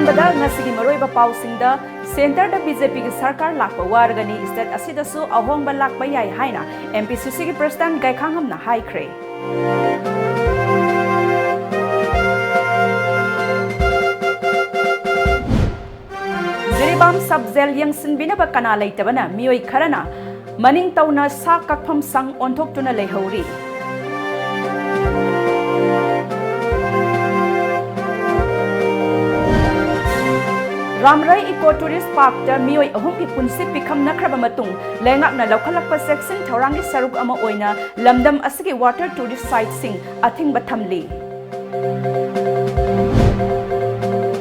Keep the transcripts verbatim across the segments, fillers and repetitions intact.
ꯕꯗ ꯉꯁꯤꯒꯤ ꯃꯔꯨꯑꯣꯏꯕ ꯄꯥꯎꯁꯤꯡꯗ, ꯁꯦꯟꯇꯔꯗ ꯕꯤ ꯖꯦ ꯄꯤꯒꯤ ꯁꯔꯀꯥꯔ ꯂꯥꯛꯄ ꯋꯥꯔꯒꯅꯤ, ꯁ꯭ꯇꯦꯠ ꯑꯁꯤꯗꯁꯨ ꯑꯍꯣꯡꯕ ꯂꯥꯛꯄ ꯌꯥꯏ ꯍꯥꯏꯅ ꯑꯦꯝ ꯄꯤ ꯁꯤ ꯁꯤꯒꯤ ꯄ꯭ꯔꯁꯤꯗꯦꯟꯠ ꯒꯥꯏꯈꯥꯉꯝꯅ ꯍꯥꯏꯈ꯭ꯔꯦ꯫ ꯖꯤꯔꯤꯕꯥꯝ ꯁꯕ ꯖꯦꯜ ꯌꯦꯡꯁꯤꯟꯕꯤꯅꯕ ꯀꯅꯥ ꯂꯩꯇꯕꯅ ꯃꯤꯑꯣꯏ ꯈꯔꯅ ꯃꯅꯤꯡ ꯇꯧꯅ ꯁꯥ ꯀꯛꯐꯝ ꯁꯪ ꯑꯣꯟꯊꯣꯛꯇꯨꯅ ꯂꯩꯍꯧꯔꯤ꯫ ꯔꯥꯝꯔꯩ ꯏꯀꯣ ꯇꯨꯔꯤꯁ ꯄꯥꯔꯛꯇ ꯃꯤꯑꯣꯏ ꯑꯍꯨꯝꯒꯤ ꯄꯨꯟꯁꯤ ꯄꯤꯈꯝꯅꯈ꯭ꯔꯕ ꯃꯇꯨꯡ, ꯂꯩꯉꯥꯛꯅ ꯂꯧꯈꯠꯂꯛꯄ ꯆꯦꯛꯁꯤꯟ ꯊꯧꯔꯥꯡꯒꯤ ꯁꯔꯨꯛ ꯑꯃ ꯑꯣꯏꯅ ꯂꯝꯗꯝ ꯑꯁꯤꯒꯤ ꯋꯥꯇꯔ ꯇꯨꯔꯤꯁ ꯁꯥꯏꯠꯁꯤꯡ ꯑꯊꯤꯡꯕ ꯊꯝꯂꯤ꯫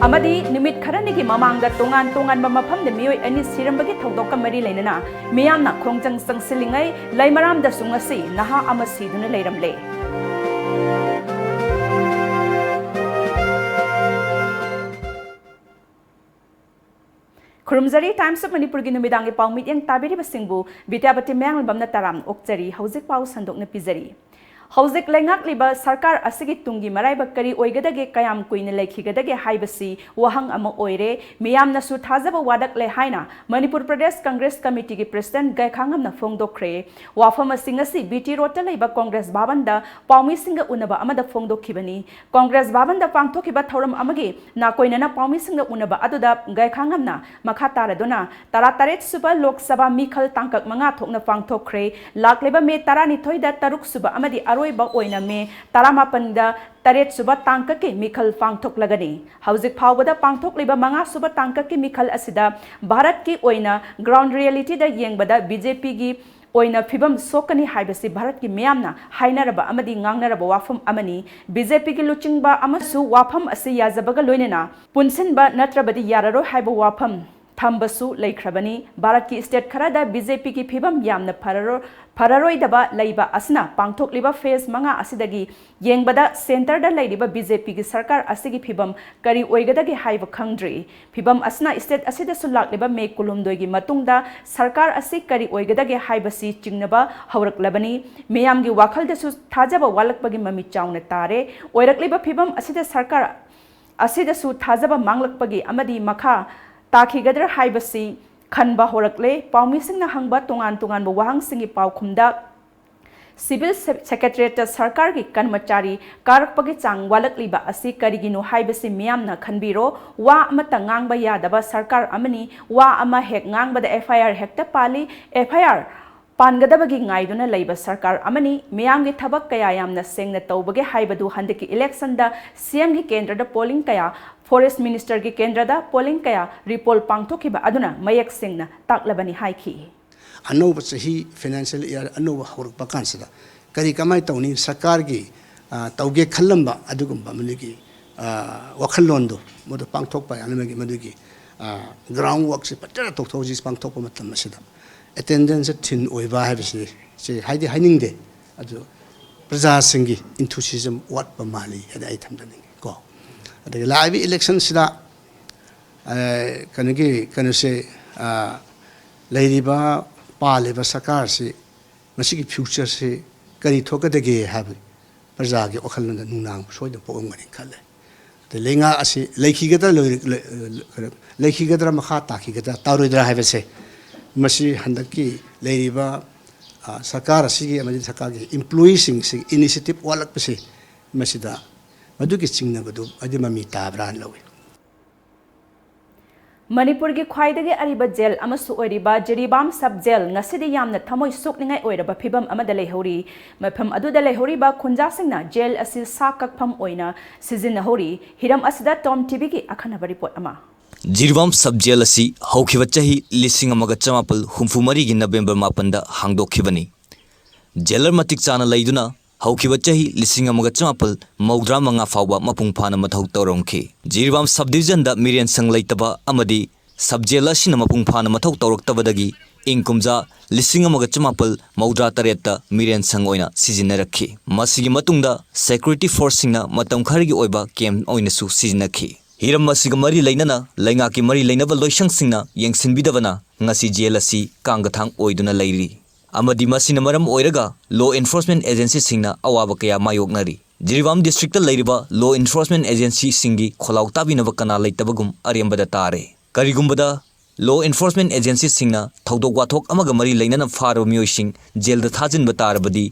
ꯑꯃꯗꯤ ꯅꯨꯃꯤꯠ ꯈꯔꯅꯤꯒꯤ ꯃꯃꯥꯡꯗ ꯇꯣꯉꯥꯟ ꯇꯣꯉꯥꯟꯕ ꯃꯐꯝꯗ ꯃꯤꯑꯣꯏ ꯑꯅꯤ ꯁꯤꯔꯝꯕꯒꯤ ꯊꯧꯗꯣꯛꯀ ꯃꯔꯤ ꯂꯩꯅꯅ ꯃꯤꯌꯥꯝꯅ ꯈꯣꯡꯖꯪ ꯆꯪꯁꯤꯜꯂꯤꯉꯩ, ꯂꯩꯃꯔꯥꯝꯗꯁꯨ ꯉꯁꯤ ꯅꯍꯥ ꯑꯃ ꯁꯤꯗꯨꯅ ꯂꯩꯔꯝꯂꯦ꯫ ꯈꯨꯔꯨꯝꯖꯔꯤ꯫ Times of ꯃꯅꯤꯄꯨꯔꯒꯤ ꯅꯨꯃꯤꯗꯥꯡꯒꯤ ꯄꯥꯎ ꯃꯤꯠꯌꯦꯡ ꯇꯥꯕꯤꯔꯤꯕꯁꯤꯡꯕꯨ ꯕꯤꯗ꯭ꯌꯥꯄꯇꯤ ꯃꯌꯥꯡꯂꯝꯕꯝꯅ ꯇꯔꯥꯝꯅ ꯑꯣꯛꯆꯔꯤ꯫ ꯍꯧꯖꯤꯛ ꯄꯥꯎ ꯁꯟꯗꯣꯛꯅ ꯄꯤꯖꯔꯤ꯫ ꯍꯧꯖꯤꯛ ꯂꯩꯉꯥꯛꯂꯤꯕ ꯁꯔꯀꯥꯔ ꯑꯁꯤꯒꯤ ꯇꯨꯡꯒꯤ ꯃꯔꯥꯏꯕꯛ ꯀꯔꯤ ꯑꯣꯏꯒꯗꯒꯦ, ꯀꯌꯥꯝ ꯀꯨꯏꯅ ꯂꯩꯈꯤꯒꯗꯒꯦ ꯍꯥꯏꯕꯁꯤ ꯋꯥꯍꯪ ꯑꯃ ꯑꯣꯏꯔꯦ꯫ ꯃꯤꯌꯥꯝꯅꯁꯨ ꯊꯥꯖꯕ ꯋꯥꯠꯂꯛꯂꯦ ꯍꯥꯏꯅ ꯃꯅꯤꯄꯨꯔ ꯄ꯭ꯔꯗꯦꯁ ꯀꯪꯒ꯭ꯔꯦꯁ ꯀꯃꯤꯇꯤꯒꯤ ꯄ꯭ꯔꯁꯤꯗꯦꯟꯠ ꯒꯥꯏꯈꯥꯉꯝꯅ ꯐꯣꯡꯗꯣꯛꯈ꯭ꯔꯦ꯫ ꯋꯥꯐꯝ ꯑꯁꯤ ꯉꯁꯤ ꯕꯤ ꯇꯤ ꯔꯣꯗꯇ ꯂꯩꯕ ꯀꯪꯒ꯭ꯔꯦꯁ ꯚꯕꯟꯗ ꯄꯥꯎꯃꯤꯁꯤꯡꯒ ꯎꯅꯕ ꯑꯃꯗ ꯐꯣꯡꯗꯣꯛꯈꯤꯕꯅꯤ꯫ ꯀꯪꯒ꯭ꯔꯦꯁ ꯚꯕꯟꯗ ꯄꯥꯡꯊꯣꯛꯈꯤꯕ ꯊꯧꯔꯝ ꯑꯃꯒꯤ ꯅꯥꯀꯣꯏꯅꯅ ꯄꯥꯎꯃꯤꯁꯤꯡꯒ ꯎꯅꯕ ꯑꯗꯨꯗ ꯒꯥꯏꯈꯥꯉꯝꯅ ꯃꯈꯥ ꯇꯥꯔꯗꯨꯅ, ꯇꯔꯥꯇꯔꯦꯠ ꯁꯨꯕ ꯂꯣꯛ ꯁꯚꯥ ꯃꯤꯈꯜ ꯇꯥꯡꯀꯛ ꯃꯉꯥ ꯊꯣꯛꯅ ꯄꯥꯡꯊꯣꯛꯈ꯭ꯔꯦ꯫ ꯂꯥꯛꯂꯤꯕ ꯃꯦ ꯇꯔꯥꯅꯤꯊꯣꯏꯗ ꯇꯔꯨꯛ ꯁꯨꯕ ꯑꯃꯗꯤ ꯑꯔꯣꯏꯕ ꯑꯣꯏꯅ ꯃꯦ ꯇꯔꯥꯃꯥꯄꯟꯗ ꯇꯔꯦꯠ ꯁꯨꯕ ꯇꯥꯡꯀꯛꯀꯤ ꯃꯤꯈꯜ ꯄꯥꯡꯊꯣꯛꯂꯒꯅꯤ꯫ ꯍꯧꯖꯤꯛ ꯐꯥꯎꯕꯗ ꯄꯥꯡꯊꯣꯛꯂꯤꯕ ꯃꯉꯥ ꯁꯨꯕ ꯇꯥꯡꯀꯛꯀꯤ ꯃꯤꯈꯜ ꯑꯁꯤꯗ ꯚꯥꯔꯠꯀꯤ ꯑꯣꯏꯅ ground reality ꯗ ꯌꯦꯡꯕꯗ ꯕꯤ ꯖꯦ ꯄꯤꯒꯤ ꯑꯣꯏꯅ ꯐꯤꯕꯝ ꯁꯣꯛꯀꯅꯤ ꯍꯥꯏꯕꯁꯤ ꯚꯥꯔꯠꯀꯤ ꯃꯤꯌꯥꯝꯅ ꯍꯥꯏꯅꯔꯕ ꯑꯃꯗꯤ ꯉꯥꯡꯅꯔꯕ ꯋꯥꯐꯝ ꯑꯃꯅꯤ꯫ ꯕꯤ ꯖꯦ ꯄꯤꯒꯤ ꯂꯨꯆꯤꯡꯕ ꯑꯃꯁꯨ ꯋꯥꯐꯝ ꯑꯁꯤ ꯌꯥꯖꯕꯒ ꯂꯣꯏꯅꯅ ꯄꯨꯟꯁꯤꯟꯕ ꯅꯠꯇ꯭ꯔꯕꯗꯤ ꯌꯥꯔꯔꯣꯏ ꯍꯥꯏꯕ ꯋꯥꯐꯝ ꯊꯝꯕꯁꯨ ꯂꯩꯈ꯭ꯔꯕꯅꯤ꯫ ꯚꯥꯔꯠꯀꯤ ꯁ꯭ꯇꯦꯠ ꯈꯔꯗ ꯕꯤ ꯖꯦ ꯄꯤꯒꯤ ꯐꯤꯕꯝ ꯌꯥꯝꯅ ꯐꯔꯔꯣ-, ꯐꯔꯔꯣꯏꯗꯕ ꯂꯩꯕ ꯑꯁꯤꯅ ꯄꯥꯡꯊꯣꯛꯂꯤꯕ ꯐꯦꯖ ꯃꯉꯥ ꯑꯁꯤꯗꯒꯤ ꯌꯦꯡꯕꯗ ꯁꯦꯟꯇꯔꯗ ꯂꯩꯔꯤꯕ ꯕꯤ ꯖꯦ ꯄꯤꯒꯤ ꯁꯔꯀꯥꯔ ꯑꯁꯤꯒꯤ ꯐꯤꯕꯝ ꯀꯔꯤ ꯑꯣꯏꯒꯗꯒꯦ ꯍꯥꯏꯕ ꯈꯪꯗ꯭ꯔꯤ꯫ ꯐꯤꯕꯝ ꯑꯁꯤꯅ ꯁ꯭ꯇꯦꯠ ꯑꯁꯤꯗꯁꯨ ꯂꯥꯛꯂꯤꯕ ꯃꯦ ꯀꯨꯟꯍꯨꯝꯗꯣꯏꯒꯤ ꯃꯇꯨꯡꯗ ꯁꯔꯀꯥꯔ ꯑꯁꯤ ꯀꯔꯤ ꯑꯣꯏꯒꯗꯒꯦ ꯍꯥꯏꯕꯁꯤ ꯆꯤꯡꯅꯕ ꯍꯧꯔꯛꯂꯕꯅꯤ꯫ ꯃꯤꯌꯥꯝꯒꯤ ꯋꯥꯈꯜꯗꯁꯨ ꯊꯥꯖꯕ ꯋꯥꯠꯂꯛꯄꯒꯤ ꯃꯃꯤ ꯆꯥꯎꯅ ꯇꯥꯔꯦ꯫ ꯑꯣꯏꯔꯛꯂꯤꯕ ꯐꯤꯕꯝ ꯑꯁꯤꯗ ꯁꯔꯀꯥꯔ ꯑꯁꯤꯗꯁꯨ ꯊꯥꯖꯕ ꯃꯥꯡꯂꯛꯄꯒꯤ ꯑꯃꯗꯤ ꯃꯈꯥ ꯇꯥꯈꯤꯒꯗ꯭ꯔꯥ ꯍꯥꯏꯕꯁꯤ ꯈꯟꯕ ꯍꯧꯔꯛꯂꯦ꯫ ꯄꯥꯎꯃꯤꯁꯤꯡꯅ ꯍꯪꯕ ꯇꯣꯉꯥꯟ ꯇꯣꯉꯥꯟꯕ ꯋꯥꯍꯪꯁꯤꯡꯒꯤ ꯄꯥꯎꯈꯨꯝꯗ, ꯁꯤꯚꯤꯜ ꯁꯦ-, ꯁꯦꯀ꯭ꯔꯦꯇꯔꯤꯌꯦꯠꯇ ꯁꯔꯀꯥꯔꯒꯤ ꯀꯔꯃꯆꯥꯔꯤ ꯀꯥꯔꯛꯄꯒꯤ ꯆꯥꯡ ꯋꯥꯠꯂꯛꯂꯤꯕ ꯑꯁꯤ ꯀꯔꯤꯒꯤꯅꯣ ꯍꯥꯏꯕꯁꯤ ꯃꯤꯌꯥꯝꯅ ꯈꯟꯕꯤꯔꯣ꯫ ꯋꯥ ꯑꯃꯠꯇ ꯉꯥꯡꯕ ꯌꯥꯗꯕ ꯁꯔꯀꯥꯔ ꯑꯃꯅꯤ꯫ ꯋꯥ ꯑꯃ ꯍꯦꯛ ꯉꯥꯡꯕꯗ F I R ꯍꯦꯛꯇ ꯄꯥꯜꯂꯤ꯫ F I R ꯄꯥꯟꯒꯗꯕꯒꯤ ꯉꯥꯏꯗꯨꯅ ꯂꯩꯕ ꯁꯔꯀꯥꯔ ꯑꯃꯅꯤ꯫ ꯃꯤꯌꯥꯝꯒꯤ ꯊꯕꯛ ꯀꯌꯥ ꯌꯥꯝꯅ ꯁꯦꯡꯅ ꯇꯧꯕꯒꯦ ꯍꯥꯏꯕꯗꯨ ꯍꯟꯗꯛꯀꯤ ꯏꯂꯦꯛꯁꯟꯗ C M ꯒꯤ ꯀꯦꯟꯗ꯭ꯔꯗ ꯄꯣꯂꯤꯡ ꯀꯌꯥ, ꯐꯣꯔꯦꯁ ꯃꯤꯅꯤꯁꯇꯔꯒꯤ ꯀꯦꯟꯗ꯭ꯔꯗ ꯄꯣꯂꯤꯡ ꯀꯌꯥ, ꯔꯤꯄꯣꯜ ꯄꯥꯡꯊꯣꯛꯈꯤꯕ ꯑꯗꯨꯅ ꯃꯌꯦꯛ ꯁꯦꯡꯅ ꯇꯥꯛꯂꯕꯅꯤ ꯍꯥꯏꯈꯤ꯫ ꯑꯅꯧꯕ ꯆꯍꯤ, ꯐꯥꯏꯅꯥꯟꯁꯤꯌꯦꯜ ꯏꯌꯥꯔ ꯑꯅꯧꯕ ꯍꯧꯔꯛꯄ ꯀꯥꯟꯁꯤꯗ ꯀꯔꯤ ꯀꯃꯥꯏꯅ ꯇꯧꯅꯤ? ꯁꯔꯀꯥꯔꯒꯤ, ꯑ, ꯇꯧꯒꯦ ꯈꯜꯂꯝꯕ ꯑꯗꯨꯒꯨꯝꯕ ꯃꯗꯨꯒꯤ, ꯑ, ꯋꯥꯈꯜꯂꯣꯟꯗꯣ ꯃꯗꯨ ꯄꯥꯡꯊꯣꯛꯄ ꯌꯥꯅꯕꯒꯤ ꯃꯗꯨꯒꯤ, ꯑ, ꯒ꯭ꯔꯥꯎꯟ ꯋꯥꯔꯛꯁꯦ ꯐꯖꯅ ꯇꯧꯊꯣꯛꯍꯧꯁꯤ꯫ ꯄꯥꯡꯊꯣꯛꯄ ꯃꯇꯝ ꯑꯁꯤꯗ ꯑꯦꯇꯦꯟꯗꯦꯟꯁꯁꯦ ꯊꯤꯟ ꯑꯣꯏꯕ ꯍꯥꯏꯕꯁꯤ ꯁꯤ ꯍꯥꯏꯗꯤ ꯍꯥꯏꯅꯤꯡꯗꯦ, ꯑꯗꯨ ꯄ꯭ꯔꯖꯥꯁꯤꯡꯒꯤ ꯏꯟꯊꯨꯁꯤꯖꯝ ꯋꯥꯠꯄ ꯃꯥꯜꯂꯤ ꯍꯥꯏꯅ ꯑꯩ ꯊꯝꯖꯅꯤꯡꯉꯤ ꯀꯣ꯫ ꯑꯗꯒꯤ ꯂꯥꯛꯏꯕ ꯏꯂꯦꯛꯁꯟꯁꯤꯗ, ꯑ, ꯀꯩꯅꯣꯒꯤ, ꯀꯩꯅꯣꯁꯦ, ꯑ, ꯂꯩꯔꯤꯕ, ꯄꯥꯜꯂꯤꯕ ꯁꯔꯀꯥꯔꯁꯤ ꯃꯁꯤꯒꯤ ꯐ꯭ꯌꯨꯆꯔꯁꯤ ꯀꯔꯤ ꯊꯣꯛꯀꯗꯒꯦ ꯍꯥꯏꯕ ꯄ꯭ꯔꯖꯥꯒꯤ ꯋꯥꯈꯜꯂꯣꯟꯗ ꯅꯨꯡꯅꯥꯡꯕ ꯁꯣꯏꯗꯅ ꯄꯣꯛꯂꯝꯒꯅꯤ ꯈꯜꯂꯦ꯫ ꯑꯗꯩ ꯂꯩꯉꯥꯛ ꯑꯁꯤ ꯂꯩꯈꯤꯒꯗ꯭ꯔꯥ, ꯂꯣꯏ-, ꯂꯣꯏ-, ꯂꯩꯈꯤꯒꯗ꯭ꯔꯥ, ꯃꯈꯥ ꯇꯥꯈꯤꯒꯗ꯭ꯔꯥ, ꯇꯥꯔꯣꯏꯗ꯭ꯔꯥ ꯍꯥꯏꯕꯁꯦ, ꯃꯁꯤ ꯍꯟꯗꯛꯀꯤ ꯂꯩꯔꯤꯕ, ꯑ, ꯁꯔꯀꯥꯔ ꯑꯁꯤꯒꯤ ꯑꯃꯗꯤ ꯁꯔꯀꯥꯔꯒꯤ ꯏꯝꯄ꯭ꯂꯣꯌꯤꯁꯤꯡꯁꯤ ꯏꯅꯤꯁꯤꯌꯦꯇꯤꯚ ꯋꯥꯠꯂꯛꯄꯁꯤ, ꯃꯁꯤꯗ ꯃꯗꯨꯒꯤ ꯆꯤꯡꯅꯕꯗꯨ ꯑꯗꯨ ꯃꯃꯤ ꯇꯥꯕ꯭ꯔꯥꯅ ꯂꯧꯏ꯫ ꯃꯅꯤꯄꯨꯔꯒꯤ ꯈ꯭ꯋꯥꯏꯗꯒꯤ ꯑꯔꯤꯕ ꯖꯦꯜ ꯑꯃꯁꯨ ꯑꯣꯏꯔꯤꯕ ꯖꯤꯔꯤꯕꯥꯝ ꯁꯕ ꯖꯦꯜ ꯉꯁꯤꯗꯤ ꯌꯥꯝꯅ ꯊꯃꯣꯏ ꯁꯣꯛꯅꯤꯡꯉꯥꯏ ꯑꯣꯏꯔꯕ ꯐꯤꯚꯝ ꯑꯃꯗ ꯂꯩꯍꯧꯔꯤ꯫ ꯃꯐꯝ ꯑꯗꯨꯗ ꯂꯩꯍꯧꯔꯤꯕ ꯈꯨꯟꯖꯥꯁꯤꯡꯅ ꯖꯦꯜ ꯑꯁꯤ ꯁꯥ ꯀꯛꯐꯝ ꯑꯣꯏꯅ ꯁꯤꯖꯤꯟꯅꯍꯧꯔꯤ꯫ ꯍꯤꯔꯝ ꯑꯁꯤꯗ ꯇꯣꯝ ꯇꯤꯚꯤꯒꯤ ꯑꯈꯟꯅꯕ ꯔꯤꯄꯣꯔꯠ ꯑꯃ꯫ ꯖꯤꯔꯤꯕꯥꯝ ꯁꯕ ꯖꯦꯜ ꯑꯁꯤ ꯍꯧꯈꯤꯕ ꯆꯍꯤ ꯂꯤꯁꯤꯡ ꯑꯃꯒ ꯆꯃꯥꯄꯜ ꯍꯨꯝꯐꯨ ꯃꯔꯤꯒꯤ ꯅꯕꯦꯝꯕꯔ ꯃꯥꯄꯟꯗ ꯍꯥꯡꯗꯣꯛꯈꯤꯕꯅꯤ꯫ ꯖꯦꯂꯔ ꯃꯇꯤꯛ ꯆꯥꯅ ꯂꯩꯗꯨꯅ ꯍꯧꯈꯤꯕ ꯆꯍꯤ ꯂꯤꯁꯤꯡ ꯑꯃꯒ ꯆꯃꯥꯄꯜ ꯃꯧꯗ꯭ꯔꯥ ꯃꯉꯥ ꯐꯥꯎꯕ ꯃꯄꯨꯡ ꯐꯥꯅ ꯃꯊꯧ ꯇꯧꯔꯝꯈꯤ꯫ ꯖꯤꯔꯤꯕꯥꯝ ꯁꯕ ꯗꯤꯕꯤꯖꯟꯗ ꯃꯤꯔꯦꯟ ꯁꯪ ꯂꯩꯇꯕ ꯑꯃꯗꯤ ꯁꯕ ꯖꯦꯜ ꯑꯁꯤꯅ ꯃꯄꯨꯡ ꯐꯥꯅ ꯃꯊꯧ ꯇꯧꯔꯛꯇꯕꯗꯒꯤ ꯏꯪ ꯀꯨꯝꯖꯥ ꯂꯤꯁꯤꯡ ꯑꯃꯒ ꯆꯃꯥꯄꯜ ꯃꯧꯗ꯭ꯔꯥ ꯇꯔꯦꯠꯇ ꯃꯤꯔꯦꯟ ꯁꯪ ꯑꯣꯏꯅ ꯁꯤꯖꯤꯟꯅꯔꯛꯈꯤ꯫ ꯃꯁꯤꯒꯤ ꯃꯇꯨꯡꯗ ꯁꯦꯀ꯭ꯌꯨꯔꯤꯇꯤ ꯐꯣꯔꯁꯁꯤꯡꯅ ꯃꯇꯝ ꯈꯔꯒꯤ ꯑꯣꯏꯕ ꯀꯦꯝꯞ ꯑꯣꯏꯅꯁꯨ ꯁꯤꯖꯤꯟꯅꯈꯤ꯫ ꯍꯤꯔꯝ ꯑꯁꯤꯒ ꯃꯔꯤ ꯂꯩꯅꯅ ꯂꯩꯉꯥꯛꯀꯤ ꯃꯔꯤ ꯂꯩꯅꯕ ꯂꯣꯏꯁꯪꯁꯤꯡꯅ ꯌꯦꯡꯁꯤꯟꯕꯤꯗꯕꯅ ꯉꯁꯤ ꯖꯦꯜ ꯑꯁꯤ ꯀꯥꯡꯒꯊꯥꯡ ꯑꯣꯏꯗꯨꯅ ꯂꯩꯔꯤ ꯑꯃꯗꯤ ꯃꯁꯤꯅ ꯃꯔꯝ ꯑꯣꯏꯔꯒ ꯂꯣ ꯑꯦꯟꯐꯣꯔꯁꯃꯦꯟ ꯑꯦꯖꯦꯟꯁꯤꯁꯤꯡꯅ ꯑꯋꯥꯕ ꯀꯌꯥ ꯃꯥꯌꯣꯛꯅꯔꯤ꯫ ꯖꯤꯔꯤꯕꯥꯝ ꯗꯤꯁꯇ꯭ꯔꯤꯛꯇ ꯂꯩꯔꯤꯕ ꯂꯣ ꯏꯟꯐꯣꯔꯁꯃꯦꯟ ꯑꯦꯖꯦꯟꯁꯤꯁꯤꯡꯒꯤ ꯈꯣꯜꯂꯥꯎ ꯇꯥꯕꯤꯅꯕ ꯀꯅꯥ ꯂꯩꯇꯕꯒꯨꯝ ꯑꯔꯦꯝꯕꯗ ꯇꯥꯔꯦ꯫ ꯀꯔꯤꯒꯨꯝꯕꯗ ꯂꯣ ꯏꯟꯐꯣꯔꯁꯃꯦꯟ ꯑꯦꯖꯦꯟꯁꯤꯁꯤꯡꯅ ꯊꯧꯗꯣꯛ ꯋꯥꯊꯣꯛ ꯑꯃꯒ ꯃꯔꯤ ꯂꯩꯅꯅ ꯐꯥꯔꯕ ꯃꯤꯑꯣꯏꯁꯤꯡ ꯖꯦꯜꯗ ꯊꯥꯖꯤꯟꯕ ꯇꯥꯔꯕꯗꯤ,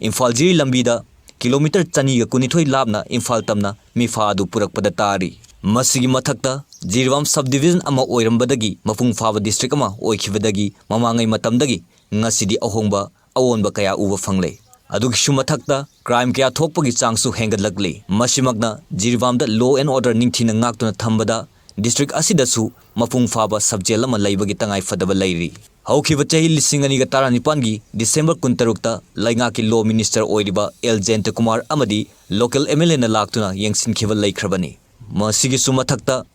ꯏꯝꯐꯥꯜ ꯖꯤꯔꯤ ꯂꯝꯕꯤꯗ ꯀꯤꯂꯣꯃꯤꯇꯔ ꯆꯅꯤꯒ ꯀꯨꯟꯅꯤꯊꯣꯏ ꯂꯥꯞꯅ ꯏꯝꯐꯥꯜ ꯇꯝꯅ ꯃꯤꯐꯥ ꯑꯗꯨ ꯄꯨꯔꯛꯄꯗ ꯇꯥꯔꯤ꯫ ꯃꯁꯤꯒꯤ ꯃꯊꯛꯇ, ꯖꯤꯔꯤꯕꯥꯝ ꯁꯕ ꯗꯤꯕꯤꯖꯟ ꯑꯃ ꯑꯣꯏꯔꯝꯕꯗꯒꯤ ꯃꯄꯨꯡ ꯐꯥꯕ ꯗꯤꯁꯇ꯭ꯔꯤꯛ ꯑꯃ ꯑꯣꯏꯈꯤꯕꯗꯒꯤ ꯃꯃꯥꯡꯉꯩ ꯃꯇꯝꯗꯒꯤ ꯉꯁꯤꯗꯤ ꯑꯍꯣꯡꯕ ꯑꯑꯣꯟꯕ ꯀꯌꯥ ꯎꯕ ꯐꯪꯂꯦ꯫ ꯑꯗꯨꯒꯤꯁꯨ ꯃꯊꯛꯇ, ꯀ꯭ꯔꯥꯏꯝ ꯀꯌꯥ ꯊꯣꯛꯄꯒꯤ ꯆꯥꯡꯁꯨ ꯍꯦꯟꯒꯠꯂꯛꯂꯤ꯫ ꯃꯁꯤꯃꯛꯅ ꯖꯤꯔꯤꯕꯥꯝꯗ law and order ꯅꯤꯡꯊꯤꯅ ꯉꯥꯛꯇꯨꯅ ꯊꯝꯕꯗ ꯗꯤꯁꯇ꯭ꯔꯤꯛ ꯑꯁꯤꯗꯁꯨ ꯃꯄꯨꯡ ꯐꯥꯕ ꯁꯕ ꯖꯦꯜ ꯑꯃ ꯂꯩꯕꯒꯤ ꯇꯉꯥꯏ ꯐꯗꯕ ꯂꯩꯔꯤ꯫ ꯍꯧꯈꯤꯕ ꯆꯍꯤ ꯂꯤꯁꯤꯡ ꯑꯅꯤꯒ ꯇꯔꯥꯅꯤꯄꯥꯟꯒꯤ ꯗꯤꯁꯦꯝꯕꯔ ꯀꯨꯟꯇꯔꯨꯛꯇ ꯂꯩꯉꯥꯛꯀꯤ law minister ꯑꯣꯏꯔꯤꯕ ꯑꯦꯜ ꯖꯌꯟꯇ ꯀꯨꯃꯥꯔ ꯑꯃꯗꯤ local MLAꯅ ꯂꯥꯛꯇꯨꯅ ꯌꯦꯡꯁꯤꯟꯈꯤꯕ ꯂꯩꯈ꯭ꯔꯕꯅꯤ꯫ ꯃꯁꯤꯒꯤꯁꯨ ꯃꯊꯛꯇ,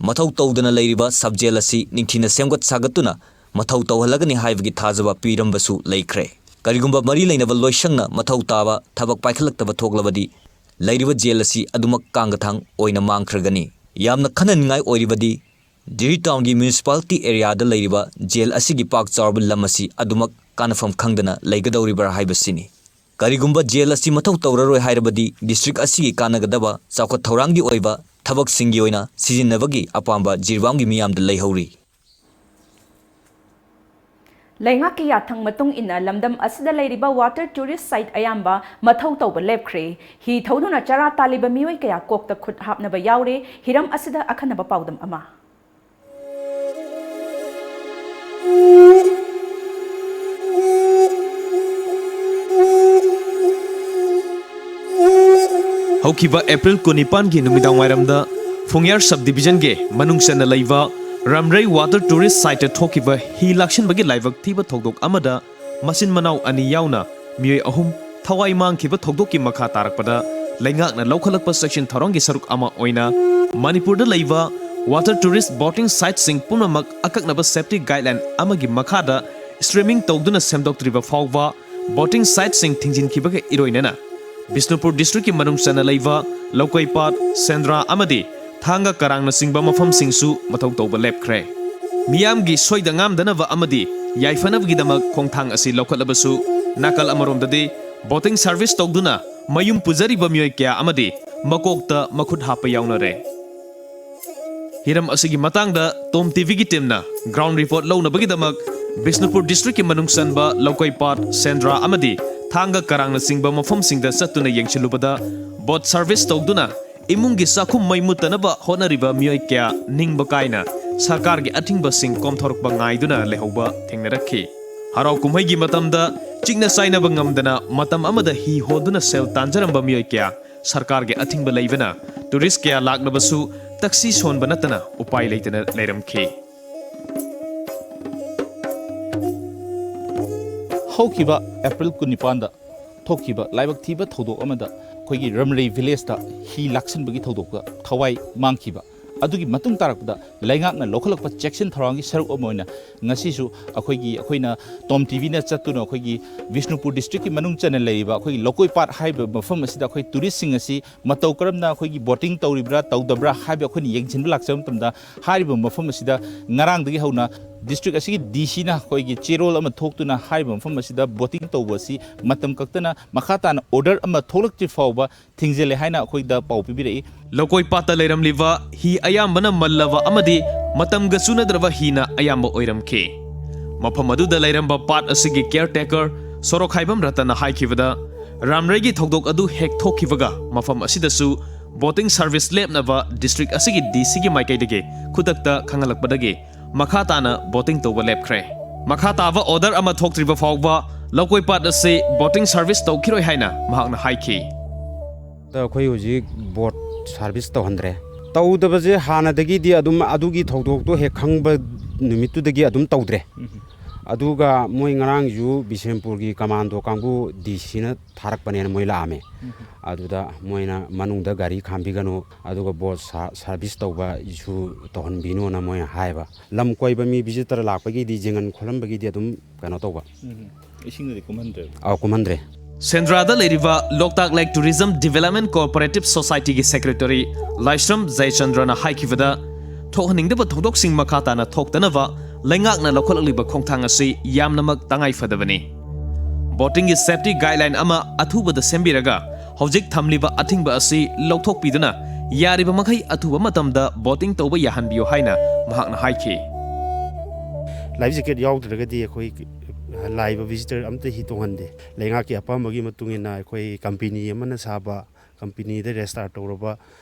ꯃꯊꯧ ꯇꯧꯗꯅ ꯂꯩꯔꯤꯕ ꯁꯕ ꯖꯦꯜ ꯑꯁꯤ ꯅꯤꯡꯊꯤꯅ ꯁꯦꯝꯒꯠ ꯁꯥꯒꯠꯇꯨꯅ ꯃꯊꯧ ꯇꯧꯍꯜꯂꯒꯅꯤ ꯍꯥꯏꯕꯒꯤ ꯊꯥꯖꯕ ꯄꯤꯔꯝꯕꯁꯨ ꯂꯩꯈ꯭ꯔꯦ꯫ ꯀꯔꯤꯒꯨꯝꯕ ꯃꯔꯤ ꯂꯩꯅꯕ ꯂꯣꯏꯁꯪꯅ ꯃꯊꯧ ꯇꯥꯕ ꯊꯕꯛ ꯄꯥꯏꯈꯠꯂꯛꯇꯕ ꯊꯣꯛꯂꯕꯗꯤ, ꯂꯩꯔꯤꯕ ꯖꯦꯜ ꯑꯁꯤ ꯑꯗꯨꯃꯛ ꯀꯥꯡꯒꯊꯥꯡ ꯑꯣꯏꯅ ꯃꯥꯡꯈ꯭ꯔꯒꯅꯤ꯫ ꯌꯥꯝꯅ ꯈꯟꯅꯅꯤꯡꯉꯥꯏ ꯑꯣꯏꯔꯤꯕꯗꯤ, ꯖꯤꯔꯤ ꯇꯥꯎꯟꯒꯤ municipality areaꯗ ꯂꯩꯔꯤꯕ ꯖꯦꯜ ꯑꯁꯤꯒꯤ ꯄꯥꯛ ꯆꯥꯎꯔꯕ ꯂꯝ ꯑꯁꯤ ꯑꯗꯨꯃꯛ ꯀꯥꯟꯅꯐꯝ ꯈꯪꯗꯅ ꯂꯩꯒꯗꯧꯔꯤꯕ꯭ꯔꯥ ꯍꯥꯏꯕꯁꯤꯅꯤ꯫ ꯀꯔꯤꯒꯨꯝꯕ ꯖꯦꯜ ꯑꯁꯤ ꯃꯊꯧ ꯇꯧꯔꯔꯣꯏ ꯍꯥꯏꯔꯕꯗꯤ, ꯗꯤꯁꯇ꯭ꯔꯤꯛ ꯑꯁꯤꯒꯤ ꯀꯥꯟꯅꯒꯗꯕ ꯆꯥꯎꯈꯠ ꯊꯧꯔꯥꯡꯒꯤ ꯑꯣꯏꯕ ꯊꯕꯛꯁꯤꯡꯒꯤ ꯑꯣꯏꯅ ꯁꯤꯖꯤꯟꯅꯕꯒꯤ ꯑꯄꯥꯝꯕ ꯖꯤꯔꯤꯕꯥꯝꯒꯤ ꯃꯤꯌꯥꯝꯗ ꯂꯩꯍꯧꯔꯤ꯫ ꯂꯩꯉꯥꯛꯀꯤ ꯌꯥꯊꯪ ꯃꯇꯨꯡ ꯏꯟꯅ ꯂꯝꯗꯝ ꯑꯁꯤꯗ ꯂꯩꯔꯤꯕ water tourist site ꯑꯌꯥꯝꯕ ꯃꯊꯧ ꯇꯧꯕ ꯂꯦꯞꯈ꯭ꯔꯦ꯫ ꯍꯤ ꯊꯧꯗꯨꯅ ꯆꯔꯥ ꯇꯥꯜꯂꯤꯕ ꯃꯤꯑꯣꯏ ꯀꯌꯥ ꯀꯣꯛꯇ ꯈꯨꯠ ꯍꯥꯞꯅꯕ ꯌꯥꯎꯔꯦ꯫ ꯍꯤꯔꯝ ꯑꯁꯤꯗ ꯑꯈꯟꯅꯕ ꯄꯥꯎꯗꯝ ꯑꯃ꯫ ꯍꯧꯈꯤꯕ ꯑꯦꯄ꯭ꯔꯤꯜ ꯀꯨꯟꯅꯤꯄꯥꯟꯒꯤ ꯅꯨꯃꯤꯗꯥꯡꯋꯥꯏꯔꯝꯗ ꯐꯨꯡꯌꯥꯔ sub divisionꯒꯤ ꯃꯅꯨꯡ ꯆꯟꯅ ꯂꯩꯕ ꯔꯝꯔꯩ water tourist siteꯇ ꯊꯣꯛꯈꯤꯕ ꯍꯤ ꯂꯥꯛꯁꯤꯟꯕꯒꯤ ꯂꯥꯏꯕꯛ ꯊꯤꯕ ꯊꯧꯗꯣꯛ ꯑꯃꯗ ꯃꯆꯤꯟ ꯃꯅꯥꯎ ꯑꯅꯤ ꯌꯥꯎꯅ ꯃꯤꯑꯣꯏ ꯑꯍꯨꯝ ꯊꯋꯥꯏ ꯃꯥꯡꯈꯤꯕ ꯊꯧꯗꯣꯛꯀꯤ ꯃꯈꯥ ꯇꯥꯔꯛꯄꯗ ꯂꯩꯉꯥꯛꯅ ꯂꯧꯈꯠꯂꯛꯄ ꯆꯦꯛꯁꯤꯟ ꯊꯧꯔꯥꯡꯒꯤ ꯁꯔꯨꯛ ꯑꯃ ꯑꯣꯏꯅ ꯃꯅꯤꯄꯨꯔꯗ ꯂꯩꯕ water tourist boating siteꯁꯤꯡ ꯄꯨꯝꯅꯃꯛ ꯑꯀꯛꯅꯕ safety guideline ꯑꯃꯒꯤ ꯃꯈꯥꯗ streaming ꯇꯧꯗꯨꯅ ꯁꯦꯝꯗꯣꯛꯇ꯭ꯔꯤꯕ ꯐꯥꯎꯕ boating siteꯁꯤꯡ ꯊꯤꯡꯖꯤꯟꯈꯤꯕꯒ ꯏꯔꯣꯏꯅꯅ ꯕꯤꯁꯅꯨꯄꯨꯔ districtꯀꯤ ꯃꯅꯨꯡ ꯆꯟꯅ ꯂꯩꯕ ꯂꯧꯀꯣꯏꯄꯥꯠ, ꯁꯦꯟꯗ꯭ꯔꯥ ꯑꯃꯗꯤ ꯊꯥꯡꯒ ꯀꯔꯥꯡꯅꯆꯤꯡꯕ ꯃꯐꯝꯁꯤꯡꯁꯨ ꯃꯊꯧ ꯇꯧꯕ ꯂꯦꯞꯈ꯭ꯔꯦ꯫ ꯃꯤꯌꯥꯝꯒꯤ ꯁꯣꯏꯗ ꯉꯥꯝꯗꯅꯕ ꯑꯃꯗꯤ ꯌꯥꯏꯐꯅꯕꯒꯤꯗꯃꯛ ꯈꯣꯡꯊꯥꯡ ꯑꯁꯤ ꯂꯧꯈꯠꯂꯕꯁꯨ, ꯅꯥꯀꯜ ꯑꯃꯔꯣꯝꯗꯗꯤ boating service ꯇꯧꯗꯨꯅ ꯃꯌꯨꯝ ꯄꯨꯖꯔꯤꯕ ꯃꯤꯑꯣꯏ ꯀꯌꯥ ꯑꯃꯗꯤ ꯃꯀꯣꯛꯇ ꯃꯈꯨꯠ ꯍꯥꯞꯄ ꯌꯥꯎꯅꯔꯦ꯫ ꯍꯤꯔꯝ ꯑꯁꯤꯒꯤ ꯃꯇꯥꯡꯗ ꯇꯣꯝ ꯇꯤꯚꯤꯒꯤ ꯇꯤꯝꯅ ꯒ꯭ꯔꯥꯎꯟ ꯔꯤꯄꯣꯔꯠ ꯂꯧꯅꯕꯒꯤꯗꯃꯛ ꯕꯤꯁꯅꯨꯄꯨꯔ ꯗꯤꯁꯇ꯭ꯔꯤꯛꯀꯤ ꯃꯅꯨꯡ ꯆꯟꯕ ꯂꯧꯀꯣꯏꯄꯥꯠ, ꯁꯦꯟꯗ꯭ꯔꯥ ꯑꯃꯗꯤ ꯊꯥꯡꯒ ꯀꯔꯥꯡꯅꯆꯤꯡꯕ ꯃꯐꯝꯁꯤꯡꯗ ꯆꯠꯇꯨꯅ ꯌꯦꯡꯁꯤꯜꯂꯨꯕꯗ, ꯕꯣꯠ ꯁꯔꯚꯤꯁ ꯇꯧꯗꯨꯅ ꯏꯃꯨꯡꯒꯤ ꯆꯥꯛꯈꯨꯝ ꯃꯩ ꯃꯨꯠꯇꯅꯕ ꯍꯣꯠꯅꯔꯤꯕ ꯃꯤꯑꯣꯏ ꯀꯌꯥ ꯅꯤꯡꯕ ꯀꯥꯏꯅ ꯁꯔꯀꯥꯔꯒꯤ ꯑꯊꯤꯡꯕꯁꯤꯡ ꯀꯣꯝꯊꯣꯔꯛꯄ ꯉꯥꯏꯗꯨꯅ ꯂꯩꯍꯧꯕ ꯊꯦꯡꯅꯔꯛꯈꯤ꯫ ꯍꯔꯥꯎ ꯀꯨꯝꯍꯩꯒꯤ ꯃꯇꯝꯗ ꯆꯤꯛꯅ ꯆꯥꯏꯅꯕ ꯉꯝꯗꯅ ꯃꯇꯝ ꯑꯃꯗ ꯍꯤ ꯍꯣꯟꯗꯨꯅ ꯁꯦꯜ ꯇꯥꯟꯖꯔꯝꯕ ꯃꯤꯑꯣꯏ ꯀꯌꯥ ꯁꯔꯀꯥꯔꯒꯤ ꯑꯊꯤꯡꯕ ꯂꯩꯕꯅ ꯇꯨꯔꯤꯁ ꯀꯌꯥ ꯂꯥꯛꯂꯕꯁꯨ ꯇꯛꯁꯤ ꯁꯣꯟꯕ ꯅꯠꯇꯅ ꯎꯄꯥꯏ ꯂꯩꯇꯅ ꯂꯩꯔꯝꯈꯤ꯫ ꯍꯧꯈꯤꯕ ꯑꯦꯄ꯭ꯔꯤꯜ ꯀꯨꯟꯅꯤꯄꯥꯟꯗ ꯊꯣꯛꯈꯤꯕ ꯂꯥꯏꯕꯛ ꯊꯤꯕ ꯊꯧꯗꯣꯛ ꯑꯃꯗ ꯑꯩꯈꯣꯏꯒꯤ ꯔꯝꯔꯩ ꯚꯤꯂꯦꯖꯇ ꯍꯤ ꯂꯥꯛꯁꯤꯟꯕꯒꯤ ꯊꯧꯗꯣꯛꯇ ꯊꯋꯥꯏ ꯃꯥꯡꯈꯤꯕ ꯑꯗꯨꯒꯤ ꯃꯇꯨꯡ ꯇꯥꯔꯛꯄꯗ ꯂꯩꯉꯥꯛꯅ ꯂꯧꯈꯠꯂꯛꯄ ꯆꯦꯛꯁꯤꯟ ꯊꯧꯔꯥꯡꯒꯤ ꯁꯔꯨꯛ ꯑꯃ ꯑꯣꯏꯅ ꯉꯁꯤꯁꯨ ꯑꯩꯈꯣꯏꯒꯤ, ꯑꯩꯈꯣꯏꯅ ꯇꯣꯝ ꯇꯤꯚꯤꯅ ꯆꯠꯇꯨꯅ ꯑꯩꯈꯣꯏꯒꯤ ꯕꯤꯁꯅꯨꯄꯨꯔ ꯗꯤꯁꯇ꯭ꯔꯤꯛꯀꯤ ꯃꯅꯨꯡ ꯆꯟꯅ ꯂꯩꯔꯤꯕ ꯑꯩꯈꯣꯏꯒꯤ ꯂꯧꯀꯣꯏ ꯄꯥꯠ ꯍꯥꯏꯔꯤꯕ ꯃꯐꯝ ꯑꯁꯤꯗ ꯑꯩꯈꯣꯏ ꯇꯨꯔꯤꯁꯁꯤꯡ ꯑꯁꯤ ꯃꯇꯧ ꯀꯔꯝꯅ ꯑꯩꯈꯣꯏꯒꯤ ꯕꯣꯇꯤꯡ ꯇꯧꯔꯤꯕ꯭ꯔꯥ ꯇꯧꯗꯕ꯭ꯔꯥ ꯍꯥꯏꯕ ꯑꯩꯈꯣꯏꯅ ꯌꯦꯡꯁꯤꯟꯕ ꯂꯥꯛꯆꯕ ꯃꯇꯝꯗ, ꯍꯥꯏꯔꯤꯕ ꯃꯐꯝ ꯑꯁꯤꯗ ꯉꯔꯥꯡꯗꯒꯤ ꯍꯧꯅ ꯗꯤꯁꯇ꯭ꯔꯤꯛ ꯑꯁꯤꯒꯤ ꯗꯤ ꯁꯤꯅ ꯑꯩꯈꯣꯏꯒꯤ ꯆꯦꯔꯣꯜ ꯑꯃ ꯊꯣꯛꯇꯨꯅ ꯍꯥꯏꯔꯤꯕ ꯃꯐꯝ ꯑꯁꯤꯗ ꯕꯣꯇꯤꯡ ꯇꯧꯕ ꯑꯁꯤ ꯃꯇꯝ ꯀꯛꯇꯅ ꯃꯈꯥ ꯇꯥꯅ ꯑꯣꯔꯗꯔ ꯑꯃ ꯊꯣꯛꯂꯛꯇ꯭ꯔꯤ ꯐꯥꯎꯕ ꯊꯤꯡꯖꯤꯜꯂꯦ ꯍꯥꯏꯅ ꯑꯩꯈꯣꯏꯗ ꯄꯥꯎ ꯄꯤꯕꯤꯔꯛꯏ꯫ ꯂꯧꯀꯣꯏ ꯄꯥꯠꯇ ꯂꯩꯔꯝꯂꯤꯕ ꯍꯤ ꯑꯌꯥꯝꯕꯅ ꯃꯜꯂꯕ ꯑꯃꯗꯤ ꯃꯇꯝꯒ ꯆꯨꯅꯗ꯭ꯔꯕ ꯍꯤꯅ ꯑꯌꯥꯝꯕ ꯑꯣꯏꯔꯝꯈꯤ꯫ ꯃꯐꯝ ꯑꯗꯨꯗ ꯂꯩꯔꯝꯕ ꯄꯥꯠ ꯑꯁꯤꯒꯤ ꯀꯤꯌꯔ ꯇꯦꯀꯔ ꯁꯣꯔꯣꯛꯈꯥꯏꯕꯝ ꯔꯇꯟꯅ ꯍꯥꯏꯈꯤꯕꯗ, ꯔꯥꯝꯔꯩꯒꯤ ꯊꯧꯗꯣꯛ ꯑꯗꯨ ꯍꯦꯛ ꯊꯣꯛꯈꯤꯕꯒ ꯃꯐꯝ ꯑꯁꯤꯗꯁꯨ ꯕꯣꯇꯤꯡ ꯁꯔꯚꯤꯁ ꯂꯦꯞꯅꯕ ꯗꯤꯁꯇ꯭ꯔꯤꯛ ꯑꯁꯤꯒꯤ ꯗꯤ ꯁꯤꯒꯤ ꯃꯥꯏꯀꯩꯗꯒꯤ ꯈꯨꯗꯛꯇ ꯈꯪꯍꯜꯂꯛꯄꯗꯒꯤ ꯃꯈꯥ ꯇꯥꯅ ꯕꯣꯇꯤꯡ ꯇꯧꯕ ꯂꯦꯞꯈ꯭ꯔꯦ꯫ ꯃꯈꯥ ꯇꯥꯕ ꯑꯣꯔꯗꯔ ꯑꯃ ꯊꯣꯛꯇ꯭ꯔꯤꯕ ꯐꯥꯎꯕ ꯂꯧꯀꯣꯏ ꯄꯥꯠ ꯑꯁꯤ ꯕꯣꯇꯤꯡ ꯁꯔꯚꯤꯁ ꯇꯧꯈꯤꯔꯣꯏ ꯍꯥꯏꯅ ꯃꯍꯥꯛꯅ ꯍꯥꯏꯈꯤ꯫ ꯑꯩꯈꯣꯏ ꯍꯧꯖꯤꯛ ꯕꯣꯠ ꯁꯥꯔꯚꯤꯁ ꯇꯧꯍꯟꯗ꯭ꯔꯦ꯫ ꯇꯧꯗꯕꯁꯦ ꯍꯥꯟꯅꯗꯒꯤꯗꯤ ꯑꯗꯨꯝ ꯑꯗꯨꯒꯤ ꯊꯧꯗꯣꯛꯇꯣ ꯍꯦꯛ ꯈꯪꯕ ꯅꯨꯃꯤꯠꯇꯨꯗꯒꯤ ꯑꯗꯨꯝ ꯇꯧꯗ꯭ꯔꯦ꯫ ꯑꯗꯨꯒ ꯃꯣꯏ ꯉꯔꯥꯡꯁꯨ ꯕꯤꯁꯦꯝꯄꯨꯔꯒꯤ ꯀꯃꯥꯟꯗꯣ ꯀꯥꯡꯕꯨ ꯗꯤ ꯁꯤꯅ ꯊꯥꯔꯛꯄꯅꯦꯅ ꯃꯣꯏ ꯂꯥꯛꯑꯝꯃꯦ꯫ ꯑꯗꯨꯗ ꯃꯣꯏꯅ ꯃꯅꯨꯡꯗ ꯒꯥꯔꯤ ꯈꯥꯝꯕꯤꯒꯅꯨ, ꯑꯗꯨꯒ ꯕꯣꯠ ꯁꯥ-, ꯁꯥꯔꯚꯤꯁ ꯇꯧꯕ ꯏꯁꯨ ꯇꯧꯍꯟꯕꯤꯅꯣꯅ ꯃꯣꯏꯅ ꯍꯥꯏꯕ꯫ ꯂꯝ ꯀꯣꯏꯕ ꯃꯤ ꯚꯤꯖꯤꯇꯔ ꯂꯥꯛꯄꯒꯤꯗꯤ ꯌꯦꯡꯍꯟ ꯈꯣꯠꯍꯟꯕꯒꯤꯗꯤ ꯑꯗꯨꯝ ꯀꯩꯅꯣ ꯇꯧꯕ꯫ ꯏꯁꯤꯡꯗꯗꯤ ꯀꯨꯝꯍꯟꯗ꯭ꯔꯦ꯫ ꯑꯧ, ꯀꯨꯝꯍꯟꯗ꯭ꯔꯦ꯫ ꯁꯦꯟꯗ꯭ꯔꯥꯗ ꯂꯩꯔꯤꯕ ꯂꯣꯛꯇꯥꯛ ꯂꯦꯛ ꯇꯨꯔꯤꯖꯝ ꯗꯤꯚꯦꯂꯞꯃꯦꯟ ꯀꯣꯑꯣꯄꯔꯦꯇꯤꯚ ꯁꯣꯁꯥꯏꯇꯤꯒꯤ ꯁꯦꯀ꯭ꯔꯦꯇꯔꯤ ꯂꯥꯏꯁ꯭ꯔꯝ ꯖꯌꯆꯟꯗ꯭ꯔꯅ ꯍꯥꯏꯈꯤꯕꯗ, ꯊꯣꯛꯍꯟꯅꯤꯡꯗꯕ ꯊꯧꯗꯣꯛꯁꯤꯡ ꯃꯈꯥ ꯇꯥꯅ ꯊꯣꯛꯇꯅꯕ ꯂꯩꯉꯥꯛꯅ ꯂꯧꯈꯠꯂꯛꯂꯤꯕ ꯈꯣꯡꯊꯥꯡ ꯑꯁꯤ ꯌꯥꯝꯅꯃꯛ ꯇꯉꯥꯏ ꯐꯗꯕꯅꯤ꯫ ꯕꯣꯇꯤꯡꯒꯤ ꯁꯦꯐꯇꯤ ꯒꯥꯏꯗꯂꯥꯏꯟ ꯑꯃ ꯑꯊꯨꯕꯗ ꯁꯦꯝꯕꯤꯔꯒ ꯍꯧꯖꯤꯛ ꯊꯝꯂꯤꯕ ꯑꯊꯤꯡꯕ ꯑꯁꯤ ꯂꯧꯊꯣꯛꯄꯤꯗꯨꯅ ꯌꯥꯔꯤꯕ ꯃꯈꯩ ꯑꯊꯨꯕ ꯃꯇꯝꯗ ꯕꯣꯇꯤꯡ ꯇꯧꯕ ꯌꯥꯍꯟꯕꯤꯌꯨ ꯍꯥꯏꯅ ꯃꯍꯥꯛꯅ ꯍꯥꯏꯈꯤ꯫ ꯂꯥꯏꯐ ꯖꯦꯀꯦꯠ ꯌꯥꯎꯗ꯭ꯔꯒꯗꯤ ꯑꯩꯈꯣꯏ ꯂꯥꯛꯏꯕ ꯚꯤꯖꯤꯇꯔ ꯑꯝꯇ ꯍꯤ ꯇꯣꯡꯍꯟꯗꯦ꯫ ꯂꯩꯉꯥꯛꯀꯤ ꯑꯄꯥꯝꯕꯒꯤ ꯃꯇꯨꯡ ꯏꯟꯅ ꯑꯩꯈꯣꯏ ꯀꯝꯄꯦꯅꯤ ꯑꯃꯅ ꯁꯥꯕ, ꯀꯝꯄꯦꯅꯤꯗ ꯔꯦꯖꯤꯁꯇꯥꯔ ꯇꯧꯔꯕ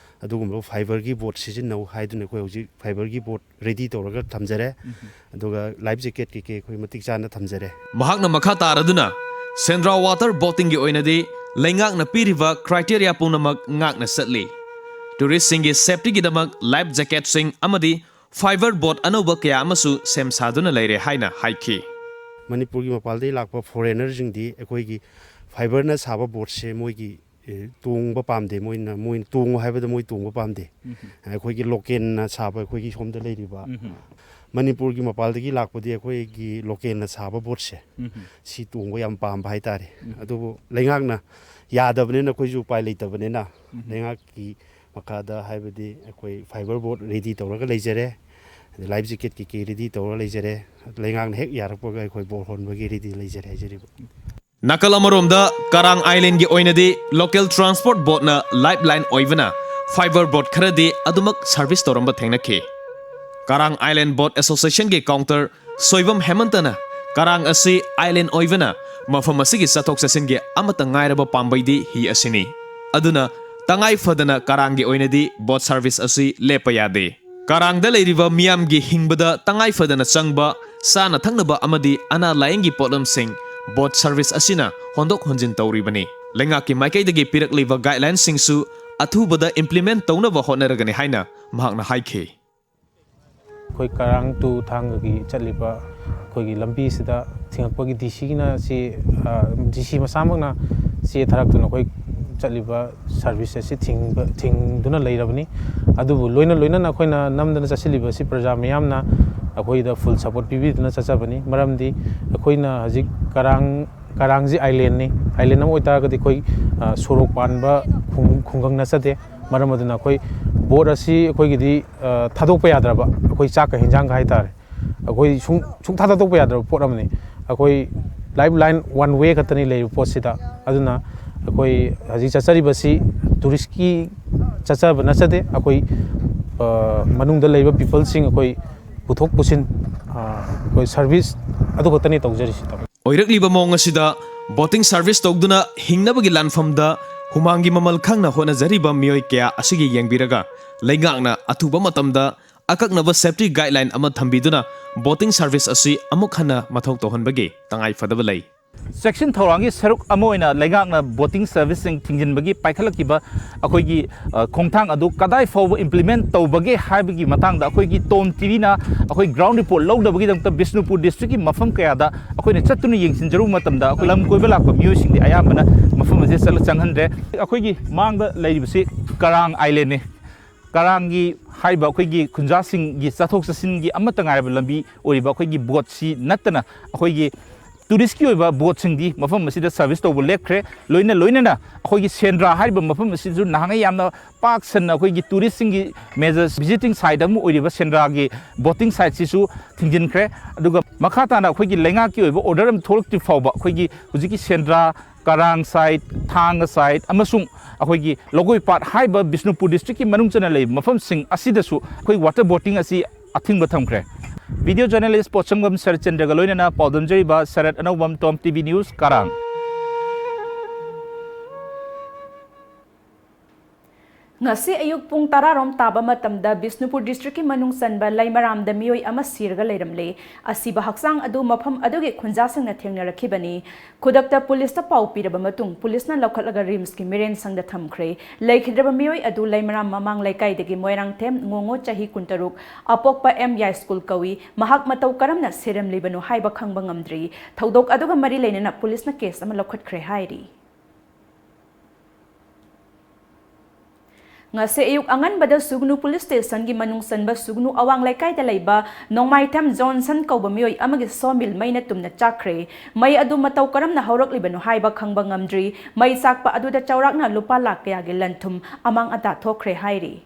ꯑꯗꯨꯒꯨꯝꯂꯕ ꯐꯥꯏꯕꯔꯒꯤ ꯕꯣꯠ ꯁꯤꯖꯤꯟꯅꯧ ꯍꯥꯏꯗꯨꯅ ꯑꯩꯈꯣꯏ ꯍꯧꯖꯤꯛ ꯐꯥꯏꯕꯔꯒꯤ ꯕꯣꯠ ꯔꯦꯗꯤ ꯇꯧꯔꯒ ꯊꯝꯖꯔꯦ꯫ ꯑꯗꯨꯒ ꯂꯥꯏꯐ ꯖꯦꯀꯦꯠ ꯀꯩꯀꯩ ꯑꯩꯈꯣꯏ ꯃꯇꯤꯛ ꯆꯥꯅ ꯊꯝꯖꯔꯦ꯫ ꯃꯍꯥꯛꯅ ꯃꯈꯥ ꯇꯥꯔꯗꯨꯅ, ꯁꯦꯟꯗ꯭ꯔꯥ ꯋꯥꯇꯔ ꯕꯣꯇꯤꯡꯒꯤ ꯑꯣꯏꯅꯗꯤ ꯂꯩꯉꯥꯛꯅ ꯄꯤꯔꯤꯕ ꯀ꯭ꯔꯥꯏꯇꯦꯔꯤꯌꯥ ꯄꯨꯝꯅꯃꯛ ꯉꯥꯛꯅ ꯆꯠꯂꯤ꯫ ꯇꯨꯔꯤꯁꯁꯤꯡꯒꯤ ꯁꯦꯐꯇꯤꯒꯤꯗꯃꯛ ꯂꯥꯏꯐ ꯖꯦꯀꯦꯠꯁꯤꯡ ꯑꯃꯗꯤ ꯐꯥꯏꯕꯔ ꯕꯣꯠ ꯑꯅꯧꯕ ꯀꯌꯥ ꯑꯃꯁꯨ ꯁꯦꯝ ꯁꯥꯗꯨꯅ ꯂꯩꯔꯦ ꯍꯥꯏꯅ ꯍꯥꯏꯈꯤ꯫ ꯃꯅꯤꯄꯨꯔꯒꯤ ꯃꯄꯥꯟꯗꯒꯤ ꯂꯥꯛꯄ ꯐꯣꯔꯦꯅꯔꯁꯤꯡꯗꯤ ꯑꯩꯈꯣꯏꯒꯤ ꯐꯥꯏꯕꯔꯅ ꯁꯥꯕ ꯕꯣꯠꯁꯦ ꯃꯣꯏꯒꯤ, ꯑꯦ, ꯇꯣꯡꯕ ꯄꯥꯝꯗꯦ꯫ ꯃꯣꯏꯅ, ꯃꯣꯏꯅ ꯇꯣꯡꯉꯨ ꯍꯥꯏꯕꯗ ꯃꯣꯏ ꯇꯣꯡꯕ ꯄꯥꯝꯗꯦ꯫ ꯑꯩꯈꯣꯏꯒꯤ ꯂꯣꯀꯦꯜꯅ ꯁꯥꯕ, ꯑꯩꯈꯣꯏꯒꯤ ꯁꯣꯝꯗ ꯂꯩꯔꯤꯕ ꯃꯅꯤꯄꯨꯔꯒꯤ ꯃꯄꯥꯟꯗꯒꯤ ꯂꯥꯛꯄꯗꯤ ꯑꯩꯈꯣꯏꯒꯤ ꯂꯣꯀꯦꯜꯅ ꯁꯥꯕ ꯕꯣꯠꯁꯦ ꯁꯤ ꯇꯣꯡꯕ ꯌꯥꯝ ꯄꯥꯝꯕ ꯍꯥꯏꯇꯥꯔꯦ꯫ ꯑꯗꯨꯕꯨ ꯂꯩꯉꯥꯛꯅ ꯌꯥꯗꯕꯅꯤꯅ ꯑꯩꯈꯣꯏꯁꯨ ꯎꯄꯥꯏ ꯂꯩꯇꯕꯅꯤꯅ ꯂꯩꯉꯥꯛꯀꯤ ꯃꯈꯥꯗ, ꯍꯥꯏꯕꯗꯤ ꯑꯩꯈꯣꯏ ꯐꯥꯏꯕꯔ ꯕꯣꯠ ꯔꯦꯗꯤ ꯇꯧꯔꯒ ꯂꯩꯖꯔꯦ, ꯑꯗꯩ ꯂꯥꯏꯐ ꯖꯦꯀꯦꯠ ꯀꯩꯀꯩ ꯔꯦꯗꯤ ꯇꯧꯔꯒ ꯂꯩꯖꯔꯦ꯫ ꯂꯩꯉꯥꯛꯅ ꯍꯦꯛ ꯌꯥꯔꯛꯄꯒ ꯑꯩꯈꯣꯏ ꯕꯣꯠ ꯍꯣꯟꯕꯒꯤ ꯔꯦꯗꯤ ꯂꯩꯖꯔꯦ ꯍꯥꯏꯖꯔꯤꯕ꯫ ꯅꯥꯀꯜ ꯑꯃꯔꯣꯝꯗ ꯀꯔꯥꯡ ꯑꯥꯏꯂꯦꯟꯒꯤ ꯑꯣꯏꯅꯗꯤ ꯂꯣꯀꯦꯜ ꯇ꯭ꯔꯥꯟꯁꯄꯣꯔꯠ ꯕꯣꯠꯅ ꯂꯥꯏꯐ ꯂꯥꯏꯟ ꯑꯣꯏꯕꯅ ꯐꯥꯏꯕꯔ ꯕꯣꯠ ꯈꯔꯗꯤ ꯑꯗꯨꯃꯛ ꯁꯔꯚꯤꯁ ꯇꯧꯔꯝꯕ ꯊꯦꯡꯅꯈꯤ꯫ ꯀꯔꯥꯡ ꯑꯥꯏꯂꯦꯟ ꯕꯣꯠ ꯑꯦꯁꯣꯁꯤꯌꯦꯁꯟꯒꯤ ꯀꯥꯎꯟꯇꯔ ꯁꯣꯏꯕꯝ ꯍꯦꯃꯟꯇꯅ ꯀꯔꯥꯡ ꯑꯁꯤ ꯑꯥꯏꯂꯦꯟ ꯑꯣꯏꯕꯅ ꯃꯐꯝ ꯑꯁꯤꯒꯤ ꯆꯠꯊꯣꯛ ꯆꯠꯁꯤꯟꯒꯤ ꯑꯃꯠꯇ ꯉꯥꯏꯔꯕ ꯄꯥꯝꯕꯩꯗꯤ ꯍꯤ ꯑꯁꯤꯅꯤ꯫ ꯑꯗꯨꯅ ꯇꯉꯥꯏ ꯐꯗꯅ ꯀꯔꯥꯡꯒꯤ ꯑꯣꯏꯅꯗꯤ ꯕꯣꯠ ꯁꯔꯚꯤꯁ ꯑꯁꯤ ꯂꯦꯞꯄ ꯌꯥꯗꯦ꯫ ꯀꯔꯥꯡꯗ ꯂꯩꯔꯤꯕ ꯃꯤꯌꯥꯝꯒꯤ ꯍꯤꯡꯕꯗ ꯇꯉꯥꯏ ꯐꯗꯅ ꯆꯪꯕ ꯆꯥꯅ ꯊꯛꯅꯕ ꯑꯃꯗꯤ ꯑꯅꯥ ꯂꯥꯌꯦꯡꯒꯤ ꯄꯣꯠꯂꯝꯁꯤꯡ ꯕꯣꯠ ꯁꯔꯚꯤꯁ ꯑꯁꯤꯅ ꯍꯣꯟꯗꯣꯛ ꯍꯣꯟꯖꯤꯟ ꯇꯧꯔꯤꯕꯅꯤ꯫ ꯂꯩꯉꯥꯛꯀꯤ ꯃꯥꯏꯀꯩꯗꯒꯤ ꯄꯤꯔꯛꯂꯤꯕ ꯒꯥꯏꯗꯂꯥꯏꯟꯁꯤꯡꯁꯨ ꯑꯊꯨꯕꯗ ꯏꯝꯄ꯭ꯂꯤꯃꯦꯟ ꯇꯧꯅꯕ ꯍꯣꯠꯅꯔꯒꯅꯤ ꯍꯥꯏꯅ ꯃꯍꯥꯛꯅ ꯍꯥꯏꯈꯤ꯫ ꯑꯩꯈꯣꯏ ꯀꯔꯥꯡ ꯇꯨ ꯊꯥꯡꯒꯒꯤ ꯆꯠꯂꯤꯕ ꯑꯩꯈꯣꯏꯒꯤ ꯂꯝꯕꯤꯁꯤꯗ ꯊꯤꯡꯉꯛꯄꯒꯤ ꯗꯤ ꯁꯤꯒꯤꯅ ꯆꯦ, ꯗꯤ ꯁꯤ ꯃꯁꯥꯃꯛꯅ ꯆꯦ ꯊꯥꯔꯛꯇꯨꯅ ꯑꯩꯈꯣꯏ ꯆꯠꯂꯤꯕ ꯁꯥꯔꯚꯤꯁ ꯑꯁꯤ ꯊꯤꯡꯕ, ꯊꯤꯡꯗꯨꯅ ꯂꯩꯔꯕꯅꯤ꯫ ꯑꯗꯨꯕꯨ ꯂꯣꯏꯅ ꯂꯣꯏꯅꯅ ꯑꯩꯈꯣꯏꯅ ꯅꯝꯗꯅ ꯆꯠꯁꯤꯜꯂꯤꯕ ꯑꯁꯤ ꯄ꯭ꯔꯖꯥ ꯃꯤꯌꯥꯝꯅ ꯑꯩꯈꯣꯏꯗ ꯐꯨꯜ ꯁꯄꯣꯔꯠ ꯄꯤꯕꯤꯗꯨꯅ ꯆꯠꯆꯕꯅꯤ꯫ ꯃꯔꯝꯗꯤ ꯑꯩꯈꯣꯏꯅ ꯍꯧꯖꯤꯛ ꯀꯔꯥꯡ, ꯀꯔꯥꯡꯁꯤ ꯑꯥꯏꯂꯦꯟꯅꯤ꯫ ꯑꯥꯏꯂꯦꯟ ꯑꯃ ꯑꯣꯏꯇꯥꯔꯒꯗꯤ ꯑꯩꯈꯣꯏ, ꯑ, ꯁꯣꯔꯣꯛ ꯄꯥꯟꯕ ꯈꯨꯡ-, ꯈꯨꯡꯒꯪ ꯅꯠꯆꯗꯦ꯫ ꯃꯔꯝ ꯑꯗꯨꯅ ꯑꯩꯈꯣꯏ ꯕꯣꯠ ꯑꯁꯤ ꯑꯩꯈꯣꯏꯒꯤꯗꯤ, ꯑ, ꯊꯥꯗꯣꯛꯄ ꯌꯥꯗ꯭ꯔꯕ, ꯑꯩꯈꯣꯏ ꯆꯥꯛꯀ ꯍꯦꯟꯖꯥꯡꯒ ꯍꯥꯏꯇꯥꯔꯦ, ꯑꯩꯈꯣꯏ ꯁꯨꯡ-, ꯁꯨꯡꯊꯥ ꯊꯥꯗꯣꯛꯄ ꯌꯥꯗ꯭ꯔꯕ ꯄꯣꯠ ꯑꯃꯅꯤ꯫ ꯑꯩꯈꯣꯏ ꯂꯥꯏꯐ ꯂꯥꯏꯟ ꯋꯥꯟ ꯋꯦ ꯈꯛꯇꯅꯤ ꯂꯩꯔꯤꯕ ꯄꯣꯠꯁꯤꯗ꯫ ꯑꯗꯨꯅ ꯑꯩꯈꯣꯏ ꯍꯧꯖꯤꯛ ꯆꯠꯆꯔꯤꯕꯁꯤ ꯇꯨꯔꯤꯁꯀꯤ ꯆꯠꯆꯕ ꯅꯠꯆꯗꯦ꯫ ꯑꯩꯈꯣꯏ, ꯑ, ꯃꯅꯨꯡꯗ ꯂꯩꯕ ꯄꯤꯄꯜꯁꯤꯡ ꯑꯩꯈꯣꯏ ꯄꯨꯊꯣꯛ ꯄꯨꯁꯤꯟ, ꯑ, ꯑꯩꯈꯣꯏ ꯁꯔꯚꯤꯁ ꯑꯗꯨ ꯈꯛꯇꯅꯤ ꯇꯧꯖꯔꯤꯁꯤ, ꯇꯥꯃꯣ꯫ ꯑꯣꯏꯔꯛꯂꯤꯕ ꯃꯑꯣꯡ ꯑꯁꯤꯗ ꯕꯣꯇꯤꯡ ꯁꯔꯚꯤꯁ ꯇꯧꯗꯨꯅ ꯍꯤꯡꯅꯕꯒꯤ ꯂꯥꯟꯐꯝꯗ ꯍꯨꯃꯥꯡꯒꯤ ꯃꯃꯜ ꯈꯪꯅ ꯍꯣꯠꯅꯖꯔꯤꯕ ꯃꯤꯑꯣꯏ ꯀꯌꯥ ꯑꯁꯤꯒꯤ ꯌꯦꯡꯕꯤꯔꯒ ꯂꯩꯉꯥꯛꯅ ꯑꯊꯨꯕ ꯃꯇꯝꯗ ꯑꯀꯛꯅꯕ ꯁꯦꯐꯇꯤ ꯒꯥꯏꯗꯂꯥꯏꯟ ꯑꯃ ꯊꯝꯕꯤꯗꯨꯅ ꯕꯣꯇꯤꯡ ꯁꯔꯚꯤꯁ ꯑꯁꯤ ꯑꯃꯨꯛ ꯍꯟꯅ ꯃꯊꯧ ꯇꯧꯍꯟꯕꯒꯤ ꯇꯉꯥꯏ ꯐꯗꯕ ꯂꯩ꯫ ꯆꯦꯛꯁꯤꯟ ꯊꯧꯔꯥꯡꯒꯤ ꯁꯔꯨꯛ ꯑꯃ ꯑꯣꯏꯅ ꯂꯩꯉꯥꯛꯅ ꯕꯣꯇꯤꯡ ꯁꯔꯚꯤꯁꯁꯤꯡ ꯊꯤꯡꯖꯤꯟꯕꯒꯤ ꯄꯥꯏꯈꯠꯂꯛꯈꯤꯕ ꯑꯩꯈꯣꯏꯒꯤ, ꯑ, ꯈꯣꯡꯊꯥꯡ ꯑꯗꯨ ꯀꯗꯥꯏ ꯐꯥꯎꯕ ꯏꯝꯄ꯭ꯂꯤꯃꯦꯟ ꯇꯧꯕꯒꯦ ꯍꯥꯏꯕꯒꯤ ꯃꯇꯥꯡꯗ ꯑꯩꯈꯣꯏꯒꯤ ꯇꯣꯝ ꯇꯤꯚꯤꯅ ꯑꯩꯈꯣꯏ ꯒ꯭ꯔꯥꯎꯟ ꯔꯤꯄꯣꯔꯠ ꯂꯧꯅꯕꯒꯤꯗꯃꯛꯇ ꯕꯤꯁꯅꯨꯄꯨꯔ ꯗꯤꯁꯇ꯭ꯔꯤꯛꯀꯤ ꯃꯐꯝ ꯀꯌꯥꯗ ꯑꯩꯈꯣꯏꯅ ꯆꯠꯇꯨꯅ ꯌꯦꯡꯁꯤꯟꯖꯔꯨꯕ ꯃꯇꯝꯗ ꯑꯩꯈꯣꯏ ꯂꯝ ꯀꯣꯏꯕ ꯂꯥꯛꯄ ꯃꯤꯑꯣꯏꯁꯤꯡꯗꯤ ꯑꯌꯥꯝꯕꯅ ꯃꯐꯝ ꯑꯁꯤꯗ ꯆꯠꯂ ꯆꯪꯍꯟꯗ꯭ꯔꯦ꯫ ꯑꯩꯈꯣꯏꯒꯤ ꯃꯥꯡꯗ ꯂꯩꯔꯤꯕꯁꯤ ꯀꯔꯥꯡ ꯑꯥꯏꯂꯦꯟꯅꯤ꯫ ꯀꯔꯥꯡꯒꯤ ꯍꯥꯏꯔꯤꯕ ꯑꯩꯈꯣꯏꯒꯤ ꯈꯨꯟꯖꯥꯁꯤꯡꯒꯤ ꯆꯠꯊꯣꯛ ꯆꯠꯁꯤꯟꯒꯤ ꯑꯃꯠꯇ ꯉꯥꯏꯔꯕ ꯂꯝꯕꯤ ꯑꯣꯏꯔꯤꯕ ꯑꯩꯈꯣꯏꯒꯤ ꯕꯣꯠꯁꯤ ꯅꯠꯇꯅ ꯑꯩꯈꯣꯏꯒꯤ ꯇꯨꯔꯤꯁꯀꯤ ꯑꯣꯏꯕ ꯕꯣꯠꯁꯤꯡꯗꯤ ꯃꯐꯝ ꯑꯁꯤꯗ ꯁꯔꯚꯤꯁ ꯇꯧꯕ ꯂꯦꯞꯈ꯭ꯔꯦ꯫ ꯂꯣꯏꯅ ꯂꯣꯏꯅꯅ ꯑꯩꯈꯣꯏꯒꯤ ꯁꯦꯟꯗ꯭ꯔꯥ ꯍꯥꯏꯔꯤꯕ ꯃꯐꯝ ꯑꯁꯤꯁꯨ ꯅꯍꯥꯟꯉꯩ ꯌꯥꯝꯅ ꯄꯥꯛ ꯁꯟꯅ ꯑꯩꯈꯣꯏꯒꯤ ꯇꯨꯔꯤꯁꯁꯤꯡꯒꯤ ꯃꯦꯖꯔ ꯚꯤꯖꯤꯇꯤꯡ ꯁꯥꯏꯠ ꯑꯃ ꯑꯣꯏꯔꯤꯕ ꯁꯦꯟꯗ꯭ꯔꯥꯒꯤ ꯕꯣꯇꯤꯡ ꯁꯥꯏꯠꯁꯤꯁꯨ ꯊꯤꯡꯖꯤꯟꯈ꯭ꯔꯦ꯫ ꯑꯗꯨꯒ ꯃꯈꯥ ꯇꯥꯅ ꯑꯩꯈꯣꯏꯒꯤ ꯂꯩꯉꯥꯛꯀꯤ ꯑꯣꯏꯕ ꯑꯣꯔꯗꯔ ꯑꯃ ꯊꯣꯛꯂꯛꯇ꯭ꯔꯤ ꯐꯥꯎꯕ ꯑꯩꯈꯣꯏꯒꯤ ꯍꯧꯖꯤꯛꯀꯤ ꯁꯦꯟꯗ꯭ꯔꯥ, ꯀꯔꯥꯡ ꯁꯥꯏꯠ, ꯊꯥꯡꯒ ꯁꯥꯏꯠ ꯑꯃꯁꯨꯡ ꯑꯩꯈꯣꯏꯒꯤ ꯂꯧꯒꯣꯏ ꯄꯥꯠ ꯍꯥꯏꯔꯤꯕ ꯕꯤꯁꯅꯨꯄꯨꯔ ꯗꯤꯁꯇ꯭ꯔꯤꯛꯀꯤ ꯃꯅꯨꯡ ꯆꯟꯅ ꯂꯩꯕ ꯃꯐꯝꯁꯤꯡ ꯑꯁꯤꯗꯁꯨ ꯑꯩꯈꯣꯏ ꯋꯥꯇꯔ ꯕꯣꯇꯤꯡ ꯑꯁꯤ ꯑꯊꯤꯡꯕ ꯊꯝꯈ꯭ꯔꯦ꯫ ꯚꯤꯗꯤꯑꯣ ꯖꯔꯅꯦꯂꯤꯁ ꯄꯣꯠꯁꯪꯕꯝ ꯁꯔꯠꯆꯟꯗ꯭ꯔꯒ ꯂꯣꯏꯅꯅ ꯄꯥꯎꯗꯝꯖꯔꯤꯕ ꯁꯔꯠ ꯑꯅꯧꯕꯝ, ꯇꯣꯝ ꯇꯤꯚꯤ ꯅ꯭ꯌꯨꯁ, ꯀꯔꯥꯡ꯫ ꯉꯁꯤ ꯑꯌꯨꯛ ꯄꯨꯡ ꯇꯔꯥ ꯔꯣꯝ ꯇꯥꯕ ꯃꯇꯝꯗ ꯕꯤꯁꯅꯨꯄꯨꯔ ꯗꯤꯁꯇ꯭ꯔꯤꯛꯀꯤ ꯃꯅꯨꯡ ꯆꯟꯕ ꯂꯩꯃꯔꯥꯝꯗ ꯃꯤꯑꯣꯏ ꯑꯃ ꯁꯤꯔꯒ ꯂꯩꯔꯝꯂꯦ꯫ ꯑꯁꯤꯕ ꯍꯛꯆꯥꯡ ꯑꯗꯨ ꯃꯐꯝ ꯑꯗꯨꯒꯤ ꯈꯨꯟꯖꯥꯁꯤꯡꯅ ꯊꯦꯡꯅꯔꯛꯈꯤꯕꯅꯤ꯫ ꯈꯨꯗꯛꯇ ꯄꯨꯂꯤꯁꯇ ꯄꯥꯎ ꯄꯤꯔꯕ ꯃꯇꯨꯡ ꯄꯨꯂꯤꯁꯅ ꯂꯧꯈꯠꯂꯒ ꯔꯤꯝꯁꯀꯤ ꯃꯤꯔꯦꯟꯁꯪꯗ ꯊꯝꯈ꯭ꯔꯦ꯫ ꯂꯩꯈꯤꯗ꯭ꯔꯕ ꯃꯤꯑꯣꯏ ꯑꯗꯨ ꯂꯩꯃꯔꯥꯝ ꯃꯃꯥꯡ ꯂꯩꯀꯥꯏꯗꯒꯤ ꯃꯣꯏꯔꯥꯡꯊꯦꯝ ꯉꯣꯉꯣ, ꯆꯍꯤ ꯀꯨꯟꯇꯔꯨꯛ, ꯑꯄꯣꯛꯄ ꯑꯦꯝ ꯌꯥꯏꯁ꯭ꯀꯨꯜ ꯀꯧꯏ꯫ ꯃꯍꯥꯛ ꯃꯇꯧ ꯀꯔꯝꯅ ꯁꯤꯔꯝꯂꯤꯕꯅꯣ ꯍꯥꯏꯕ ꯈꯪꯕ ꯉꯝꯗ꯭ꯔꯤ꯫ ꯊꯧꯗꯣꯛ ꯑꯗꯨꯒ ꯃꯔꯤ ꯂꯩꯅꯅ ꯄꯨꯂꯤꯁꯅ ꯀꯦꯁ ꯑꯃ ꯂꯧꯈꯠꯈ꯭ꯔꯦ ꯍꯥꯏꯔꯤ꯫ ꯉꯁꯤ ꯑꯌꯨꯛ ꯑꯉꯟꯕꯗ ꯁꯨꯒꯅꯨ ꯄꯨꯂꯤꯁ ꯁ꯭ꯇꯦꯁꯟꯒꯤ ꯃꯅꯨꯡ ꯆꯟꯕ ꯁꯨꯒꯅꯨ ꯑꯋꯥꯡ ꯂꯩꯀꯥꯏꯗ ꯂꯩꯕ ꯅꯣꯡꯃꯥꯏꯊꯦꯝ ꯖꯣꯟꯁꯟ ꯀꯧꯕ ꯃꯤꯑꯣꯏ ꯑꯃꯒꯤ ꯁꯣꯃꯤꯜ ꯃꯩꯅ ꯇꯨꯝꯅ ꯆꯥꯛꯈ꯭ꯔꯦ꯫ ꯃꯩ ꯑꯗꯨ ꯃꯇꯧ ꯀꯔꯝꯅ ꯍꯧꯔꯛꯂꯤꯕꯅꯣ ꯍꯥꯏꯕ ꯈꯪꯕ ꯉꯝꯗ꯭ꯔꯤ꯫ ꯃꯩ ꯆꯥꯛꯄ ꯑꯗꯨꯗ ꯆꯥꯎꯔꯥꯛꯅ ꯂꯨꯄꯥ ꯂꯥꯈ ꯀꯌꯥꯒꯤ ꯂꯟ ꯊꯨꯝ ꯑꯃꯥꯡ ꯑꯇꯥ ꯊꯣꯛꯈ꯭ꯔꯦ ꯍꯥꯏꯔꯤ꯫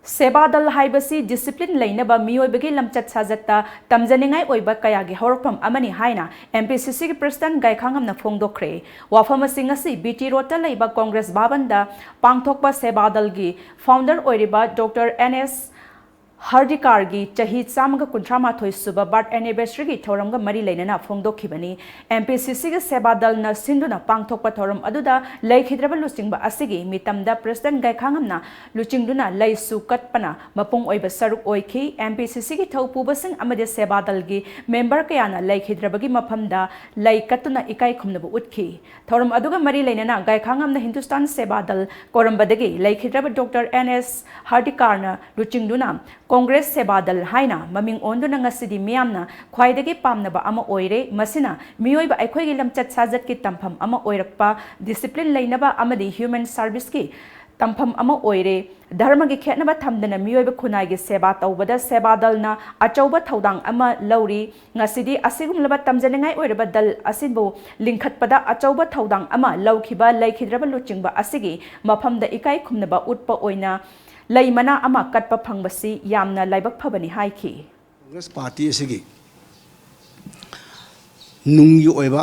ꯁꯦꯕꯥ ꯗꯜ ꯍꯥꯏꯕꯁꯤ ꯗꯤꯁꯤꯄ꯭ꯂꯤꯟ ꯂꯩꯅꯕ ꯃꯤꯑꯣꯏꯕꯒꯤ ꯂꯝꯆꯠ ꯁꯥꯖꯠꯇ ꯇꯝꯖꯅꯤꯡꯉꯥꯏ ꯑꯣꯏꯕ ꯀꯌꯥꯒꯤ ꯍꯧꯔꯛꯐꯝ ꯑꯃꯅꯤ ꯍꯥꯏꯅ ꯑꯦꯝ ꯄꯤ ꯁꯤ ꯁꯤꯒꯤ ꯄ꯭ꯔꯁꯤꯗꯦꯟꯠ ꯒꯥꯏꯈꯥꯉꯝꯅ ꯐꯣꯡꯗꯣꯛꯈ꯭ꯔꯦ꯫ ꯋꯥꯐꯝ ꯑꯁꯤ ꯉꯁꯤ ꯕꯤ ꯇꯤ ꯔꯣꯗꯇ ꯂꯩꯕ ꯀꯣꯡꯒ꯭ꯔꯦꯁ ꯚꯕꯟꯗ ꯄꯥꯡꯊꯣꯛꯄ ꯁꯦꯕꯥ ꯗꯜꯒꯤ ꯐꯥꯎꯟꯗꯔ ꯑꯣꯏꯔꯤꯕ ꯗꯣꯛꯇꯔ ꯑꯦꯟ ꯑꯦꯁ ꯍꯔꯗꯤꯀꯥꯔꯒꯤ ꯆꯍꯤ ꯆꯥꯝꯃꯒ ꯀꯨꯟꯊ꯭ꯔꯥ ꯃꯥꯊꯣꯏ ꯁꯨꯕ ꯕꯥꯔꯊ ꯑꯦꯅꯤꯚꯔꯁꯔꯤꯒꯤ ꯊꯧꯔꯝꯒ ꯃꯔꯤ ꯂꯩꯅꯅ ꯐꯣꯡꯗꯣꯛꯈꯤꯕꯅꯤ꯫ ꯑꯦꯝ ꯄꯤ ꯁꯤ ꯁꯤꯒꯤ ꯁꯦꯕꯥ ꯗꯜꯅ ꯁꯤꯟꯗꯨꯅ ꯄꯥꯡꯊꯣꯛꯄ ꯊꯧꯔꯝ ꯑꯗꯨꯗ ꯂꯩꯈꯤꯗ꯭ꯔꯕ ꯂꯨꯆꯤꯡꯕ ꯑꯁꯤꯒꯤ ꯃꯤꯇꯝꯗ ꯄ꯭ꯔꯁꯤꯗꯦꯟꯠ ꯒꯥꯏꯈꯥꯉꯝꯅ ꯂꯨꯆꯤꯡꯗꯨꯅ ꯂꯩꯁꯨ ꯀꯠꯄꯅ ꯃꯄꯨꯡ ꯑꯣꯏꯕ ꯁꯔꯨꯛ ꯑꯣꯏꯈꯤ꯫ ꯑꯦꯝ ꯄꯤ ꯁꯤ ꯁꯤꯒꯤ ꯊꯧꯄꯨꯕꯁꯤꯡ ꯑꯃꯗꯤ ꯁꯦꯕꯥ ꯗꯜꯒꯤ ꯃꯦꯝꯕꯔ ꯀꯌꯥꯅ ꯂꯩꯈꯤꯗ꯭ꯔꯕꯒꯤ ꯃꯐꯝꯗ ꯂꯩ ꯀꯠꯇꯨꯅ ꯏꯀꯥꯏ ꯈꯨꯝꯅꯕ ꯎꯠꯈꯤ꯫ ꯊꯧꯔꯝ ꯑꯗꯨꯒ ꯃꯔꯤ ꯂꯩꯅꯅ ꯒꯥꯏꯈꯥꯉꯝꯅ ꯍꯤꯟꯗꯨꯁꯇꯥꯟ ꯁꯦꯕꯥ ꯗꯜ ꯀꯣꯔꯝꯕꯗꯒꯤ ꯂꯩꯈꯤꯗ꯭ꯔꯕ ꯗꯣꯛꯇꯔ ꯑꯦꯟ ꯑꯦꯁ ꯍꯔꯗꯤꯀꯥꯔꯅ ꯂꯨꯆꯤꯡꯗꯨꯅ ꯀꯣꯡꯒ꯭ꯔꯦꯁ ꯁꯦꯕꯥ ꯗꯜ ꯍꯥꯏꯅ ꯃꯃꯤꯡ ꯑꯣꯟꯗꯨꯅ ꯉꯁꯤꯗꯤ ꯃꯤꯌꯥꯝꯅ ꯈ꯭ꯋꯥꯏꯗꯒꯤ ꯄꯥꯝꯅꯕ ꯑꯃ ꯑꯣꯏꯔꯦ꯫ ꯃꯁꯤꯅ ꯃꯤꯑꯣꯏꯕ ꯑꯩꯈꯣꯏꯒꯤ ꯂꯝꯆꯠ ꯁꯥꯖꯠꯀꯤ ꯇꯝꯐꯝ ꯑꯃ ꯑꯣꯏꯔꯛꯄ, ꯗꯤꯁꯤꯄ꯭ꯂꯤꯟ ꯂꯩꯅꯕ ꯑꯃꯗꯤ ꯍ꯭ꯌꯨꯃꯦꯟ ꯁꯥꯔꯚꯤꯁꯀꯤ ꯇꯝꯐꯝ ꯑꯃ ꯑꯣꯏꯔꯦ꯫ ꯙꯔꯃꯒꯤ ꯈꯦꯠꯅꯕ ꯊꯝꯗꯅ ꯃꯤꯑꯣꯏꯕ ꯈꯨꯟꯅꯥꯏꯒꯤ ꯁꯦꯕꯥ ꯇꯧꯕꯗ ꯁꯦꯕꯥ ꯗꯜꯅ ꯑꯆꯧꯕ ꯊꯧꯗꯥꯡ ꯑꯃ ꯂꯧꯔꯤ꯫ ꯉꯁꯤꯗꯤ ꯑꯁꯤꯒꯨꯝꯂꯕ ꯇꯝꯖꯅꯤꯡꯉꯥꯏ ꯑꯣꯏꯔꯕ ꯗꯜ ꯑꯁꯤꯕꯨ ꯂꯤꯡꯈꯠꯄꯗ ꯑꯆꯧꯕ ꯊꯧꯗꯥꯡ ꯑꯃ ꯂꯧꯈꯤꯕ ꯂꯩꯈꯤꯗ꯭ꯔꯕ ꯂꯨꯆꯤꯡꯕ ꯑꯁꯤꯒꯤ ꯃꯐꯝꯗ ꯏꯀꯥꯏ ꯈꯨꯝꯅꯕ ꯎꯠꯄ ꯑꯣꯏꯅ ꯂꯩ ꯃꯅꯥ ꯑꯃ ꯀꯠꯄ ꯐꯪꯕꯁꯤ ꯌꯥꯝꯅ ꯂꯥꯏꯕꯛ ꯐꯕꯅꯤ ꯍꯥꯏꯈꯤ꯫ ꯀꯣꯡꯒ꯭ꯔꯦꯁ ꯄꯥꯔꯇꯤ ꯑꯁꯤꯒꯤ ꯅꯨꯡꯒꯤ ꯑꯣꯏꯕ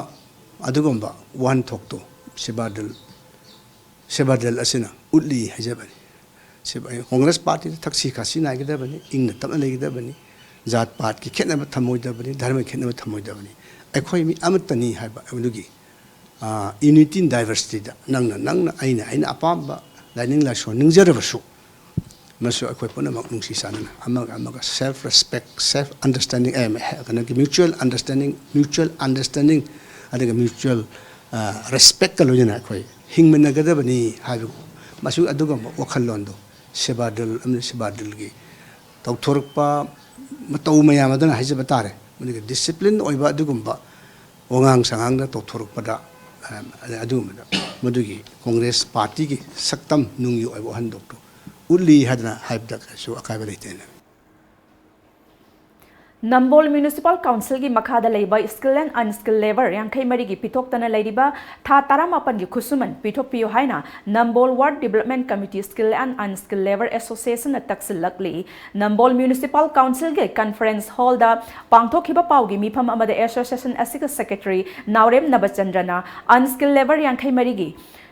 ꯑꯗꯨꯒꯨꯝꯕ ꯋꯥꯍꯟꯊꯣꯛꯇꯣ ꯁꯦꯕꯥ ꯗꯜ, ꯁꯦꯕꯥ ꯗꯜ ꯑꯁꯤꯅ ꯎꯠꯂꯤ ꯍꯥꯏꯖꯕꯅꯤ꯫ ꯁꯦꯕꯥ-, ꯀꯣꯡꯒ꯭ꯔꯦꯁ ꯄꯥꯔꯇꯤꯗ ꯊꯛꯁꯤ ꯈꯥꯁꯤ ꯅꯥꯏꯒꯗꯕꯅꯤ, ꯏꯪꯅ ꯇꯞꯅ ꯂꯩꯒꯗꯕꯅꯤ, ꯖꯥꯠ ꯄꯥꯠꯀꯤ ꯈꯦꯠꯅꯕ ꯊꯝꯃꯣꯏꯗꯕꯅꯤ, ꯙꯔꯃꯒꯤ ꯈꯦꯠꯅꯕ ꯊꯝꯃꯣꯏꯗꯕꯅꯤ꯫ ꯑꯩꯈꯣꯏ ꯃꯤ ꯑꯃꯠꯇꯅꯤ ꯍꯥꯏꯕ ꯑꯗꯨꯒꯤ unity in diversityꯗ ꯅꯪꯅ ꯅꯪꯅ, ꯑꯩꯅ ꯑꯩꯅ ꯑꯄꯥꯝꯕ ꯂꯥꯏꯅꯤꯡ ꯂꯥꯏꯁꯣꯟ ꯅꯤꯡꯖꯔꯕꯁꯨ, ꯃꯁꯨ ꯑꯩꯈꯣꯏ ꯄꯨꯝꯅꯃꯛ ꯅꯨꯡꯁꯤ ꯆꯥꯟꯅꯅ ꯑꯃꯒ ꯑꯃꯒ self respect, self understanding, ꯑꯦ, ꯀꯩꯅꯣꯒꯤ mutual understanding, mutual understanding ꯑꯗꯨꯒ mutual respectꯀ ꯂꯣꯏꯅꯅ ꯑꯩꯈꯣꯏ ꯍꯤꯡꯃꯤꯟꯅꯒꯗꯕꯅꯤ ꯍꯥꯏꯕ, ꯃꯁꯤ ꯑꯗꯨꯒꯨꯝꯕ ꯋꯥꯈꯜꯂꯣꯟꯗꯣ ꯁꯦꯕꯥ ꯗꯜ ꯑꯃꯗꯤ ꯁꯦꯕꯥ ꯗꯜꯒꯤ ꯇꯧꯊꯣꯔꯛꯄ ꯃꯇꯧ ꯃꯌꯥꯝ ꯑꯗꯨꯅ ꯍꯥꯏꯖꯕ ꯇꯥꯔꯦ꯫ ꯃꯗꯨꯒꯤ discipline ꯑꯣꯏꯕ ꯑꯗꯨꯒꯨꯝꯕ ꯋꯥꯉꯥꯡ ꯁꯉꯥꯡꯗ ꯇꯧꯊꯣꯔꯛꯄꯗ, ꯑ, ꯑꯗꯨꯒꯨꯝꯕꯗ ꯃꯗꯨꯒꯤ ꯀꯣꯡꯒ꯭ꯔꯦꯁ ꯄꯥꯔꯇꯤꯒꯤ ꯁꯛꯇꯝ ꯅꯨꯡꯒꯤ ꯑꯣꯏꯕ ꯋꯥꯍꯟꯊꯣꯛꯇꯨ ꯎꯠꯂꯤ ꯍꯥꯏꯗꯅ ꯍꯥꯏꯕꯗ ꯀꯩꯁꯨ ꯑꯀꯥꯏꯕ ꯂꯩꯇꯦꯅ꯫ ꯅꯝꯕꯣꯜ ꯃ꯭ꯌꯨꯅꯤꯁꯤꯄꯥꯜ ꯀꯥꯎꯟꯁꯤꯜꯒꯤ ꯃꯈꯥꯗ ꯂꯩꯕ skilled and unskilled labour ꯌꯥꯡꯈꯩ ꯃꯔꯤꯒꯤ ꯄꯤꯊꯣꯛꯇꯅ ꯂꯩꯔꯤꯕ ꯊꯥ ꯇꯔꯥꯃꯥꯄꯟꯒꯤ ꯈꯨꯠꯁꯨꯃꯟ ꯄꯤꯊꯣꯛꯄꯤꯌꯨ ꯍꯥꯏꯅ ꯅꯝꯕꯣꯜ Ward Development Committee Skilled and Unskilled Labour Associationꯅ ꯇꯛꯁꯤꯜꯂꯛꯂꯤ꯫ Nambol municipal ꯀꯥꯎꯟꯁꯤꯜꯒꯤ ꯀꯟꯐꯔꯦꯟꯁ ꯍꯣꯜꯗ ꯄꯥꯡꯊꯣꯛꯈꯤꯕ ꯄꯥꯎꯒꯤ ꯃꯤꯐꯝ ꯑꯃꯗ ꯑꯦꯁꯣꯁꯤꯌꯦꯁꯟ ꯑꯁꯤꯒꯤ ꯁꯦꯀ꯭ꯔꯦꯇꯔꯤ ꯅꯥꯎꯔꯦꯝ ꯅꯕꯆꯟꯗ꯭ꯔꯅ unskilled labour ꯌꯥꯡꯈꯩ ꯃꯔꯤꯒꯤ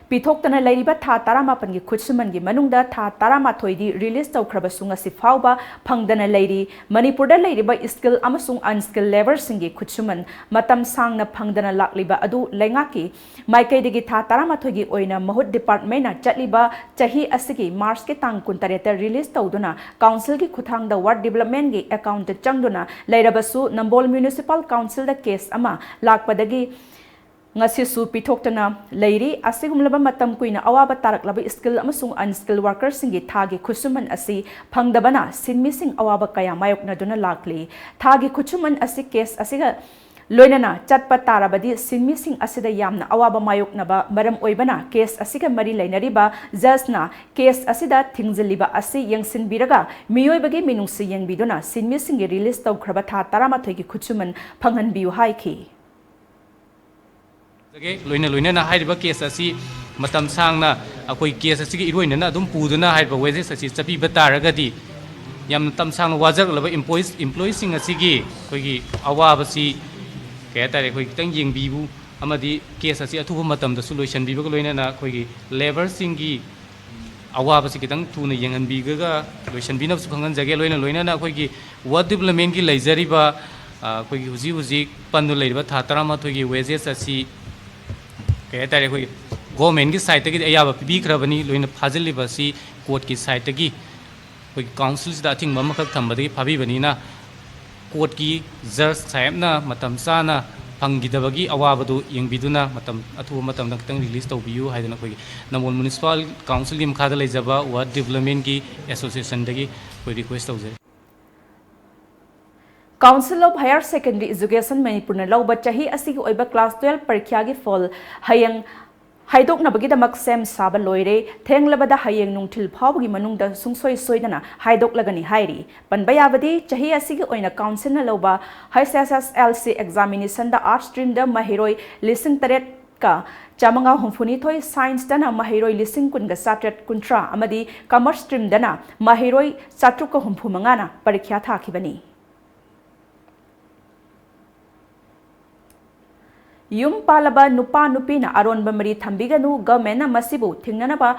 ꯄꯤꯊꯣꯛꯇꯅ ꯂꯩꯔꯤꯕ ꯊꯥ ꯇꯔꯥꯃꯥꯄꯟꯒꯤ ꯈꯨꯠꯁꯨꯃꯟꯒꯤ ꯃꯅꯨꯡꯗ ꯊꯥ ꯇꯔꯥꯃꯥꯊꯣꯏꯗꯤ ꯔꯤꯂꯤꯖ ꯇꯧꯈ꯭ꯔꯕꯁꯨ ꯉꯁꯤ ꯐꯥꯎꯕ ꯐꯪꯗꯅ ꯂꯩꯔꯤ꯫ ꯃꯅꯤꯄꯨꯔꯗ ꯂꯩꯔꯤꯕ skilled ꯑꯃꯁꯨꯡ unskilled labourꯁꯤꯡꯒꯤ ꯈꯨꯠꯁꯨꯃꯟ ꯃꯇꯝ ꯁꯥꯡꯅ ꯐꯪꯗꯅ ꯂꯥꯛꯂꯤꯕ ꯑꯗꯨ ꯂꯩꯉꯥꯛꯀꯤ ꯃꯥꯏꯀꯩꯗꯒꯤ ꯊꯥ ꯇꯔꯥꯃꯥꯊꯣꯏꯒꯤ ꯑꯣꯏꯅ ꯃꯍꯨꯠ ꯗꯤꯄꯥꯔꯠꯃꯦꯟꯅ ꯆꯠꯂꯤꯕ ꯆꯍꯤ ꯑꯁꯤꯒꯤ ꯃꯥꯔꯆꯀꯤ ꯇꯥꯡ ꯀꯨꯟꯇꯔꯦꯠꯇ ꯔꯤꯂꯤꯖ ꯇꯧꯗꯨꯅ ꯀꯥꯎꯟꯁꯤꯜꯒꯤ ꯈꯨꯠꯊꯥꯡꯗ ꯋꯥꯔꯗ ꯗꯤꯕꯂꯞꯃꯦꯟꯒꯤ ꯑꯦꯀꯥꯎꯟꯇ ꯆꯪꯗꯨꯅ ꯂꯩꯔꯕꯁꯨ ꯅꯝꯕꯣꯜ ꯃ꯭ꯌꯨꯅꯤꯁꯤꯄꯥꯜ ꯀꯥꯎꯟꯁꯤꯜꯗ ꯀꯦꯁ ꯑꯃ ꯂꯥꯛꯄꯗꯒꯤ ꯉꯁꯤꯁꯨ ꯄꯤꯊꯣꯛꯇꯅ ꯂꯩꯔꯤ꯫ ꯑꯁꯤꯒꯨꯝꯂꯕ ꯃꯇꯝ ꯀꯨꯏꯅ ꯑꯋꯥꯕ ꯇꯥꯔꯛꯂꯕ skilled ꯑꯃꯁꯨꯡ unskilled workerꯁꯤꯡꯒꯤ ꯊꯥꯒꯤ ꯈꯨꯠꯁꯨꯃꯟ ꯑꯁꯤ ꯐꯪꯗꯕꯅ ꯁꯤꯟꯃꯤꯁꯤꯡ ꯑꯋꯥꯕ ꯀꯌꯥ ꯃꯥꯌꯣꯛꯅꯗꯨꯅ ꯂꯥꯛꯂꯤ꯫ ꯊꯥꯒꯤ ꯈꯨꯠꯁꯨꯃꯟ ꯑꯁꯤ ꯀꯦꯁ ꯑꯁꯤꯒ ꯂꯣꯏꯅꯅ ꯆꯠꯄ ꯇꯥꯔꯕꯗꯤ ꯁꯤꯟꯃꯤꯁꯤꯡ ꯑꯁꯤꯗ ꯌꯥꯝꯅ ꯑꯋꯥꯕ ꯃꯥꯌꯣꯛꯅꯕ ꯃꯔꯝ ꯑꯣꯏꯕꯅ ꯀꯦꯁ ꯑꯁꯤꯒ ꯃꯔꯤ ꯂꯩꯅꯔꯤꯕ ꯖꯖꯅ ꯀꯦꯁ ꯑꯁꯤꯗ ꯊꯤꯡꯖꯤꯜꯂꯤꯕ ꯑꯁꯤ ꯌꯦꯡꯁꯤꯟꯕꯤꯔꯒ ꯃꯤꯑꯣꯏꯕꯒꯤ ꯃꯤꯅꯨꯡꯁꯤ ꯌꯦꯡꯕꯤꯗꯨꯅ ꯁꯤꯟꯃꯤꯁꯤꯡꯒꯤ ꯔꯤꯂꯤꯖ ꯇꯧꯈ꯭ꯔꯕ ꯊꯥ ꯇꯔꯥꯃꯥꯊꯣꯏꯒꯤ ꯈꯨꯠꯁꯨꯃꯟ ꯐꯪꯍꯟꯕꯤꯌꯨ ꯍꯥꯏꯈꯤ꯫ ꯂꯣꯏꯅ ꯂꯣꯏꯅꯅ ꯍꯥꯏꯔꯤꯕ ꯀꯦꯁ ꯑꯁꯤ ꯃꯇꯝ ꯁꯥꯡꯅ ꯑꯩꯈꯣꯏ ꯀꯦꯁ ꯑꯁꯤꯒꯤ ꯏꯔꯣꯏꯅꯅ ꯑꯗꯨꯝ ꯄꯨꯗꯨꯅ ꯍꯥꯏꯔꯤꯕ ꯋꯦꯖꯦꯁ ꯑꯁꯤ ꯆꯠꯄꯤꯕ ꯇꯥꯔꯒꯗꯤ ꯌꯥꯝꯅ ꯃꯇꯝ ꯁꯥꯡꯅ ꯋꯥꯖꯔꯛꯂꯕ employees, employeeꯁꯤꯡ ꯑꯁꯤꯒꯤ ꯑꯩꯈꯣꯏꯒꯤ ꯑꯋꯥꯕꯁꯤ ꯀꯩ ꯍꯥꯏꯇꯥꯔꯦ, ꯑꯩꯈꯣꯏ ꯈꯤꯇꯪ ꯌꯦꯡꯕꯤꯕꯨ ꯑꯃꯗꯤ ꯀꯦꯁ ꯑꯁꯤ ꯑꯊꯨꯕ ꯃꯇꯝꯗꯁꯨ ꯂꯣꯏꯁꯤꯟꯕꯤꯕꯒ ꯂꯣꯏꯅꯅ ꯑꯩꯈꯣꯏꯒꯤ labourꯁꯤꯡꯒꯤ ꯑꯋꯥꯕꯁꯤ ꯈꯤꯇꯪ ꯊꯨꯅ ꯌꯦꯡꯍꯟꯕꯤꯔꯒ ꯂꯣꯏꯁꯤꯟꯕꯤꯅꯕꯁꯨ ꯈꯪꯍꯟꯖꯒꯦ꯫ ꯂꯣꯏꯅ ꯂꯣꯏꯅꯅ ꯑꯩꯈꯣꯏꯒꯤ ꯋꯥꯔꯗ ꯗꯤꯕꯂꯞꯃꯦꯟꯒꯤ ꯂꯩꯖꯔꯤꯕ, ꯑ, ꯑꯩꯈꯣꯏꯒꯤ ꯍꯧꯖꯤꯛ ꯍꯧꯖꯤꯛ ꯄꯟꯗꯨꯅ ꯂꯩꯔꯤꯕ ꯊꯥ ꯇꯔꯥꯃꯥꯊꯣꯏꯒꯤ ꯋꯦꯖꯦꯁ ꯑꯁꯤ ꯀꯩ ꯍꯥꯏꯇꯥꯔꯦ, ꯑꯩꯈꯣꯏ ꯒꯣꯔꯃꯦꯟꯒꯤ ꯁꯥꯏꯠꯇꯒꯤꯗꯤ ꯑꯌꯥꯕ ꯄꯤꯕꯤꯈ꯭ꯔꯕꯅꯤ꯫ ꯂꯣꯏꯅ ꯐꯥꯖꯤꯜꯂꯤꯕ ꯑꯁꯤ ꯀꯣꯔꯠꯀꯤ ꯁꯥꯏꯠꯇꯒꯤ ꯑꯩꯈꯣꯏꯒꯤ ꯀꯥꯎꯟꯁꯤꯜꯁꯤꯗ ꯑꯊꯤꯡꯕ ꯑꯃꯈꯛ ꯊꯝꯕꯗꯒꯤ ꯐꯥꯕꯤꯕꯅꯤꯅ ꯀꯣꯔꯠꯀꯤ ꯖꯖ ꯁꯥꯍꯦꯕꯅ ꯃꯇꯝ ꯆꯥꯅ ꯐꯪꯈꯤꯗꯕꯒꯤ ꯑꯋꯥꯕꯗꯨ ꯌꯦꯡꯕꯤꯗꯨꯅ ꯃꯇꯝ ꯑꯊꯨꯕ ꯃꯇꯝꯗ ꯈꯤꯇꯪ ꯔꯤꯂꯤꯖ ꯇꯧꯕꯤꯌꯨ ꯍꯥꯏꯗꯅ ꯑꯩꯈꯣꯏꯒꯤ ꯅꯝꯕꯣꯜ ꯃ꯭ꯌꯨꯅꯤꯁꯤꯄꯥꯜ ꯀꯥꯎꯟꯁꯤꯜꯒꯤ ꯃꯈꯥꯗ ꯂꯩꯖꯕ ꯋꯥꯔꯗ ꯗꯤꯕꯂꯞꯃꯦꯟꯒꯤ ꯑꯦꯁꯣꯁꯤꯌꯦꯁꯟꯗꯒꯤ ꯑꯩꯈꯣꯏ ꯔꯤꯀ꯭ꯋꯦꯁ ꯇꯧꯖꯔꯤ꯫ Council of Higher Secondary Education ꯃꯅꯤꯄꯨꯔꯅ ꯂꯧꯕ ꯆꯍꯤ ꯑꯁꯤꯒꯤ ꯑꯣꯏꯕ ꯀ꯭ꯂꯥꯁ ꯇꯨꯌꯦꯜꯐ ꯄꯔꯤꯈ꯭ꯌꯥꯒꯤ ꯐꯣꯜ ꯍꯌꯦꯡ ꯍꯥꯏꯗꯣꯛꯅꯕꯒꯤꯗꯃꯛ ꯁꯦꯝ ꯁꯥꯕ ꯂꯣꯏꯔꯦ꯫ ꯊꯦꯡꯂꯕꯗ ꯍꯌꯦꯡ ꯅꯨꯡꯊꯤꯜ ꯐꯥꯎꯕꯒꯤ ꯃꯅꯨꯡꯗ ꯁꯨꯡꯁꯣꯏ ꯁꯣꯏꯗꯅ ꯍꯥꯏꯗꯣꯛꯂꯒꯅꯤ ꯍꯥꯏꯔꯤ꯫ ꯄꯟꯕ ꯌꯥꯕꯗꯤ, ꯆꯍꯤ ꯑꯁꯤꯒꯤ ꯑꯣꯏꯅ ꯀꯥꯎꯟꯁꯤꯜꯅ ꯂꯧꯕ H S S L C examination ꯗ arts stream ꯗ ꯃꯍꯩꯔꯣꯏ ꯂꯤꯁꯤꯡ ꯇꯔꯦꯠꯀ ꯆꯥꯃꯉꯥ ꯍꯨꯝꯐꯨꯅꯤꯊꯣꯏ, science ꯇꯅ ꯃꯍꯩꯔꯣꯏ ꯂꯤꯁꯤꯡ ꯀꯨꯟꯒ ꯆꯥꯇ꯭ꯔꯦꯠ ꯀꯨꯟꯊ꯭ꯔꯥ ꯑꯃꯗꯤ commerce stream ꯗꯅ ꯃꯍꯩꯔꯣꯏ ꯆꯥꯇ꯭ꯔꯨꯛꯀ ꯍꯨꯝꯐꯨ ꯃꯉꯥꯅ ꯄꯔꯤꯈ꯭ꯌꯥ ꯊꯥꯈꯤꯕꯅꯤ꯫ ꯌꯨꯝ ꯄꯥꯜꯂꯕ ꯅꯨꯄꯥ ꯅꯨꯄꯤꯅ ꯑꯔꯣꯟꯕ ꯃꯔꯤ ꯊꯝꯕꯤꯒꯅꯨ, ꯒꯚꯔꯟꯃꯦꯟꯠꯅ ꯃꯁꯤꯕꯨ ꯊꯤꯡꯅꯅꯕ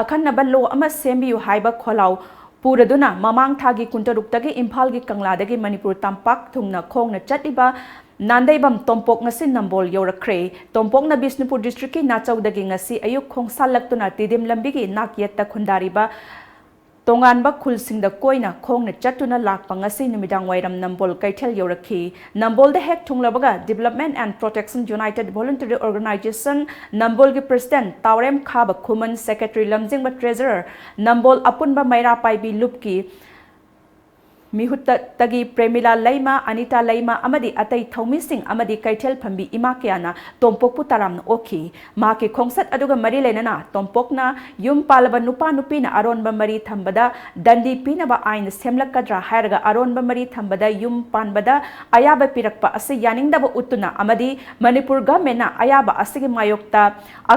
ꯑꯈꯟꯅꯕ ꯂꯣ ꯑꯃ ꯁꯦꯝꯕꯤꯌꯨ ꯍꯥꯏꯕ ꯈꯣꯜꯂꯥꯎ ꯄꯨꯔꯗꯨꯅ ꯃꯃꯥꯡ ꯊꯥꯒꯤ ꯀꯨꯟꯇꯔꯨꯛꯇꯒꯤ ꯏꯝꯐꯥꯜꯒꯤ ꯀꯪꯂꯥꯗꯒꯤ ꯃꯅꯤꯄꯨꯔ ꯇꯝꯄꯥꯛ ꯊꯨꯡꯅ ꯈꯣꯡꯅ ꯆꯠꯂꯤꯕ ꯅꯥꯟꯗꯩꯕꯝ ꯇꯣꯝꯄꯣꯛ ꯉꯁꯤ ꯅꯝꯕꯣꯜ ꯌꯧꯔꯛꯈ꯭ꯔꯦ꯫ ꯇꯣꯝꯄꯣꯛꯅ ꯕꯤꯁꯅꯨꯄꯨꯔ ꯗꯤꯁꯇ꯭ꯔꯤꯛꯀꯤ ꯅꯥꯆꯧꯗꯒꯤ ꯉꯁꯤ ꯑꯌꯨꯛ ꯈꯣꯡꯁꯥꯜꯂꯛꯇꯨꯅ ꯇꯤꯗꯤꯝ ꯂꯝꯕꯤꯒꯤ ꯅꯥꯛ ꯌꯦꯠꯇ ꯈꯨꯟꯗꯥꯔꯤꯕ ꯇꯣꯉꯥꯟꯕ ꯈꯨꯜꯁꯤꯡꯗ ꯀꯣꯏꯅ ꯈꯣꯡꯅ ꯆꯠꯇꯨꯅ ꯂꯥꯛꯄ ꯉꯁꯤ ꯅꯨꯃꯤꯗꯥꯡ ꯋꯥꯏꯔꯝ ꯅꯝꯕꯣꯜ ꯀꯩꯊꯦꯜ ꯌꯧꯔꯛꯈꯤ꯫ ꯅꯝꯕꯣꯜꯗ ꯍꯦꯛ ꯊꯨꯡꯂꯕꯒ Development and Protection United Voluntary Organization ꯅꯝꯕꯣꯜꯒꯤ ꯄ꯭ꯔꯦꯁꯤꯗꯦꯟꯠ ꯇꯥꯎꯔꯦꯝ ꯈꯥꯕ ꯈꯨꯃꯟ, ꯁꯦꯀ꯭ꯔꯦꯇꯔꯤ ꯂꯝꯖꯤꯡꯕ, ꯇ꯭ꯔꯦꯖꯔꯔ ꯅꯝꯕꯣꯜ ꯑꯄꯨꯟꯕ ꯃꯩꯔꯥ ꯄꯥꯏꯕꯤ ꯂꯨꯞꯀꯤ ꯃꯤꯍꯨꯠꯇꯒꯤ ꯄ꯭ꯔꯦꯃꯤꯂꯥ ꯂꯩꯃ, ꯑꯅꯤꯇꯥ ꯂꯩꯃ ꯑꯃꯗꯤ ꯑꯇꯩ ꯊꯧꯃꯤꯁꯤꯡ ꯑꯃꯗꯤ ꯀꯩꯊꯦꯜ ꯐꯝꯕꯤ ꯏꯃꯥ ꯀꯌꯥꯅ ꯇꯣꯝꯄꯣꯛꯄꯨ ꯇꯔꯥꯝꯅ ꯑꯣꯛꯈꯤ꯫ ꯃꯍꯥꯛꯀꯤ ꯈꯣꯡꯆꯠ ꯑꯗꯨꯒ ꯃꯔꯤ ꯂꯩꯅꯅ ꯇꯣꯝꯄꯣꯛꯅ ꯌꯨꯝ ꯄꯥꯜꯂꯕ ꯅꯨꯄꯥ ꯅꯨꯄꯤꯅ ꯑꯔꯣꯟꯕ ꯃꯔꯤ ꯊꯝꯕꯗ ꯗꯟꯗꯤ ꯄꯤꯅꯕ ꯑꯥꯏꯟ ꯁꯦꯝꯂꯛꯀꯗ꯭ꯔꯥ ꯍꯥꯏꯔꯒ ꯑꯔꯣꯟꯕ ꯃꯔꯤ ꯊꯝꯕꯗ ꯌꯨꯝ ꯄꯥꯟꯕꯗ ꯑꯌꯥꯕ ꯄꯤꯔꯛꯄ ꯑꯁꯤ ꯌꯥꯅꯤꯡꯗꯕ ꯎꯠꯇꯨꯅ ꯑꯃꯗꯤ ꯃꯅꯤꯄꯨꯔ ꯒꯚꯔꯟꯃꯦꯟꯠꯅ ꯑꯌꯥꯕ ꯑꯁꯤꯒꯤ ꯃꯥꯌꯣꯛꯇ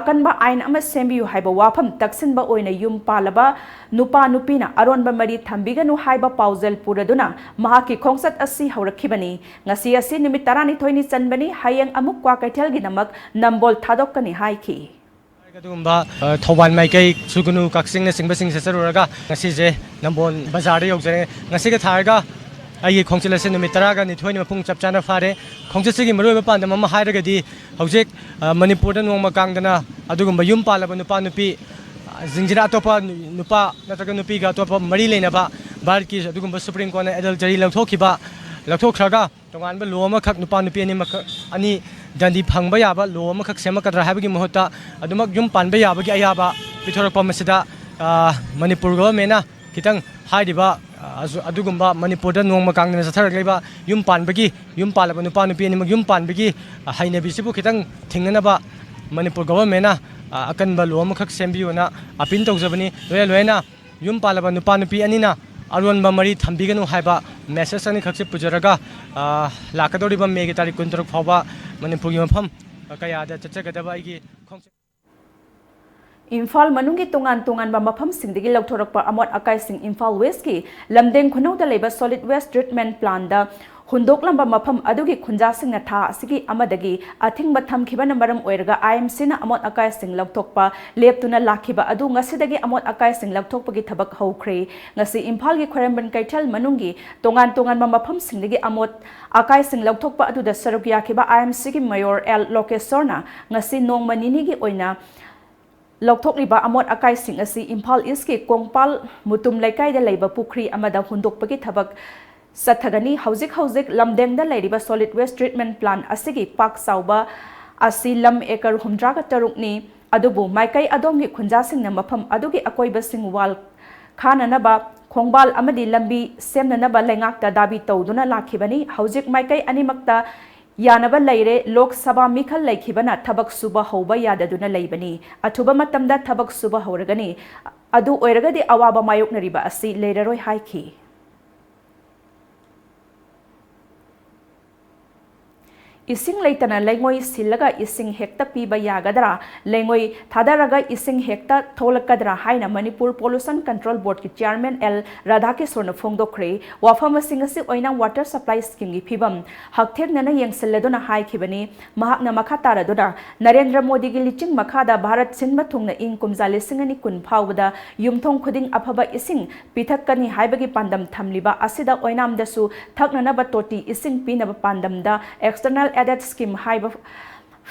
ꯑꯀꯟꯕ ꯑꯥꯏꯟ ꯑꯃ ꯁꯦꯝꯕꯤꯌꯨ ꯍꯥꯏꯕ ꯋꯥꯐꯝ ꯇꯛꯁꯤꯟꯕ ꯑꯣꯏꯅ ꯌꯨꯝ ꯄꯥꯜꯂꯕ ꯅꯨꯄꯥ ꯅꯨꯄꯤꯅ ꯑꯔꯣꯟꯕ ꯃꯔꯤ ꯊꯝꯕꯤꯒꯅꯨ ꯍꯥꯏꯕ ꯄꯥꯎꯖꯦꯜ ꯄꯨꯔꯗꯨꯅ ꯃꯍꯥꯛꯀꯤ ꯈꯣꯡꯆꯠ ꯑꯁꯤ ꯍꯧꯔꯛꯈꯤꯕꯅꯤ꯫ ꯉꯁꯤ ꯑꯁꯤ ꯅꯨꯃꯤꯠ ꯇꯔꯥꯅꯤꯊꯣꯏꯅꯤ ꯆꯟꯕꯅꯤ꯫ ꯍꯌꯦꯡ ꯑꯃꯨꯛ ꯀ꯭ꯋꯥꯀꯩꯊꯦꯜꯒꯤꯗꯃꯛ ꯅꯝꯕꯣꯜ ꯊꯥꯗꯣꯛꯀꯅꯤ ꯍꯥꯏꯈꯤ꯫ ꯑꯗꯨꯒꯨꯝꯕ, ꯑ, ꯊꯧꯕꯥꯜ ꯃꯥꯏꯀꯩ, ꯁꯨꯒꯅꯨ, ꯀꯛꯆꯤꯡꯅꯆꯤꯡꯕꯁꯤꯡ ꯆꯠꯆꯔꯨꯔꯒ ꯉꯁꯤꯁꯦ ꯅꯝꯕꯣꯜ ꯕꯖꯥꯔꯗ ꯌꯧꯖꯔꯦ꯫ ꯉꯁꯤꯒ ꯊꯥꯔꯒ ꯑꯩꯒꯤ ꯈꯣꯡꯆꯠ ꯑꯁꯤ ꯅꯨꯃꯤꯠ ꯇꯔꯥꯒ ꯅꯤꯊꯣꯏꯅꯤ ꯃꯄꯨꯡ ꯆꯞ ꯆꯥꯅ ꯐꯥꯔꯦ꯫ ꯈꯣꯡꯆꯠꯁꯤꯒꯤ ꯃꯔꯨꯑꯣꯏꯕ ꯄꯥꯟꯗꯝ ꯑꯃ ꯍꯥꯏꯔꯒꯗꯤ ꯍꯧꯖꯤꯛ, ꯑ, ꯃꯅꯤꯄꯨꯔꯗ ꯅꯣꯡꯃ ꯀꯥꯡꯗꯅ ꯑꯗꯨꯒꯨꯝꯕ ꯌꯨꯝ ꯄꯥꯜꯂꯕ ꯅꯨꯄꯥ ꯅꯨꯄꯤ, ꯑ, ꯁꯤꯡꯁꯤꯅ ꯑꯇꯣꯞꯄ ꯅꯨ-, ꯅꯨꯄꯥ ꯅꯠꯇ꯭ꯔꯒ ꯅꯨꯄꯤꯒ ꯑꯇꯣꯞꯄ ꯃꯔꯤ ꯂꯩꯅꯕ ꯚꯥꯔꯠꯀꯤ ꯑꯗꯨꯒꯨꯝꯕ ꯁꯨꯄ꯭ꯔꯤꯝ ꯀꯣꯔꯠꯅ adultery ꯂꯧꯊꯣꯛꯈꯤꯕ, ꯂꯧꯊꯣꯛꯈ꯭ꯔꯒ ꯇꯣꯉꯥꯟꯕ ꯂꯣ ꯑꯃꯈꯛ ꯅꯨꯄꯥ ꯅꯨꯄꯤ ꯑꯅꯤꯃꯛ, ꯑꯅꯤ ꯗꯟꯗꯤ ꯐꯪꯕ ꯌꯥꯕ ꯂꯣ ꯑꯃꯈꯛ ꯁꯦꯝꯃꯛꯀꯗ꯭ꯔꯥ ꯍꯥꯏꯕꯒꯤ ꯃꯍꯨꯠꯇ ꯑꯗꯨꯃꯛ ꯌꯨꯝ ꯄꯥꯟꯕ ꯌꯥꯕꯒꯤ ꯑꯌꯥꯕ ꯄꯤꯊꯣꯔꯛꯄ ꯃꯁꯤꯗ, ꯑ, ꯃꯅꯤꯄꯨꯔ ꯒꯣꯚꯔꯟꯃꯦꯟꯠꯅ ꯈꯤꯇꯪ ꯍꯥꯏꯔꯤꯕ, ꯑ, ꯑꯗꯨ-, ꯑꯗꯨꯒꯨꯝꯕ ꯃꯅꯤꯄꯨꯔꯗ ꯅꯣꯡꯃ ꯀꯥꯡꯗꯅ ꯆꯠꯊꯔꯛꯂꯤꯕ ꯌꯨꯝ ꯄꯥꯟꯕꯒꯤ, ꯌꯨꯝ ꯄꯥꯜꯂꯕ ꯅꯨꯄꯥ ꯅꯨꯄꯤ ꯑꯅꯤꯃꯛ ꯌꯨꯝ ꯄꯥꯟꯕꯒꯤ, ꯑ, ꯍꯩꯅꯕꯤꯁꯤꯕꯨ ꯈꯤꯇꯪ ꯊꯤꯡꯅꯅꯕ ꯃꯅꯤꯄꯨꯔ ꯒꯣꯚꯔꯟꯃꯦꯟꯠꯅ ꯑ, ꯑꯀꯟꯕ ꯂꯣ ꯑꯃꯈꯛ ꯁꯦꯝꯕꯤꯌꯨꯅ ꯑꯄꯤꯜ ꯇꯧꯖꯕꯅꯤ꯫ ꯂꯣꯏꯅ ꯂꯣꯏꯅ ꯌꯨꯝ ꯄꯥꯜꯂꯕ ꯅꯨꯄꯥ ꯅꯨꯄꯤ ꯑꯅꯤꯅ ꯑꯔꯣꯟꯕ ꯃꯔꯤ ꯊꯝꯕꯤꯒꯅꯨ ꯍꯥꯏꯕ ꯃꯦꯁꯦꯖ ꯑꯅꯤꯈꯛꯁꯦ ꯄꯨꯖꯔꯒ, ꯑ, ꯂꯥꯛꯀꯗꯧꯔꯤꯕ ꯃꯦꯒꯤ ꯇꯥꯔꯤꯛ ꯀꯨꯟꯇꯔꯨꯛ ꯐꯥꯎꯕ ꯃꯅꯤꯄꯨꯔꯒꯤ ꯃꯐꯝ ꯀꯌꯥꯗ ꯆꯠꯆꯒꯗꯕ ꯑꯩꯒꯤ ꯈꯣꯡꯆꯠ ꯏꯝꯐꯥꯜ ꯃꯅꯨꯡꯒꯤ ꯇꯣꯉꯥꯟ ꯇꯣꯉꯥꯟꯕ ꯃꯐꯝꯁꯤꯡꯗꯒꯤ ꯂꯧꯊꯣꯔꯛꯄ ꯑꯃꯣꯠ ꯑꯀꯥꯏꯁꯤꯡ ꯏꯝꯐꯥꯜ ꯋꯦꯁꯀꯤ ꯂꯝꯗꯦꯡ ꯈꯨꯅꯧꯗ ꯂꯩꯕ ꯁꯣꯂꯤꯗ ꯋꯦꯁ ꯇ꯭ꯔꯤꯠꯃꯦꯟ ꯄ꯭ꯂꯥꯟꯗ ꯍꯨꯟꯗꯣꯛꯂꯝꯕ ꯃꯐꯝ ꯑꯗꯨꯒꯤ ꯈꯨꯟꯖꯥꯁꯤꯡꯅ ꯊꯥ ꯑꯁꯤꯒꯤ ꯑꯃꯗꯒꯤ ꯑꯊꯤꯡꯕ ꯊꯝꯈꯤꯕꯅ ꯃꯔꯝ ꯑꯣꯏꯔꯒ ꯑꯥꯏ ꯑꯦꯝ ꯁꯤꯅ ꯑꯃꯣꯠ ꯑꯀꯥꯏꯁꯤꯡ ꯂꯧꯊꯣꯛꯄ ꯂꯦꯞꯇꯨꯅ ꯂꯥꯛꯈꯤꯕ ꯑꯗꯨ ꯉꯁꯤꯗꯒꯤ ꯑꯃꯣꯠ ꯑꯀꯥꯏꯁꯤꯡ ꯂꯧꯊꯣꯛꯄꯒꯤ ꯊꯕꯛ ꯍꯧꯈ꯭ꯔꯦ꯫ ꯉꯁꯤ ꯏꯝꯐꯥꯜꯒꯤ ꯈ꯭ꯋꯥꯏꯔꯝꯕꯟ ꯀꯩꯊꯦꯜ ꯃꯅꯨꯡꯒꯤ ꯇꯣꯉꯥꯟ ꯇꯣꯉꯥꯟꯕ ꯃꯐꯝꯁꯤꯡꯗꯒꯤ ꯑꯃꯣꯠ ꯑꯀꯥꯏꯁꯤꯡ ꯂꯧꯊꯣꯛꯄ ꯑꯗꯨꯗ ꯁꯔꯨꯛ ꯌꯥꯈꯤꯕ ꯑꯥꯏ ꯑꯦꯝ ꯁꯤꯒꯤ ꯃꯦꯌꯣꯔ ꯑꯦꯜ ꯂꯣꯀꯦꯁꯣꯔꯅ ꯉꯁꯤ ꯅꯣꯡꯃ ꯅꯤꯅꯤꯒꯤ ꯑꯣꯏꯅ ꯂꯧꯊꯣꯛꯂꯤꯕ ꯑꯃꯣꯠ ꯑꯀꯥꯏꯁꯤꯡ ꯑꯁꯤ ꯏꯝꯐꯥꯜ ꯏꯁꯀꯤ ꯀꯣꯡꯄꯥꯜ ꯃꯨꯇꯨꯝ ꯂꯩꯀꯥꯏꯗ ꯂꯩꯕ ꯄꯨꯈ꯭ꯔꯤ ꯑꯃꯗ ꯍꯨꯟꯗꯣꯛꯄꯒꯤ ꯊꯕꯛ ꯆꯠꯊꯒꯅꯤ꯫ ꯍꯧꯖꯤꯛ ꯍꯧꯖꯤꯛ ꯂꯝꯗꯦꯡꯗ ꯂꯩꯔꯤꯕ ꯁꯣꯂꯤꯗ ꯋꯦꯁ ꯇ꯭ꯔꯤꯠꯃꯦꯟ ꯄ꯭ꯂꯥꯟ ꯑꯁꯤꯒꯤ ꯄꯥꯛ ꯆꯥꯎꯕ ꯑꯁꯤ ꯂꯝ ꯑꯦꯀꯔ ꯍꯨꯝꯗ꯭ꯔꯥꯒ ꯇꯔꯨꯛꯅꯤ꯫ ꯑꯗꯨꯕꯨ ꯃꯥꯏꯀꯩ ꯑꯗꯣꯝꯒꯤ ꯈꯨꯟꯖꯥꯁꯤꯡꯅ ꯃꯐꯝ ꯑꯗꯨꯒꯤ ꯑꯀꯣꯏꯕꯁꯤꯡ ꯋꯥꯜ ꯈꯥꯅꯅꯕ, ꯈꯣꯡꯕꯥꯜ ꯑꯃꯗꯤ ꯂꯝꯕꯤ ꯁꯦꯝꯅꯅꯕ ꯂꯩꯉꯥꯛꯇ ꯗꯥꯕꯤ ꯇꯧꯗꯨꯅ ꯂꯥꯛꯈꯤꯕꯅꯤ꯫ ꯍꯧꯖꯤꯛ ꯃꯥꯏꯀꯩ ꯑꯅꯤꯃꯛꯇ ꯌꯥꯅꯕ ꯂꯩꯔꯦ꯫ ꯂꯣꯛ ꯁꯚꯥ ꯃꯤꯈꯜ ꯂꯩꯈꯤꯕꯅ ꯊꯕꯛ ꯁꯨꯕ ꯍꯧꯕ ꯌꯥꯗꯗꯨꯅ ꯂꯩꯕꯅꯤ꯫ ꯑꯊꯨꯕ ꯃꯇꯝꯗ ꯊꯕꯛ ꯁꯨꯕ ꯍꯧꯔꯒꯅꯤ꯫ ꯑꯗꯨ ꯑꯣꯏꯔꯒꯗꯤ ꯑꯋꯥꯕ ꯃꯥꯌꯣꯛꯅꯔꯤꯕ ꯑꯁꯤ ꯂꯩꯔꯔꯣꯏ ꯍꯥꯏꯈꯤ꯫ ꯏꯁꯤꯡ ꯂꯩꯇꯅ ꯂꯩꯉꯣꯏ ꯁꯤꯜꯂꯒ ꯏꯁꯤꯡ ꯍꯦꯛꯇ ꯄꯤꯕ ꯌꯥꯒꯗ꯭ꯔꯥ? ꯂꯩꯉꯣꯏ ꯊꯥꯗꯔꯒ ꯏꯁꯤꯡ ꯍꯦꯛꯇ ꯊꯣꯛꯂꯛꯀꯗ꯭ꯔꯥ ꯍꯥꯏꯅ ꯃꯅꯤꯄꯨꯔ ꯄꯣꯂꯨꯁꯟ ꯀꯟꯇ꯭ꯔꯣꯜ ꯕꯣꯔꯗꯀꯤ ꯆꯤꯌꯥꯔꯃꯦꯟ ꯑꯦꯜ ꯔꯥꯙꯥꯀꯤꯁꯣꯔꯅ ꯐꯣꯡꯗꯣꯛꯈ꯭ꯔꯦ꯫ ꯋꯥꯐꯝ ꯑꯁꯤꯡ ꯑꯁꯤ ꯑꯣꯏꯅꯥꯝ ꯋꯥꯇꯔ ꯁꯄ꯭ꯂꯥꯏ ꯁ꯭ꯀꯤꯝꯒꯤ ꯐꯤꯕꯝ ꯍꯛꯊꯦꯡꯅꯅ ꯌꯦꯡꯁꯤꯜꯂꯗꯨꯅ ꯍꯥꯏꯈꯤꯕꯅꯤ꯫ ꯃꯍꯥꯛꯅ ꯃꯈꯥ ꯇꯥꯔꯗꯨꯅ, ꯅꯔꯦꯟꯗ꯭ꯔ ꯃꯣꯗꯤꯒꯤ ꯂꯤꯆꯤꯡ ꯃꯈꯥꯗ ꯚꯥꯔꯠ ꯁꯤꯟꯕ ꯊꯨꯡꯅ ꯏꯪ ꯀꯨꯝꯖꯥ ꯂꯤꯁꯤꯡ ꯑꯅꯤ ꯀꯨꯟ ꯐꯥꯎꯕꯗ ꯌꯨꯝꯊꯣꯡ ꯈꯨꯗꯤꯡ ꯑꯐꯕ ꯏꯁꯤꯡ ꯄꯤꯊꯛꯀꯅꯤ ꯍꯥꯏꯕꯒꯤ ꯄꯥꯟꯗꯝ ꯊꯝꯂꯤꯕ ꯑꯁꯤꯗ ꯑꯣꯏꯅꯥꯝꯗꯁꯨ ꯊꯛꯅꯅꯕ ꯇꯣꯇꯤ ꯏꯁꯤꯡ ꯄꯤꯅꯕ ꯄꯥꯟꯗꯝꯗ External Aided Scheme ꯍꯥꯏꯕ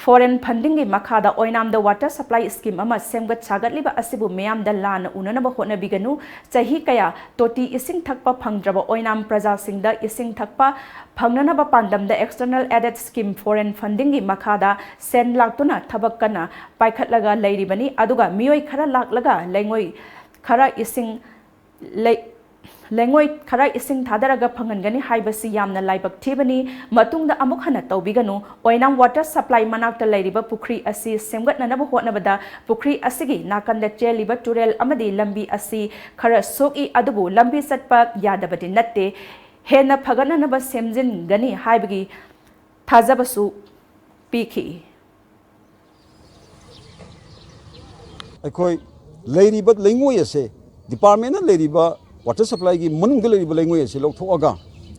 ꯐꯣꯔꯦꯟ ꯐꯟꯗꯤꯡꯒꯤ ꯃꯈꯥꯗ ꯑꯣꯏꯅꯥꯝꯗ ꯋꯥꯇꯔ ꯁꯄ꯭ꯂꯥꯏ ꯁ꯭ꯀꯤꯝ ꯑꯃ ꯁꯦꯝꯒꯠ ꯁꯥꯒꯠꯂꯤꯕ ꯑꯁꯤꯕꯨ ꯃꯤꯌꯥꯝꯗ ꯂꯥꯟꯅ ꯎꯅꯅꯕ ꯍꯣꯠꯅꯕꯤꯒꯅꯨ꯫ ꯆꯍꯤ ꯀꯌꯥ ꯇꯣꯇꯤ ꯏꯁꯤꯡ ꯊꯛꯄ ꯐꯪꯗ꯭ꯔꯕ ꯑꯣꯏꯅꯥꯝ ꯄ꯭ꯔꯖꯥꯁꯤꯡꯗ ꯏꯁꯤꯡ ꯊꯛꯄ ꯐꯪꯅꯅꯕ ꯄꯥꯟꯗꯝꯗ External Aided Scheme ꯐꯣꯔꯦꯟ ꯐꯟꯗꯤꯡꯒꯤ ꯃꯈꯥꯗ ꯁꯦꯟ ꯂꯥꯛꯇꯨꯅ ꯊꯕꯛ ꯀꯟꯅ ꯄꯥꯏꯈꯠꯂꯒ ꯂꯩꯔꯤꯕꯅꯤ꯫ ꯑꯗꯨꯒ ꯃꯤꯑꯣꯏ ꯈꯔ ꯂꯥꯛꯂꯒ ꯂꯩꯉꯣꯏ ꯈꯔ ꯏꯁꯤꯡ ꯂꯩ-, ꯂꯩꯉꯣꯏ ꯈꯔ ꯏꯁꯤꯡ ꯊꯥꯗꯔꯒ ꯐꯪꯍꯟꯒꯅꯤ ꯍꯥꯏꯕꯁꯤ ꯌꯥꯝꯅ ꯂꯥꯏꯕꯛ ꯊꯤꯕꯅꯤ꯫ ꯃꯇꯨꯡꯗ ꯑꯃꯨꯛ ꯍꯟꯅ ꯇꯧꯕꯤꯒꯅꯨ꯫ ꯑꯣꯏꯅꯥꯝ water supply ꯃꯅꯥꯛꯇ ꯂꯩꯔꯤꯕ ꯄꯨꯈ꯭ꯔꯤ ꯑꯁꯤ ꯁꯦꯝꯒꯠꯅꯅꯕ ꯍꯣꯠꯅꯕꯗ ꯄꯨꯈ꯭ꯔꯤ ꯑꯁꯤꯒꯤ ꯅꯥꯀꯟꯗ ꯆꯦꯜꯂꯤꯕ ꯇꯨꯔꯦꯜ ꯑꯃꯗꯤ ꯂꯝꯕꯤ ꯑꯁꯤ ꯈꯔ ꯁꯣꯛꯏ, ꯑꯗꯨꯕꯨ ꯂꯝꯕꯤ ꯆꯠꯄ ꯌꯥꯗꯕꯗꯤ ꯅꯠꯇꯦ꯫ ꯍꯦꯟꯅ ꯐꯒꯠꯅꯅꯕ ꯁꯦꯝꯖꯤꯟꯒꯅꯤ ꯍꯥꯏꯕꯒꯤ ꯊꯥꯖꯕꯁꯨ ꯄꯤꯈꯤ꯫ ꯑꯩꯈꯣꯏ ꯂꯩꯔꯤꯕ ꯂꯩꯉꯣꯏ ꯑꯁꯦ, departmentꯅ ꯂꯩꯔꯤꯕ water supplyꯒꯤ ꯃꯅꯨꯡꯗ ꯂꯩꯔꯤꯕ ꯂꯩꯉꯣꯏ ꯑꯁꯤ ꯂꯧꯊꯣꯛꯑꯒ,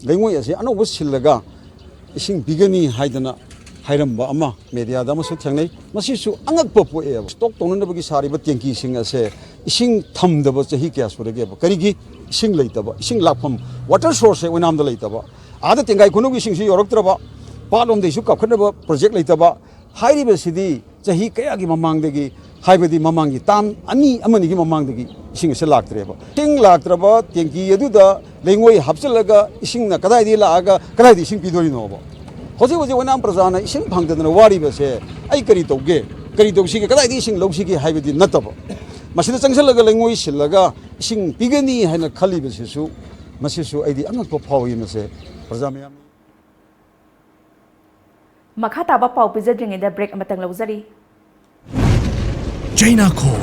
ꯂꯩꯉꯣꯏ ꯑꯁꯤ ꯑꯅꯧꯕ ꯁꯤꯜꯂꯒ ꯏꯁꯤꯡ ꯄꯤꯒꯅꯤ ꯍꯥꯏꯗꯅ ꯍꯥꯏꯔꯝꯕ ꯑꯃ mediaꯗ ꯑꯃꯁꯨ ꯊꯦꯡꯅꯩ꯫ ꯃꯁꯤꯁꯨ ꯑꯉꯛꯄ ꯄꯣꯛꯑꯦꯕ꯫ Stock ꯇꯧꯅꯅꯕꯒꯤ ꯁꯥꯔꯤꯕ tankiꯁꯤꯡ ꯑꯁꯦ ꯏꯁꯤꯡ ꯊꯝꯗꯕ ꯆꯍꯤ ꯀꯌꯥ ꯁꯨꯔꯒꯦꯕ? ꯀꯔꯤꯒꯤ? ꯏꯁꯤꯡ ꯂꯩꯇꯕ, ꯏꯁꯤꯡ ꯂꯥꯛꯐꯝ, water sourceꯁꯦ ꯑꯣꯏꯅꯥꯝꯗ ꯂꯩꯇꯕ, ꯑꯥꯗ ꯇꯦꯡꯒꯥꯏ ꯈꯨꯅꯧꯒꯤ ꯏꯁꯤꯡꯁꯨ ꯌꯧꯔꯛꯇ꯭ꯔꯕ, ꯄꯥꯠꯂꯣꯝꯗꯩꯁꯨ ꯀꯥꯞꯈꯠꯅꯕ project ꯂꯩꯇꯕ꯫ ꯍꯥꯏꯔꯤꯕꯁꯤꯗꯤ ꯆꯍꯤ ꯀꯌꯥꯒꯤ ꯃꯃꯥꯡꯗꯒꯤ, ꯍꯥꯏꯕꯗꯤ ꯃꯃꯥꯡꯒꯤ term ꯑꯅꯤ ꯑꯃꯅꯤꯒꯤ ꯃꯃꯥꯡꯗꯒꯤ ꯏꯁꯤꯡ ꯑꯁꯤ ꯂꯥꯛꯇ꯭ꯔꯦꯕ꯫ ꯏꯁꯤꯡ ꯂꯥꯛꯇ꯭ꯔꯕ tanki ꯑꯗꯨꯗ ꯂꯩꯉꯣꯏ ꯍꯥꯞꯆꯤꯜꯂꯒ ꯏꯁꯤꯡꯅ ꯀꯗꯥꯏꯗꯒꯤ ꯂꯥꯛꯑꯒ ꯀꯗꯥꯏꯗ ꯏꯁꯤꯡ ꯄꯤꯗꯣꯔꯤꯅꯣꯕ? ꯍꯧꯖꯤꯛ ꯍꯧꯖꯤꯛ ꯑꯣꯏꯅꯥꯝ ꯄ꯭ꯔꯖꯥꯅ ꯏꯁꯤꯡ ꯐꯪꯗꯗꯅ ꯋꯥꯔꯤꯕꯁꯦ ꯑꯩ ꯀꯔꯤ ꯇꯧꯒꯦ, ꯀꯔꯤ ꯇꯧꯁꯤꯒꯦ, ꯀꯗꯥꯏꯗꯒꯤ ꯏꯁꯤꯡ ꯂꯧꯁꯤꯒꯦ ꯍꯥꯏꯕꯗꯤ ꯅꯠꯇꯕ, ꯃꯁꯤꯗ ꯆꯪꯁꯤꯜꯂꯒ ꯂꯩꯉꯣꯏ ꯁꯤꯜꯂꯒ ꯏꯁꯤꯡ ꯄꯤꯒꯅꯤ ꯍꯥꯏꯅ ꯈꯜꯂꯤꯕꯁꯤꯁꯨ, ꯃꯁꯤꯁꯨ ꯑꯩꯗꯤ ꯑꯉꯛꯄ ꯐꯥꯎꯏ꯫ ꯃꯁꯦ ꯄ꯭ꯔꯖꯥ ꯃꯌꯥꯝ ꯃꯈꯥ ꯇꯥꯕ ꯄꯥꯎ ꯄꯤꯖꯗ꯭ꯔꯤꯉꯩꯗ break ꯑꯃꯇꯪ ꯂꯧꯖꯔꯤ꯫ China Call.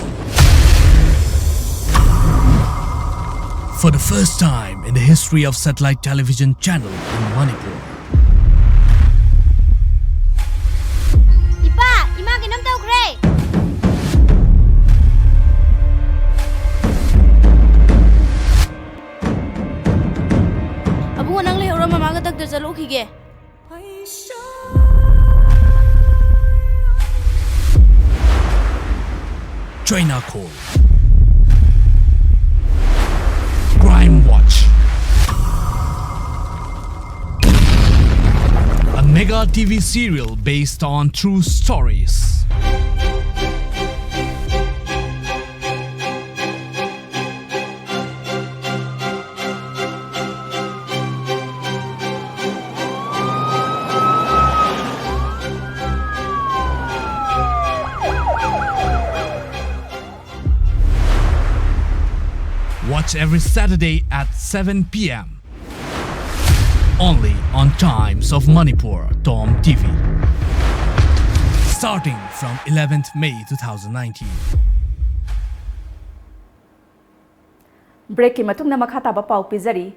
For the first time in the history of satellite television channel in Manipur. ꯏꯄꯥ, ꯏꯃꯥ ꯀꯩꯅꯣꯝ ꯇꯧꯈ꯭ꯔꯦ꯫ ꯑꯕꯨꯡꯉꯣ, ꯅꯪ ꯂꯩꯍꯧꯔꯣ, ꯃꯃꯥꯒ doctor ꯆꯠꯂꯨꯈꯤꯒꯦ꯫ China Call. Crime Watch. A mega T V serial based on true stories. What Every Saturday at seven p m. Only on Times of Manipur, Tom T V. Starting from eleventh May two thousand nineteen. ꯕ꯭ꯔꯦꯛꯀꯤ ꯃꯇꯨꯡꯗ ꯃꯈꯥ ꯇꯥꯕ ꯄꯥꯎ ꯄꯤꯖꯔꯤ꯫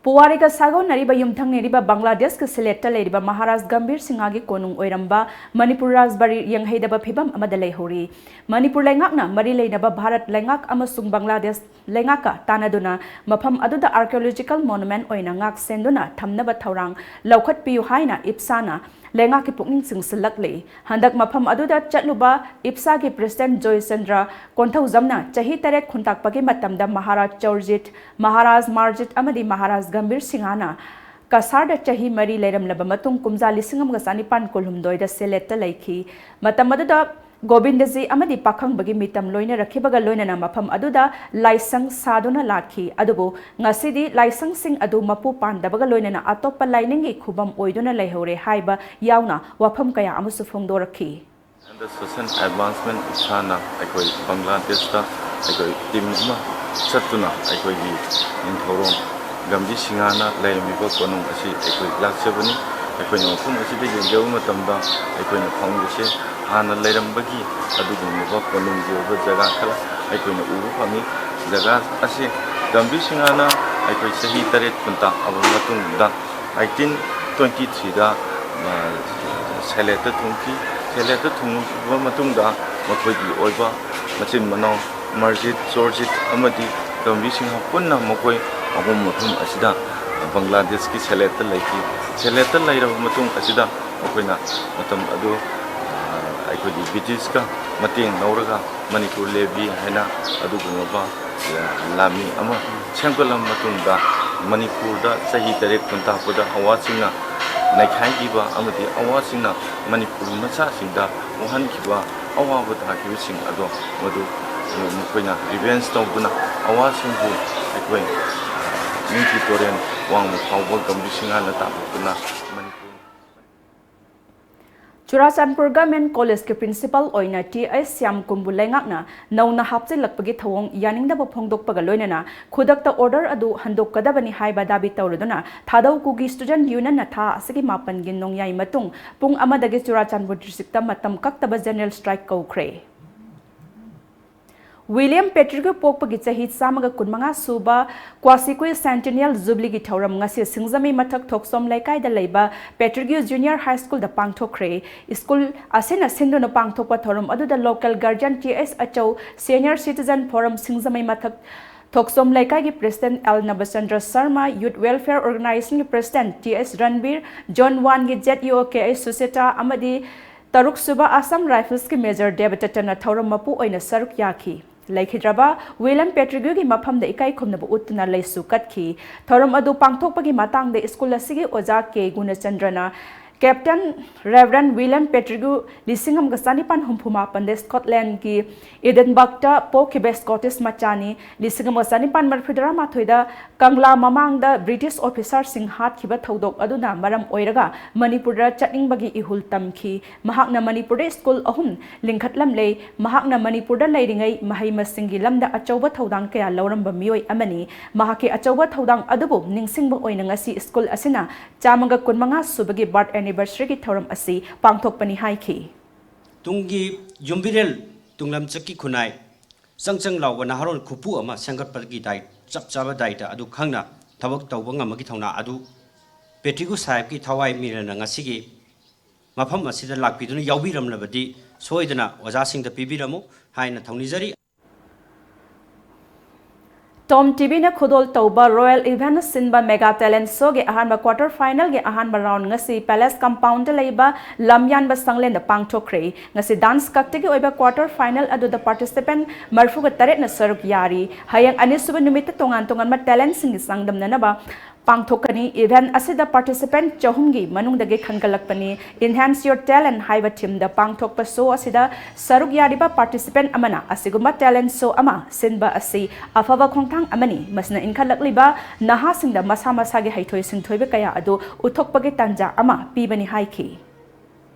ꯄꯨꯋꯥꯔꯤꯒ ꯁꯥꯒꯣꯟꯅꯔꯤꯕ ꯌꯨꯝꯊꯪꯅꯔꯤꯕ ꯕꯪꯒ꯭ꯂꯥꯗꯦꯁꯀꯤ ꯁꯤꯂꯦꯠꯇ ꯂꯩꯔꯤꯕ ꯃꯍꯥꯔꯥꯖ ꯒꯝꯚꯤꯔ ꯁꯤꯡꯍꯒꯤ ꯀꯣꯅꯨꯡ ꯑꯣꯏꯔꯝꯕ ꯃꯅꯤꯄꯨꯔ ꯔꯥꯖꯕꯥꯔꯤ ꯌꯦꯡꯍꯩꯗꯕ ꯐꯤꯕꯝ ꯑꯃꯗ ꯂꯩꯍꯧꯔꯤ꯫ ꯃꯅꯤꯄꯨꯔ ꯂꯩꯉꯥꯛꯅ ꯃꯔꯤ ꯂꯩꯅꯕ ꯚꯥꯔꯠ ꯂꯩꯉꯥꯛ ꯑꯃꯁꯨꯡ ꯕꯪꯒ꯭ꯂꯥꯗꯦꯁ ꯂꯩꯉꯥꯛꯀ ꯇꯥꯟꯅꯗꯨꯅ ꯃꯐꯝ ꯑꯗꯨꯗ archaeological monument ꯑꯣꯏꯅ ꯉꯥꯛ ꯁꯦꯟꯗꯨꯅ ꯊꯝꯅꯕ ꯊꯧꯔꯥꯡ ꯂꯧꯈꯠꯄꯤꯌꯨ ꯍꯥꯏꯅ ꯏꯞꯁꯥꯅ ꯂꯩꯉꯥꯛꯀꯤ ꯄꯨꯛꯅꯤꯡ ꯆꯤꯡꯁꯤꯜꯂꯛꯂꯤ꯫ ꯍꯟꯗꯛ ꯃꯐꯝ ꯑꯗꯨꯗ ꯆꯠꯂꯨꯕ ꯏꯞꯁꯥꯒꯤ president ꯖꯣꯏꯆꯟꯗ꯭ꯔ ꯀꯣꯟꯊꯧꯖꯝꯅ ꯆꯍꯤ ꯇꯔꯦꯠ ꯈꯨꯟꯇꯥꯛꯄꯒꯤ ꯃꯇꯝꯗ ꯃꯍꯥꯔꯥꯖ ꯆꯧꯔꯖꯤꯠ, ꯃꯍꯥꯔꯥꯖ ꯃꯥꯔꯖꯤꯠ ꯑꯃꯗꯤ ꯃꯍꯥꯔꯥꯖ ꯒꯝꯚꯤꯔ ꯁꯤꯡꯍꯅ ꯀꯁꯥꯔꯗ ꯆꯍꯤ ꯃꯔꯤ ꯂꯩꯔꯝꯂꯕ ꯃꯇꯨꯡ ꯀꯨꯝꯖꯥ ꯂꯤꯁꯤꯡ ꯑꯃꯒ ꯆꯥꯅꯤꯄꯥꯟ ꯀꯨꯟꯍꯨꯝꯗꯣꯏꯗ ꯁꯦꯂꯦꯠꯇ ꯂꯩꯈꯤ꯫ ꯃꯇꯝ ꯑꯗꯨꯗ ꯒꯣꯕꯤꯟꯗꯖꯤ ꯑꯃꯗꯤ ꯄꯥꯈꯪꯕꯒꯤ ꯃꯤꯇꯝ ꯂꯣꯏꯅꯔꯛꯈꯤꯕꯒ ꯂꯣꯏꯅꯅ ꯃꯐꯝ ꯑꯗꯨꯗ ꯂꯥꯏꯁꯪ ꯁꯥꯗꯨꯅ ꯂꯥꯛꯈꯤ꯫ ꯑꯗꯨꯕꯨ ꯉꯁꯤꯗꯤ ꯂꯥꯏꯁꯪꯁꯤꯡ ꯑꯗꯨ ꯃꯄꯨ ꯄꯥꯟꯗꯕꯒ ꯂꯣꯏꯅꯅ ꯑꯇꯣꯞꯄ ꯂꯥꯏꯅꯤꯡꯒꯤ ꯈꯨꯕꯝ ꯑꯣꯏꯗꯨꯅ ꯂꯩꯍꯧꯔꯦ ꯍꯥꯏꯕ ꯌꯥꯎꯅ ꯋꯥꯐꯝ ꯀꯌꯥ ꯑꯃꯁꯨ ꯐꯣꯡꯗꯣꯔꯛꯈꯤ꯫ Under Social Advancement ꯏꯁꯥꯅ ꯑꯩꯈꯣꯏ ꯕꯪꯒ꯭ꯂꯥꯗꯦꯁꯇ ꯑꯩꯈꯣꯏ ꯇꯤꯝ ꯑꯃ ꯆꯠꯇꯨꯅ ꯑꯩꯈꯣꯏꯒꯤ ꯅꯤꯡꯊꯧꯔꯣꯟ ꯒꯝꯚꯤꯔ ꯁꯤꯡꯍꯅ ꯂꯩꯔꯝꯃꯤꯕ ꯀꯣꯅꯨꯡ ꯑꯁꯤ ꯑꯩꯈꯣꯏ ꯂꯥꯛꯆꯕꯅꯤ꯫ ꯑꯩꯈꯣꯏꯅ ꯃꯐꯝ ꯑꯁꯤꯗ ꯌꯦꯡꯖꯕ ꯃꯇꯝꯗ ꯑꯩꯈꯣꯏꯅ ꯐꯪꯕꯁꯦ ꯍꯥꯟꯅ ꯂꯩꯔꯝꯕꯒꯤ ꯑꯗꯨꯒꯨꯝꯂꯕ ꯀꯣꯅꯨꯡꯒꯤ ꯑꯣꯏꯕ ꯖꯒꯥ ꯈꯔ ꯑꯩꯈꯣꯏꯅ ꯎꯕ ꯐꯪꯉꯤ꯫ ꯖꯒꯥ ꯑꯁꯤ ꯒꯝꯚꯤꯔ ꯁꯤꯡꯍꯅ ꯑꯩꯈꯣꯏ ꯆꯍꯤ ꯇꯔꯦꯠ ꯈꯨꯟꯇꯥꯛꯑꯕ ꯃꯇꯨꯡꯗ eighteen twenty threeꯗ ꯁꯦꯂꯦꯠꯇ ꯊꯨꯡꯈꯤ꯫ ꯁꯦꯂꯦꯠꯇ ꯊꯨꯡꯈꯤꯕ ꯃꯇꯨꯡꯗ ꯃꯈꯣꯏꯒꯤ ꯑꯣꯏꯕ ꯃꯆꯤꯟ ꯃꯅꯥꯎ ꯃꯔꯖꯤꯠ, ꯆꯣꯔꯖꯤꯠ ꯑꯃꯗꯤ ꯒꯝꯚꯤꯔ ꯁꯤꯡꯍ ꯄꯨꯟꯅ ꯃꯈꯣꯏ ꯑꯍꯨꯝ ꯃꯐꯝ ꯑꯁꯤꯗ ꯕꯪꯒ꯭ꯂꯥꯗꯦꯁꯀꯤ ꯁꯦꯂꯦꯠꯇ ꯂꯩꯈꯤ꯫ ꯁꯦꯂꯦꯠꯇ ꯂꯩꯔꯕ ꯃꯇꯨꯡ ꯑꯁꯤꯗ ꯃꯈꯣꯏꯅ ꯃꯇꯝ ꯑꯗꯨ ꯑꯩꯈꯣꯏꯒꯤ ꯕ꯭ꯔꯤꯇꯤꯁꯀ ꯃꯇꯦꯡ ꯂꯧꯔꯒ ꯃꯅꯤꯄꯨꯔ ꯂꯦꯚꯤ ꯍꯥꯏꯅ ꯑꯗꯨꯒꯨꯝꯂꯕ ꯂꯥꯟꯃꯤ ꯑꯃ ꯁꯦꯝꯒꯠꯂꯕ ꯃꯇꯨꯡꯗ ꯃꯅꯤꯄꯨꯔꯗ ꯆꯍꯤ ꯇꯔꯦꯠ ꯈꯨꯟꯇꯥꯛꯄꯗ ꯑꯋꯥꯁꯤꯡꯅ ꯅꯩꯈꯥꯏꯈꯤꯕ ꯑꯃꯗꯤ ꯑꯋꯥꯁꯤꯡꯅ ꯃꯅꯤꯄꯨꯔ ꯃꯆꯥꯁꯤꯡꯗ ꯋꯥꯍꯟꯈꯤꯕ ꯑꯋꯥꯕ ꯇꯥꯈꯤꯕꯁꯤꯡ ꯑꯗꯣ ꯃꯗꯨ ꯃꯈꯣꯏꯅ ꯔꯤꯚꯦꯟꯖ ꯇꯧꯗꯨꯅ ꯑꯋꯥꯁꯤꯡꯕꯨ ꯑꯩꯈꯣꯏ ꯅꯤꯡꯊꯤ ꯇꯨꯔꯦꯜ ꯋꯥꯡꯃ ꯐꯥꯎꯕ ꯒꯝꯚꯤꯔ ꯁꯤꯡꯍꯅ ꯇꯥꯟꯊꯣꯛꯇꯨꯅ ꯃꯅꯤꯄꯨꯔ ꯆꯨꯔꯥꯆꯥꯟꯄꯨꯔ ꯒꯚꯔꯟꯃꯦꯟꯠ ꯀꯣꯂꯦꯖꯀꯤ ꯄ꯭ꯔꯤꯟꯁꯤꯄꯥꯜ ꯑꯣꯏꯅ ꯇꯤ ꯑꯩꯆ ꯁ꯭ꯌꯥꯝ ꯀꯨꯝꯕꯨ ꯂꯩꯉꯥꯛꯅ ꯅꯧꯅ ꯍꯥꯞꯆꯤꯜꯂꯛꯄꯒꯤ ꯊꯧꯑꯣꯡ ꯌꯥꯅꯤꯡꯗꯕ ꯐꯣꯡꯗꯣꯛꯄꯒ ꯂꯣꯏꯅꯅ ꯈꯨꯗꯛꯇ ꯑꯣꯔꯗꯔ ꯑꯗꯨ ꯍꯟꯗꯣꯛꯀꯗꯕꯅꯤ ꯍꯥꯏꯕ ꯗꯥꯕꯤ ꯇꯧꯔꯗꯨꯅ ꯊꯥꯗꯧ ꯀꯨꯀꯤ ꯁ꯭ꯇꯨꯗꯦꯟꯠ ꯌꯨꯅꯤꯌꯟꯅ ꯊꯥ ꯑꯁꯤꯒꯤ ꯃꯥꯄꯟꯒꯤ ꯅꯣꯡꯌꯥꯏ ꯃꯇꯨꯡ ꯄꯨꯡ ꯑꯃꯗꯒꯤ ꯆꯨꯔꯥꯆꯥꯟꯄꯨꯔ ꯗꯤꯁꯇ꯭ꯔꯤꯛꯇ ꯃꯇꯝ ꯀꯛꯇꯕ ꯖꯦꯅꯔꯦꯜ ꯁ꯭ꯇ꯭ꯔꯥꯏꯛ ꯀꯧꯈ꯭ꯔꯦ꯫ ꯋꯤꯂꯤꯌꯝ ꯄꯦꯇ꯭ꯔꯤꯒꯨ ꯄꯣꯛꯄꯒꯤ ꯆꯍꯤ ꯆꯥꯝꯃꯒ ꯀꯨꯟꯃꯉꯥ ꯁꯨꯕ ꯀ꯭ꯋꯥꯁꯤꯀꯨꯏ ꯁꯦꯟꯇꯦꯅꯤꯌꯜ ꯖꯨꯕꯤꯂꯤꯒꯤ ꯊꯧꯔꯝ ꯉꯁꯤ ꯁꯤꯡꯖꯃꯩ ꯃꯊꯛ ꯊꯣꯛꯆꯣꯝ ꯂꯩꯀꯥꯏꯗ ꯂꯩꯕ ꯄꯦꯇ꯭ꯔꯤꯒꯨ ꯖꯨꯅꯤꯌꯔ ꯍꯥꯏ ꯁ꯭ꯀꯨꯜꯗ ꯄꯥꯡꯊꯣꯛꯈ꯭ꯔꯦ꯫ ꯁ꯭ꯀꯨꯜ ꯑꯁꯤꯅ ꯁꯤꯟꯗꯨꯅ ꯄꯥꯡꯊꯣꯛꯄ ꯊꯧꯔꯝ ꯑꯗꯨꯗ local guardian T H Achou, senior citizen forum Singjamei Mathak Thokchom ꯂꯩꯀꯥꯏꯒꯤ president L Nabachandra Sharma, youth welfare ꯑꯣꯔꯒꯅꯥꯏꯖꯦꯁꯟꯒꯤ president T H Ranbir, zone ꯋꯥꯟꯒꯤ Z E O K H Sucheta ꯑꯃꯗꯤ ꯇꯔꯨꯛ ꯁꯨꯕ ꯑꯁꯥꯝ ꯔꯥꯏꯐꯜꯁꯀꯤ ꯃꯦꯖꯔ ꯗꯦꯕꯗꯠꯇꯅ ꯊꯧꯔꯝ ꯃꯄꯨ ꯑꯣꯏꯅ ꯁꯔꯨꯛ ꯌꯥꯈꯤ꯫ ꯂꯩꯈꯤꯗ꯭ꯔꯕ ꯋꯤꯂꯤꯌꯝ ꯄꯦꯇ꯭ꯔꯤꯒ꯭ꯌꯨꯒꯤ ꯃꯐꯝꯗ ꯏꯀꯥꯏ ꯈꯨꯝꯅꯕ ꯎꯠꯇꯨꯅ ꯂꯩꯁꯨ ꯀꯠꯈꯤ꯫ ꯊꯧꯔꯝ ꯑꯗꯨ ꯄꯥꯡꯊꯣꯛꯄꯒꯤ ꯃꯇꯥꯡꯗ ꯁ꯭ꯀꯨꯜ ꯑꯁꯤꯒꯤ ꯑꯣꯖꯥ ꯀꯦ ꯒꯨꯅꯆꯟꯗ꯭ꯔꯅ ꯀꯦꯞꯇꯦꯟ ꯔꯦꯚꯔꯦꯟ ꯋꯤꯂꯤꯌꯝ ꯄꯦꯇ꯭ꯔꯤꯒ꯭ꯌꯨ ꯂꯤꯁꯤꯡ ꯑꯃꯒ ꯆꯥꯅꯤꯄꯥꯟ ꯍꯨꯝꯐꯨ ꯃꯥꯄꯟꯗ ꯁ꯭ꯀꯣꯠꯂꯦꯟꯒꯤ ꯏꯗꯤꯟꯕꯔꯒꯇ ꯄꯣꯛꯈꯤꯕ ꯁ꯭ꯀꯣꯇꯤꯁ ꯃꯆꯥꯅꯤ꯫ ꯂꯤꯁꯤꯡ ꯑꯃꯒ ꯆꯥꯅꯤꯄꯥꯟ ꯃꯔꯤꯐꯨ ꯇꯔꯥ ꯃꯥꯊꯣꯏꯗ ꯀꯪꯂꯥ ꯃꯃꯥꯡꯗ ꯕ꯭ꯔꯤꯇꯤꯁ ꯑꯣꯐꯤꯁꯥꯔꯁꯤꯡ ꯍꯥꯠꯈꯤꯕ ꯊꯧꯗꯣꯛ ꯑꯗꯨꯅ ꯃꯔꯝ ꯑꯣꯏꯔꯒ ꯃꯅꯤꯄꯨꯔꯗ ꯆꯠꯅꯤꯡꯕꯒꯤ ꯏꯍꯨꯜ ꯇꯝꯈꯤ꯫ ꯃꯍꯥꯛꯅ ꯃꯅꯤꯄꯨꯔꯗ ꯁ꯭ꯀꯨꯜ ꯑꯍꯨꯝ ꯂꯤꯡꯈꯠꯂꯝꯂꯦ꯫ ꯃꯍꯥꯛꯅ ꯃꯅꯤꯄꯨꯔꯗ ꯂꯩꯔꯤꯉꯩ ꯃꯍꯩ ꯃꯁꯤꯡꯒꯤ ꯂꯝꯗ ꯑꯆꯧꯕ ꯊꯧꯗꯥꯡ ꯀꯌꯥ ꯂꯧꯔꯝꯕ ꯃꯤꯑꯣꯏ ꯑꯃꯅꯤ꯫ ꯃꯍꯥꯛꯀꯤ ꯑꯆꯧꯕ ꯊꯧꯗꯥꯡ ꯑꯗꯨꯕꯨ ꯅꯤꯡꯁꯤꯡꯕ ꯑꯣꯏꯅ ꯉꯁꯤ ꯁ꯭ꯀꯨꯜ ꯑꯁꯤꯅ ꯆꯥꯝꯃꯒ ꯀꯨꯟꯃꯉꯥ ꯁꯨꯕꯒꯤ ꯕꯥꯔꯊ ꯑꯦꯅꯤꯚꯔꯁꯔꯤꯒꯤ ꯊꯧꯔꯝ ꯑꯁꯤ ꯄꯥꯡꯊꯣꯛꯄꯅꯤ ꯍꯥꯏꯈꯤ꯫ ꯇꯨꯡꯒꯤ ꯌꯨꯝꯕꯤꯔꯦꯜ ꯇꯨꯡꯂꯝꯆꯠꯀꯤ ꯈꯨꯟꯅꯥꯏ ꯆꯪ ꯆꯪ ꯂꯥꯎꯕ ꯅꯍꯥꯔꯣꯜ ꯈꯨꯄꯨ ꯑꯃ ꯁꯦꯝꯒꯠꯄꯒꯤ ꯗꯥꯏ-, ꯆꯞ ꯆꯥꯕ ꯗꯥꯏꯇ ꯑꯗꯨ ꯈꯪꯅ ꯊꯕꯛ ꯇꯧꯕ ꯉꯝꯕꯒꯤ ꯊꯧꯅꯥ ꯑꯗꯨ ꯄꯦꯇ꯭ꯔꯤꯒꯨ ꯁꯥꯍꯦꯕꯀꯤ ꯊꯋꯥꯏ ꯃꯤꯔꯦꯜꯅ ꯉꯁꯤꯒꯤ ꯃꯐꯝ ꯑꯁꯤꯗ ꯂꯥꯛꯄꯤꯗꯨꯅ ꯌꯥꯎꯕꯤꯔꯝꯂꯕꯗꯤ ꯁꯣꯏꯗꯅ ꯑꯣꯖꯥꯁꯤꯡꯗ ꯄꯤꯕꯤꯔꯝꯃꯨ ꯍꯥꯏꯅ ꯊꯧꯅꯤꯖꯔꯤ꯫ ꯇꯣꯝ ꯇꯤꯚꯤꯅ ꯈꯨꯗꯣꯜ ꯇꯧꯕ ꯔꯣꯌꯦꯜ ꯏꯚꯦꯟꯠꯅ ꯁꯤꯟꯕ ꯃꯦꯒꯥ ꯇꯦꯂꯦꯟꯠ ꯁꯣꯒꯤ ꯑꯍꯥꯟꯕ ꯀ꯭ꯋꯥꯇꯔ ꯐꯥꯏꯅꯦꯜꯒꯤ ꯑꯍꯥꯟꯕ ꯔꯥꯎꯟ ꯉꯁꯤ ꯄꯦꯂꯦꯁ ꯀꯝꯄꯥꯎꯟꯗ ꯂꯩꯕ ꯂꯝꯌꯥꯟꯕ ꯁꯪꯂꯦꯟꯗ ꯄꯥꯡꯊꯣꯛꯈ꯭ꯔꯦ꯫ ꯉꯁꯤ ꯗꯥꯟꯁ ꯈꯛꯇꯒꯤ ꯑꯣꯏꯕ ꯀ꯭ꯋꯥꯇꯔ ꯐꯥꯏꯅꯦꯜ ꯑꯗꯨꯗ ꯄꯥꯔꯇꯤꯁꯤꯄꯦꯟꯠ ꯃꯔꯤꯐꯨꯒ ꯇꯔꯦꯠꯅ ꯁꯔꯨꯛ ꯌꯥꯔꯤ꯫ ꯍꯌꯦꯡ ꯑꯅꯤꯁꯨꯕ ꯅꯨꯃꯤꯠꯇ ꯇꯣꯉꯥꯟ ꯇꯣꯉꯥꯟꯕ ꯇꯦꯂꯦꯟꯠꯁꯤꯡꯒꯤ ꯆꯥꯡꯗꯝꯅꯅꯕ ꯄꯥꯡꯊꯣꯛꯀꯅꯤ꯫ ꯏꯚꯦꯟꯠ ꯑꯁꯤꯗ ꯄꯥꯔꯇꯤꯁꯤꯄꯦꯟꯠ ꯆꯍꯨꯝꯒꯤ ꯃꯅꯨꯡꯗꯒꯤ ꯈꯟꯒꯠꯂꯛꯄꯅꯤ꯫ Enhance Your Talent ꯍꯥꯏꯕ ꯊꯤꯝꯗ ꯄꯥꯡꯊꯣꯛꯄ ꯁꯣ ꯑꯁꯤꯗ ꯁꯔꯨꯛ ꯌꯥꯔꯤꯕ ꯄꯥꯔꯇꯤꯁꯤꯄꯦꯟꯠ ꯑꯃꯅ ꯑꯁꯤꯒꯨꯝꯕ ꯇꯦꯂꯦꯟꯠ ꯁꯣ ꯑꯃ ꯁꯤꯟꯕ ꯑꯁꯤ ꯑꯐꯕ ꯈꯣꯡꯊꯥꯡ ꯑꯃꯅꯤ꯫ ꯃꯁꯤꯅ ꯏꯟꯈꯠꯂꯛꯂꯤꯕ ꯅꯍꯥꯁꯤꯡꯗ ꯃꯁꯥ ꯃꯁꯥꯒꯤ ꯍꯩꯊꯣꯏ ꯁꯤꯡꯊꯣꯏꯕ ꯀꯌꯥ ꯑꯗꯨ ꯎꯠꯊꯣꯛꯄꯒꯤ ꯇꯥꯟꯖꯥ ꯑꯃ ꯄꯤꯕꯅꯤ ꯍꯥꯏꯈꯤ꯫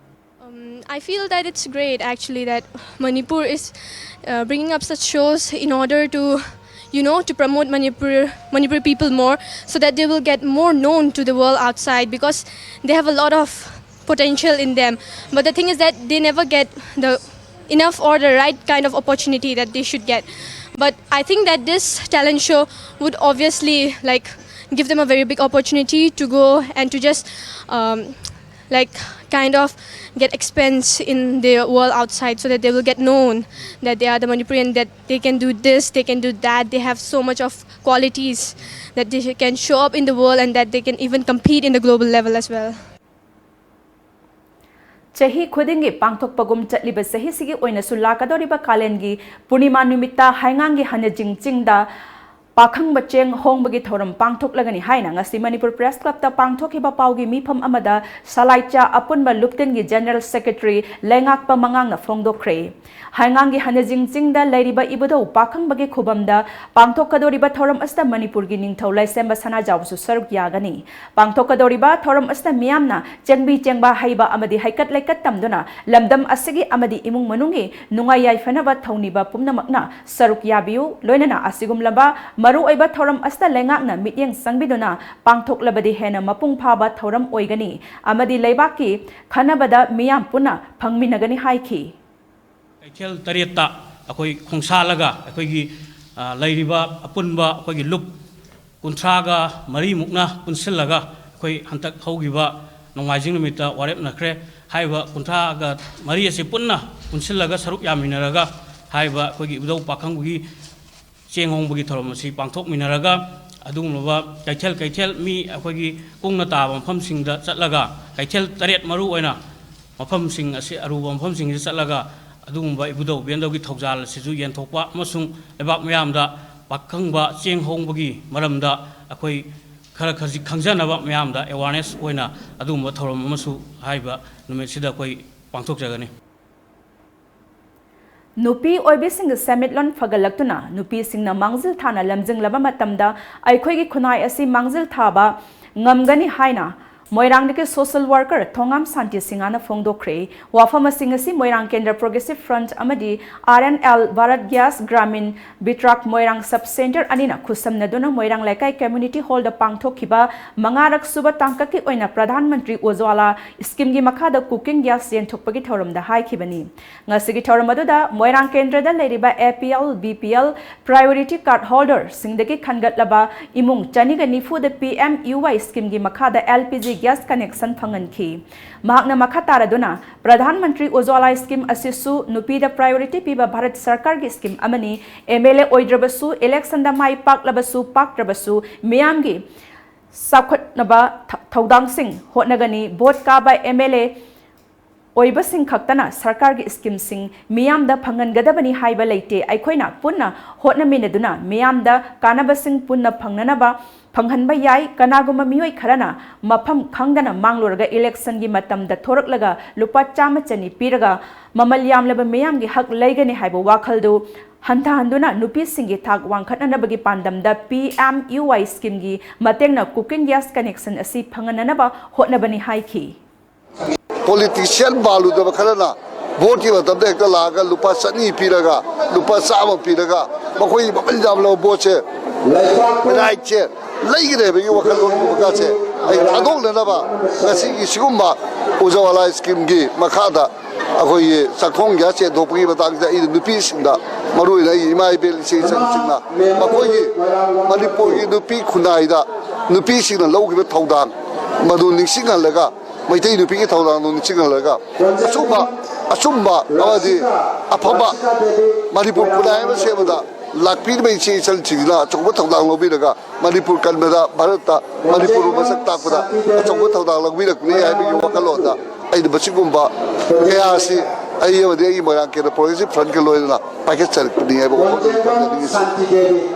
I feel that it's great actually that Manipur is uh, bringing up such shows in order to, you know, to promote Manipur, Manipur people more, so that they will get more known to the world outside, because they have a lot of potential in them. But the thing is that they never get the enough or the right kind of opportunity that they should get. But I think that this talent show would obviously, like, give them a very big opportunity to go and to just um, like, kind of get expense in the world outside, so that they will get known that they are the Manipurian, that they can do this, they can do that, they have so much of qualities that they can show up in the world and that they can even compete in the global level as well. ꯆꯍꯤ ꯈꯨꯗꯤꯡꯒꯤ ꯄꯥꯡꯊꯣꯛꯄꯒꯨꯝ ꯆꯠꯂꯤꯕ ꯆꯍꯤꯁꯤꯒꯤ ꯑꯣꯏꯅꯁꯨ ꯂꯥꯛꯀꯗꯧꯔꯤꯕ ꯀꯥꯂꯦꯟꯒꯤ ꯄꯨꯔꯅꯤꯃꯥ ꯅꯨꯃꯤꯠꯇ ꯍꯩꯉꯥꯡꯒꯤ ꯍꯅꯖꯤꯡ ꯆꯤꯡꯗ ꯄꯥꯈꯪꯕ ꯆꯦꯡ ꯍꯣꯡꯕꯒꯤ ꯊꯧꯔꯝ ꯄꯥꯡꯊꯣꯛꯂꯒꯅꯤ ꯍꯥꯏꯅ ꯉꯁꯤ ꯃꯅꯤꯄꯨꯔ ꯄ꯭ꯔꯦꯁ ꯀ꯭ꯂꯕꯇ ꯄꯥꯡꯊꯣꯛꯈꯤꯕ ꯄꯥꯎꯒꯤ ꯃꯤꯐꯝ ꯑꯃꯗ ꯁꯂꯥꯏꯆꯥ ꯑꯄꯨꯟꯕ ꯂꯨꯞꯇꯤꯟꯒꯤ ꯖꯦꯅꯔꯦꯜ ꯁꯦꯀ꯭ꯔꯦꯇꯔꯤ ꯂꯩꯉꯥꯛꯄ ꯃꯉꯥꯡꯅ ꯐꯣꯡꯗꯣꯛꯈ꯭ꯔꯦ꯫ ꯍꯩꯉꯥꯡꯒꯤ ꯍꯅꯖꯤꯡ ꯆꯤꯡꯗ ꯂꯩꯔꯤꯕ ꯏꯕꯨꯙꯧ ꯄꯥꯈꯪꯕꯒꯤ ꯈꯨꯕꯝꯗ ꯄꯥꯡꯊꯣꯛꯀꯗꯧꯔꯤꯕ ꯊꯧꯔꯝ ꯑꯁꯤꯗ ꯃꯅꯤꯄꯨꯔꯒꯤ ꯅꯤꯡꯊꯧ ꯂꯩꯁꯦꯝꯕ ꯁꯅꯥꯖꯥꯎꯕꯁꯨ ꯁꯔꯨꯛ ꯌꯥꯒꯅꯤ꯫ ꯄꯥꯡꯊꯣꯛꯀꯗꯧꯔꯤꯕ ꯊꯧꯔꯝ ꯑꯁꯤꯗ ꯃꯤꯌꯥꯝꯅ ꯆꯦꯡꯕꯤ ꯆꯦꯡꯕ ꯍꯩꯕ ꯑꯃꯗꯤ ꯍꯩꯀꯠ ꯂꯩꯀꯠ ꯇꯝꯗꯨꯅ ꯂꯝꯗꯝ ꯑꯁꯤꯒꯤ ꯑꯃꯗꯤ ꯏꯃꯨꯡ ꯃꯅꯨꯡꯒꯤ ꯅꯨꯡꯉꯥꯏ ꯌꯥꯏꯐꯅꯕ ꯊꯧꯅꯤꯕ ꯄꯨꯝꯅꯃꯛꯅ ꯁꯔꯨꯛ ꯌꯥꯕꯤꯌꯨ꯫ ꯂꯣꯏꯅꯅ ꯑꯁꯤꯒꯨꯝꯂꯕ ꯃꯔꯨꯑꯣꯏꯕ ꯊꯧꯔꯝ ꯑꯁꯤꯗ ꯂꯩꯉꯥꯛꯅ ꯃꯤꯠꯌꯦꯡ ꯆꯪꯕꯤꯗꯨꯅ ꯄꯥꯡꯊꯣꯛꯂꯕꯗꯤ ꯍꯦꯟꯅ ꯃꯄꯨꯡ ꯐꯥꯕ ꯊꯧꯔꯝ ꯑꯣꯏꯒꯅꯤ ꯑꯃꯗꯤ ꯂꯩꯕꯥꯛꯀꯤ ꯈꯟꯅꯕꯗ ꯃꯤꯌꯥꯝ ꯄꯨꯟꯅ ꯐꯪꯃꯤꯟꯅꯒꯅꯤ ꯍꯥꯏꯈꯤ꯫ ꯀꯩꯊꯦꯜ ꯇꯔꯦꯠꯇ ꯑꯩꯈꯣꯏ ꯈꯣꯡꯁꯥꯜꯂꯒ ꯑꯩꯈꯣꯏꯒꯤ ꯂꯩꯔꯤꯕ ꯑꯄꯨꯟꯕ ꯑꯩꯈꯣꯏꯒꯤ ꯂꯨꯞ ꯀꯨꯟꯊ꯭ꯔꯥꯒ ꯃꯔꯤꯃꯨꯛꯅ ꯄꯨꯟꯁꯤꯜꯂꯒ ꯑꯩꯈꯣꯏ ꯍꯟꯗꯛ ꯍꯧꯈꯤꯕ ꯅꯣꯡꯃꯥꯏꯖꯤꯡ ꯅꯨꯃꯤꯠꯇ ꯋꯥꯔꯦꯞꯅꯈ꯭ꯔꯦ꯫ ꯍꯥꯏꯔꯤꯕ ꯀꯨꯟꯊ꯭ꯔꯥꯒ ꯃꯔꯤ ꯑꯁꯤ ꯄꯨꯟꯅ ꯄꯨꯟꯁꯤꯜꯂꯒ ꯁꯔꯨꯛ ꯌꯥꯃꯤꯟꯅꯔꯒ ꯍꯥꯏꯔꯤꯕ ꯑꯩꯈꯣꯏꯒꯤ ꯏꯕꯨꯙꯧ ꯄꯥꯈꯪꯕꯒꯤ ꯆꯦꯡ ꯍꯣꯡꯕꯒꯤ ꯊꯧꯔꯝ ꯑꯁꯤ ꯄꯥꯡꯊꯣꯛꯃꯤꯟꯅꯔꯒ ꯑꯗꯨꯒꯨꯝꯂꯕ ꯀꯩꯊꯦꯜ ꯀꯩꯊꯦꯜ ꯃꯤ ꯑꯩꯈꯣꯏꯒꯤ ꯀꯨꯡꯅ ꯇꯥꯕ ꯃꯐꯝꯁꯤꯡꯗ ꯆꯠꯂꯒ ꯀꯩꯊꯦꯜ ꯇꯔꯦꯠ ꯃꯔꯨ ꯑꯣꯏꯅ ꯃꯐꯝꯁꯤꯡ ꯑꯁꯤ ꯑꯔꯨꯕ ꯃꯐꯝꯁꯤꯡꯁꯤꯗ ꯆꯠꯂꯒ ꯑꯗꯨꯒꯨꯝꯕ ꯏꯕꯨꯙꯧ ꯏꯕꯦꯟꯗꯧꯒꯤ ꯊꯧꯖꯥꯜ ꯑꯁꯤꯁꯨ ꯌꯦꯟꯊꯣꯛꯄ ꯑꯃꯁꯨꯡ ꯂꯩꯕꯥꯛ ꯃꯤꯌꯥꯝꯗ ꯄꯥꯈꯪꯕ ꯆꯦꯡ ꯍꯣꯡꯕꯒꯤ ꯃꯔꯝꯗ ꯑꯩꯈꯣꯏ ꯈꯔ ꯈꯖꯤꯛ ꯈꯪꯖꯅꯕ ꯃꯤꯌꯥꯝꯗ ꯑꯦꯋꯥꯔꯅꯦꯁ ꯑꯣꯏꯅ ꯑꯗꯨꯒꯨꯝꯕ ꯊꯧꯔꯝ ꯑꯃꯁꯨ ꯍꯥꯏꯔꯤꯕ ꯅꯨꯃꯤꯠꯁꯤꯗ ꯑꯩꯈꯣꯏ ꯄꯥꯡꯊꯣꯛꯆꯒꯅꯤ꯫ ꯅꯨꯄꯤ ꯑꯣꯏꯕꯤꯁꯤꯡꯒꯤ ꯁꯦꯟꯃꯤꯠꯂꯣꯟ ꯐꯒꯠꯂꯛꯇꯨꯅ ꯅꯨꯄꯤꯁꯤꯡꯅ ꯃꯥꯡꯖꯤꯜ ꯊꯥꯅ ꯂꯝꯖꯤꯡꯂꯕ ꯃꯇꯝꯗ ꯑꯩꯈꯣꯏꯒꯤ ꯈꯨꯟꯅꯥꯏ ꯑꯁꯤ ꯃꯥꯡꯖꯤꯜ ꯊꯥꯕ ꯉꯝꯒꯅꯤ ꯍꯥꯏꯅ ꯃꯣꯏꯔꯥꯡꯗꯒꯤ social worker ꯊꯣꯉꯥꯝ ꯁꯥꯟꯇꯤ ꯁꯤꯡꯍꯅ ꯐꯣꯡꯗꯣꯛꯈ꯭ꯔꯦ꯫ ꯋꯥꯐꯝ ꯑꯁꯤꯡ ꯑꯁꯤ ꯃꯣꯏꯔꯥꯡ ꯀꯦꯟꯗ꯭ꯔ Progressive Front ꯑꯃꯗꯤ R N L Bharat Gas Gramin Vitrak Moirang Sub Center ꯑꯅꯤꯅ ꯈꯨꯠꯁꯝꯅꯗꯨꯅ ꯃꯣꯏꯔꯥꯡ ꯂꯩꯀꯥꯏ Community Hall ꯗ ꯄꯥꯡꯊꯣꯛꯈꯤꯕ ꯃꯉꯥꯔꯛ ꯁꯨꯕ ꯇꯥꯡꯀꯛꯀꯤ ꯑꯣꯏꯅ ꯄ꯭ꯔꯙꯥꯟ ꯃꯟꯇ꯭ꯔꯤ ꯎꯖ꯭ꯋꯥꯂꯥ scheme ꯒꯤ ꯃꯈꯥꯗ cooking gas ꯌꯦꯟꯊꯣꯛꯄꯒꯤ ꯊꯧꯔꯝꯗ ꯍꯥꯏꯈꯤꯕꯅꯤ꯫ ꯉꯁꯤꯒꯤ ꯊꯧꯔꯝ ꯑꯗꯨꯗ ꯃꯣꯏꯔꯥꯡ ꯀꯦꯟꯗ꯭ꯔꯗ ꯂꯩꯔꯤꯕ A P L, B P L, Priority Card Holder ꯁꯤꯡꯗꯒꯤ ꯈꯟꯒꯠꯂꯕ ꯏꯃꯨꯡ ꯆꯅꯤꯒ ꯅꯤꯐꯨꯗ P M U Y scheme ꯒꯤ ꯃꯈꯥꯗ L P G gas connection ꯐꯪꯍꯟꯈꯤ꯫ ꯃꯍꯥꯛꯅ ꯃꯈꯥ ꯇꯥꯔꯗꯨꯅ, ꯄ꯭ꯔꯙꯥꯟ ꯃꯟꯇ꯭ꯔꯤ ꯎꯖ꯭ꯋꯥꯂꯥ scheme ꯑꯁꯤꯁꯨ ꯅꯨꯄꯤꯗ priority ꯄꯤꯕ ꯚꯥꯔꯠ ꯁꯔꯀꯥꯔꯒꯤ scheme ꯑꯃꯅꯤ꯫ M L A ꯑꯣꯏꯗ꯭ꯔꯕꯁꯨ, election ꯗ ꯃꯥꯏ ꯄꯥꯛꯂꯕꯁꯨ ꯄꯥꯛꯇ꯭ꯔꯕꯁꯨ, ꯃꯤꯌꯥꯝꯒꯤ ꯆꯥꯎꯈꯠꯅꯕ ꯊ-, ꯊꯧꯗꯥꯡꯁꯤꯡ ꯍꯣꯠꯅꯒꯅꯤ꯫ Vote ꯀꯥꯕ M L A ꯑꯣꯏꯕꯁꯤꯡ ꯈꯛꯇꯅ ꯁꯔꯀꯥꯔꯒꯤ scheme ꯁꯤꯡ ꯃꯤꯌꯥꯝꯗ ꯐꯪꯍꯟꯒꯗꯕꯅꯤ ꯍꯥꯏꯕ ꯂꯩꯇꯦ꯫ ꯑꯩꯈꯣꯏꯅ ꯄꯨꯟꯅ ꯍꯣꯠꯅꯃꯤꯟꯅꯗꯨꯅ ꯃꯤꯌꯥꯝꯗ ꯀꯥꯟꯅꯕꯁꯤꯡ ꯄꯨꯟꯅ ꯐꯪꯅꯅꯕ ꯐꯪꯍꯟꯕ ꯌꯥꯏ꯫ ꯀꯅꯥꯒꯨꯝꯕ ꯃꯤꯑꯣꯏ ꯈꯔꯅ ꯃꯐꯝ ꯈꯪꯗꯅ ꯃꯥꯡꯂꯨꯔꯒ election ꯒꯤ ꯃꯇꯝꯗ ꯊꯣꯔꯛꯂꯒ ꯂꯨꯄꯥ ꯆꯥꯝꯃ ꯆꯅꯤ ꯄꯤꯔꯒ ꯃꯃꯜ ꯌꯥꯝꯂꯕ ꯃꯤꯌꯥꯝꯒꯤ ꯍꯛ ꯂꯩꯒꯅꯤ ꯍꯥꯏꯕ ꯋꯥꯈꯜꯗꯨ ꯍꯟꯊꯍꯟꯗꯨꯅ ꯅꯨꯄꯤꯁꯤꯡꯒꯤ ꯊꯥꯛ ꯋꯥꯡꯈꯠꯅꯅꯕꯒꯤ ꯄꯥꯟꯗꯝꯗ P M U Y scheme ꯒꯤ ꯃꯇꯦꯡꯅ cooking gas connection ꯑꯁꯤ ꯐꯪꯍꯟꯅꯅꯕ ꯍꯣꯠꯅꯕꯅꯤ ꯍꯥꯏꯈꯤ꯫ Politician ꯃꯥꯜꯂꯨꯗꯕ ꯈꯔꯅ vote ꯀꯤ ꯃꯇꯝꯗ ꯍꯦꯛꯇ ꯂꯥꯛꯑꯒ ꯂꯨꯄꯥ ꯆꯅꯤ ꯄꯤꯔꯒ, ꯂꯨꯄꯥ ꯆꯥꯝꯃ ꯄꯤꯔꯒ, ꯃꯈꯣꯏꯒꯤ ꯃꯃꯜ ꯌꯥꯝꯂꯕ vote ꯁꯦ, right ꯁꯦ ꯂꯩꯒꯅꯤ ꯍꯥꯏꯕꯒꯤ ꯋꯥꯈꯜꯂꯣꯟꯒꯨꯝꯕ ꯀꯥꯁꯦ ꯑꯩ ꯊꯥꯗꯣꯛꯅꯅꯕ ꯉꯁꯤꯒꯤ ꯁꯤꯒꯨꯝꯕ ꯎꯖ꯭ꯋꯥꯂꯥ scheme ꯒꯤ ꯃꯈꯥꯗ ꯑꯩꯈꯣꯏꯒꯤ ꯆꯥꯛꯊꯣꯡ gas ꯌꯦꯟꯊꯣꯛꯄꯒꯤ ꯃꯇꯥꯡꯁꯤꯗ ꯑꯩꯅ ꯅꯨꯄꯤꯁꯤꯡꯗ, ꯃꯔꯨꯑꯣꯏꯅ ꯑꯩꯒꯤ ꯏꯃꯥ ꯏꯕꯦꯜ ꯏꯆꯦ ꯏꯆꯟꯁꯤꯡꯅ ꯃꯈꯣꯏꯒꯤ ꯃꯅꯤꯄꯨꯔꯒꯤ ꯅꯨꯄꯤ ꯈꯨꯟꯅꯥꯏꯗ ꯅꯨꯄꯤꯁꯤꯡꯅ ꯂꯧꯈꯤꯕ ꯊꯧꯗꯥꯡ ꯃꯗꯨ ꯅꯤꯡꯁꯤꯡꯍꯜꯂꯒ, ꯃꯩꯇꯩ ꯅꯨꯄꯤꯒꯤ ꯊꯧꯗꯥꯡꯗꯨ ꯅꯤꯡꯁꯤꯡꯍꯜꯂꯒ ꯑꯆꯨꯝꯕ, ꯑꯆꯨꯝꯕ ꯑꯃꯗꯤ ꯑꯐꯕ ꯃꯅꯤꯄꯨꯔ ꯈꯨꯟꯅꯥꯏ ꯑꯃ ꯁꯦꯝꯕꯗ ꯂꯥꯛꯄꯤꯔꯤꯕ ꯏꯆꯦ ꯏꯆꯜꯁꯤꯡꯁꯤꯅ ꯑꯆꯧꯕ ꯊꯧꯗꯥꯡ ꯂꯧꯕꯤꯔꯒ ꯃꯅꯤꯄꯨꯔ ꯀꯟꯕꯗ, ꯚꯥꯔꯠꯇ ꯃꯅꯤꯄꯨꯔꯕꯨ ꯃꯁꯛ ꯇꯥꯛꯄꯗ ꯑꯆꯧꯕ ꯊꯧꯗꯥꯡ ꯂꯧꯕꯤꯔꯛꯄꯅꯤ ꯍꯥꯏꯕꯒꯤ ꯋꯥꯈꯜꯂꯣꯟꯗ ꯑꯩꯅ ꯃꯁꯤꯒꯨꯝꯕ ꯀꯌꯥ ꯑꯁꯤ ꯑꯩ ꯑꯃꯗꯤ ꯑꯩꯒꯤ ꯃꯣꯏꯔꯥꯡ ꯀꯦꯟꯗ꯭ꯔ Progressive Front ꯀ ꯂꯣꯏꯅꯅ ꯄꯥꯏꯈꯠꯆꯔꯛꯄꯅꯤ ꯍꯥꯏꯕ ꯋꯥꯐꯝ ꯑꯗꯨ ꯊꯝꯖꯅꯤꯡꯉꯤ꯫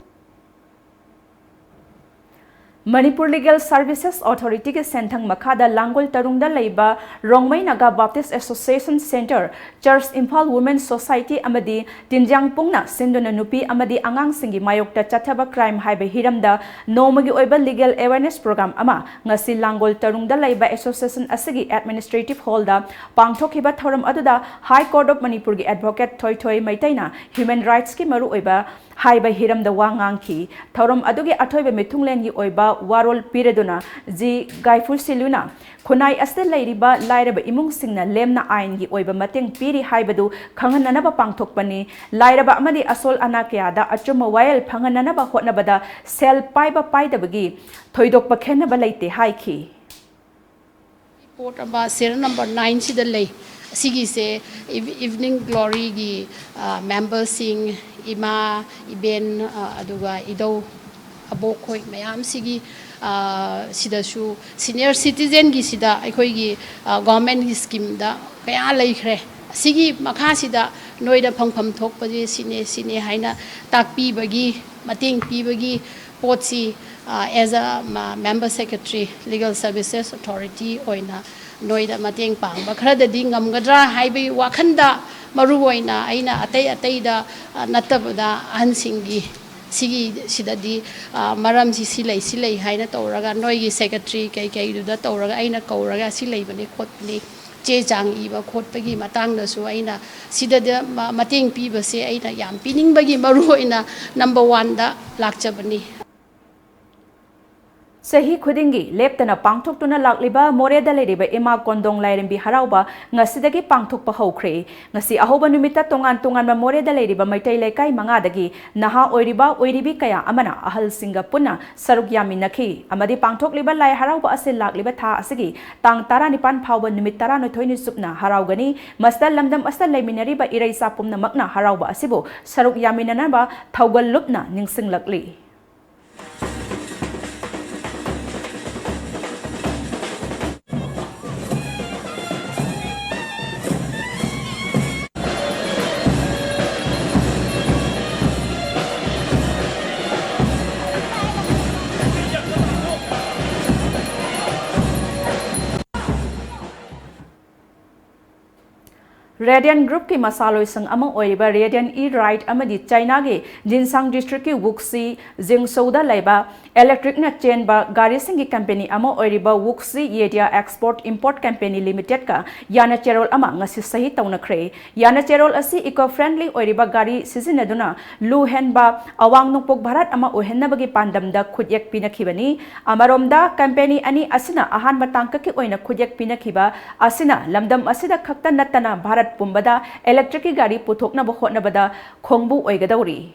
Manipur Legal Services Authority ꯒꯤ ꯁꯦꯟꯊꯪ ꯃꯈꯥꯗ ꯂꯥꯡꯒꯣꯜ ꯇꯔꯨꯡꯗ ꯂꯩꯕ Rongmei Naga baptise association centre, ꯆꯔꯆ ꯏꯝꯐꯥꯜ ꯋꯨꯃꯦꯟ ꯁꯣꯁꯥꯏꯇꯤ ꯑꯃꯗꯤ ꯇꯤꯟꯖꯥꯡꯄꯨꯡꯅ ꯁꯤꯟꯗꯨꯅ ꯅꯨꯄꯤ ꯑꯃꯗꯤ ꯑꯉꯥꯡꯁꯤꯡꯒꯤ ꯃꯥꯌꯣꯛꯇ ꯆꯠꯊꯕ ꯀ꯭ꯔꯥꯏꯝ ꯍꯥꯏꯕ ꯍꯤꯔꯝꯗ ꯅꯣꯡꯃꯒꯤ ꯑꯣꯏꯕ ꯂꯤꯒꯦꯜ ꯑꯦꯋꯦꯔꯅꯦꯁ ꯄ꯭ꯔꯣꯒ꯭ꯔꯥꯝ ꯑꯃ ꯉꯁꯤ ꯂꯥꯡꯒꯣꯜ ꯇꯔꯨꯡꯗ ꯂꯩꯕ ꯑꯦꯁꯣꯁꯤꯌꯦꯁꯟ ꯑꯁꯤꯒꯤ ꯑꯦꯗꯃꯤꯅꯤꯁꯇ꯭ꯔꯦꯇꯤꯚ ꯍꯣꯜꯗ ꯄꯥꯡꯊꯣꯛꯈꯤꯕ ꯊꯧꯔꯝ ꯑꯗꯨꯗ ꯍꯥꯏ ꯀꯣꯔꯠ ꯑꯣꯐ ꯃꯅꯤꯄꯨꯔꯒꯤ ꯑꯦꯗꯚꯣꯀꯦꯠ ꯊꯣꯏꯊꯣꯏ ꯃꯩꯇꯩꯅ ꯍ꯭ꯌꯨꯃꯦꯟ ꯔꯥꯏꯠꯁꯀꯤ ꯃꯔꯨꯑꯣꯏꯕ ꯍꯥꯏꯕ ꯍꯤꯔꯝꯗ ꯋꯥ ꯉꯥꯡꯈꯤ꯫ ꯊꯧꯔꯝ ꯑꯗꯨꯒꯤ ꯑꯊꯣꯏꯕ ꯃꯤꯊꯨꯡꯂꯦꯟꯒꯤ ꯑꯣꯏꯕ ꯋꯥꯔꯣꯜ ꯄꯤꯔꯗꯨꯅ ꯖꯤ ꯒꯥꯏꯐꯨꯁꯤꯂꯨꯅ ꯈꯨꯟꯅꯥꯏ ꯑꯁꯤꯗ ꯂꯩꯔꯤꯕ ꯂꯥꯏꯔꯕ ꯏꯃꯨꯡꯁꯤꯡꯅ ꯂꯦꯝꯅ ꯑꯥꯏꯟꯒꯤ ꯑꯣꯏꯕ ꯃꯇꯦꯡ ꯄꯤꯔꯤ ꯍꯥꯏꯕꯗꯨ ꯈꯪꯍꯟꯅꯅꯕ ꯄꯥꯡꯊꯣꯛꯄꯅꯤ꯫ ꯂꯥꯏꯔꯕ ꯑꯃꯗꯤ ꯑꯁꯣꯜ ꯑꯅꯥ ꯀꯌꯥꯗ ꯑꯆꯨꯝꯕ ꯋꯥꯌꯦꯜ ꯐꯪꯍꯟꯅꯅꯕ ꯍꯣꯠꯅꯕꯗ ꯁꯦꯜ ꯄꯥꯏꯕ ꯄꯥꯏꯗꯕꯒꯤ ꯊꯣꯏꯗꯣꯛꯄ ꯈꯦꯟꯅꯕ ꯂꯩꯇꯦ ꯍꯥꯏꯈꯤ꯫ ꯄꯣꯠ ꯑꯃ ꯁꯦꯔꯤꯌꯦꯜ ꯅꯝꯕꯔ ꯅꯥꯏꯟꯁꯤꯗ ꯂꯩ꯫ ꯑꯁꯤꯒꯤꯁꯦ ꯏꯚ- ꯏꯚꯤꯅꯤꯡ ꯒ꯭ꯂꯣꯔꯤꯒꯤ, ꯑ, ꯃꯦꯝꯕꯔꯁꯤꯡ, ꯏꯃꯥ, ꯏꯕꯦꯟ, ꯑ, ꯑꯗꯨꯒ ꯏꯙꯧ, ꯑꯕꯣꯛꯈꯣꯏ ꯃꯌꯥꯝꯁꯤꯒꯤ, ꯑ, ꯁꯤꯗꯁꯨ ꯁꯤꯅꯤꯌꯔ ꯁꯤꯇꯤꯖꯦꯟꯒꯤꯁꯤꯗ ꯑꯩꯈꯣꯏꯒꯤ, ꯑ, ꯒꯣꯔꯃꯦꯟꯒꯤ ꯁ꯭ꯀꯤꯝꯗ ꯀꯌꯥ ꯂꯩꯈ꯭ꯔꯦ꯫ ꯑꯁꯤꯒꯤ ꯃꯈꯥꯁꯤꯗ ꯅꯣꯏꯗ ꯐꯪꯐꯝ ꯊꯣꯛꯄꯁꯦ ꯁꯤꯅꯦ, ꯁꯤꯅꯦ ꯍꯥꯏꯅ ꯇꯥꯛꯄꯤꯕꯒꯤ, ꯃꯇꯦꯡ ꯄꯤꯕꯒꯤ ꯄꯣꯠꯁꯤ, ꯑ, as a ma- member secretary, Legal Services Authority ꯑꯣꯏꯅ ꯅꯣꯏꯗ ꯃꯇꯦꯡ ꯄꯥꯡꯕ ꯈꯔꯗꯗꯤ ꯉꯝꯒꯗ꯭ꯔꯥ ꯍꯥꯏꯕꯒꯤ ꯋꯥꯈꯜꯗ, ꯃꯔꯨꯑꯣꯏꯅ ꯑꯩꯅ ꯑꯇꯩ ꯑꯇꯩꯗ, ꯑ, ꯅꯠꯇꯕꯗ ꯑꯍꯟꯁꯤꯡꯒꯤ ꯁꯤꯒꯤ ꯁꯤꯗꯗꯤ, ꯑ, ꯃꯔꯝꯁꯤ ꯁꯤ ꯂꯩ, ꯁꯤ ꯂꯩ ꯍꯥꯏꯅ ꯇꯧꯔꯒ, ꯅꯣꯏꯒꯤ ꯁꯦꯀ꯭ꯔꯦꯇꯔꯤ ꯀꯩꯀꯩꯗꯨꯗ ꯇꯧꯔꯒ ꯑꯩꯅ ꯀꯧꯔꯒ ꯁꯤ ꯂꯩꯕꯅꯤ ꯈꯣꯠꯄꯅꯤ, ꯆꯦ ꯆꯥꯡ ꯏꯕ ꯈꯣꯠꯄꯒꯤ ꯃꯇꯥꯡꯗꯁꯨ ꯑꯩꯅ ꯁꯤꯗꯗ ꯃ- ꯃꯇꯦꯡ ꯄꯤꯕꯁꯦ ꯑꯩꯅ ꯌꯥꯝ ꯄꯤꯅꯤꯡꯕꯒꯤ ꯃꯔꯨꯑꯣꯏꯅ ꯅꯝꯕꯔ ꯋꯥꯟꯗ ꯂꯥꯛꯆꯕꯅꯤ꯫ ꯆꯍꯤ ꯈꯨꯗꯤꯡꯒꯤ ꯂꯦꯞꯇꯅ ꯄꯥꯡꯊꯣꯛꯇꯨꯅ ꯂꯥꯛꯂꯤꯕ ꯃꯣꯔꯦꯗ ꯂꯩꯔꯤꯕ ꯏꯃꯥ ꯀꯣꯟꯗꯣꯡ ꯂꯥꯏꯔꯦꯝꯕꯤ ꯍꯔꯥꯎꯕ ꯉꯁꯤꯗꯒꯤ ꯄꯥꯡꯊꯣꯛꯄ ꯍꯧꯈ꯭ꯔꯦ꯫ ꯉꯁꯤ ꯑꯍꯧꯕ ꯅꯨꯃꯤꯠꯇ ꯇꯣꯉꯥꯟ ꯇꯣꯉꯥꯟꯕ ꯃꯣꯔꯦꯗ ꯂꯩꯔꯤꯕ ꯃꯩꯇꯩ ꯂꯩꯀꯥꯏ ꯃꯉꯥꯗꯒꯤ ꯅꯍꯥ ꯑꯣꯏꯔꯤꯕ ꯑꯣꯏꯔꯤꯕꯤ ꯀꯌꯥ ꯑꯃꯅ ꯑꯍꯜꯁꯤꯡꯒ ꯄꯨꯟꯅ ꯁꯔꯨꯛ ꯌꯥꯃꯤꯟꯅꯈꯤ ꯑꯃꯗꯤ ꯄꯥꯡꯊꯣꯛꯂꯤꯕ ꯂꯥꯏ ꯍꯔꯥꯎꯕ ꯑꯁꯤ ꯂꯥꯛꯂꯤꯕ ꯊꯥ ꯑꯁꯤꯒꯤ ꯇꯥꯡ ꯇꯔꯥꯅꯤꯄꯥꯟ ꯐꯥꯎꯕ ꯅꯨꯃꯤꯠ ꯇꯔꯥꯅꯤꯊꯣꯏꯅꯤ ꯆꯨꯞꯅ ꯍꯔꯥꯎꯒꯅꯤ꯫ ꯃꯁꯤꯗ ꯂꯝꯗꯝ ꯑꯁꯤꯗ ꯂꯩꯃꯤꯟꯅꯔꯤꯕ ꯏꯔꯩꯆꯥ ꯄꯨꯝꯅꯃꯛꯅ ꯍꯔꯥꯎꯕ ꯑꯁꯤꯕꯨ ꯁꯔꯨꯛ ꯌꯥꯃꯤꯟꯅꯅꯕ ꯊꯧꯒꯜ ꯂꯨꯞꯅ ꯅꯤꯡꯁꯤꯡꯂꯛꯂꯤ꯫ Radian Groupꯀꯤ ꯃꯁꯥꯂꯣꯏꯁꯪ ꯑꯃ ꯑꯣꯏꯔꯤꯕ Radian E-Ride ꯑꯃꯗꯤ ꯆꯥꯏꯅꯥꯒꯤ ꯖꯤꯟꯁꯥꯡ districtꯀꯤ ꯋꯨꯛꯁꯤ ꯖꯤꯡꯁꯧꯗ ꯂꯩꯕ electricꯅ ꯆꯦꯟꯕ ꯒꯥꯔꯤꯁꯤꯡꯒꯤ company ꯑꯃ ꯑꯣꯏꯔꯤꯕ ꯋꯨꯛꯁꯤ ꯌꯦꯗꯤꯌꯥ Export Import Company Limitedꯀ ꯌꯥꯅꯆꯦꯔꯣꯜ ꯑꯃ ꯉꯁꯤ ꯁꯍꯤ ꯇꯧꯅꯈ꯭ꯔꯦ꯫ ꯌꯥꯅꯆꯦꯔꯣꯜ ꯑꯁꯤ eco-friendly ꯑꯣꯏꯔꯤꯕ ꯒꯥꯔꯤ ꯁꯤꯖꯤꯟꯅꯗꯨꯅ ꯂꯨ ꯍꯦꯟꯕ, ꯑꯋꯥꯡ ꯅꯣꯡꯄꯣꯛ ꯚꯥꯔꯠ ꯑꯃ ꯑꯣꯏꯍꯟꯅꯕꯒꯤ ꯄꯥꯟꯗꯝꯗ ꯈꯨꯠꯌꯦꯛ ꯄꯤꯅꯈꯤꯕꯅꯤ꯫ ꯑꯃꯔꯣꯝꯗ, company ꯑꯅꯤ ꯑꯁꯤꯅ ꯑꯍꯥꯟꯕ ꯇꯥꯡꯀꯛꯀꯤ ꯑꯣꯏꯅ ꯈꯨꯠꯌꯦꯛ ꯄꯤꯅꯈꯤꯕ ꯑꯁꯤꯅ ꯂꯝꯗꯝ ꯑꯁꯤꯗ ꯈꯛꯇ ꯅꯠꯇꯅ ꯚꯥꯔꯠ ꯄꯨꯝꯕꯗ electricꯀꯤ ꯒꯥꯔꯤ ꯄꯨꯊꯣꯛꯅꯕ ꯍꯣꯠꯅꯕꯗ ꯈꯣꯡꯕꯨ ꯑꯣꯏꯒꯗꯧꯔꯤ꯫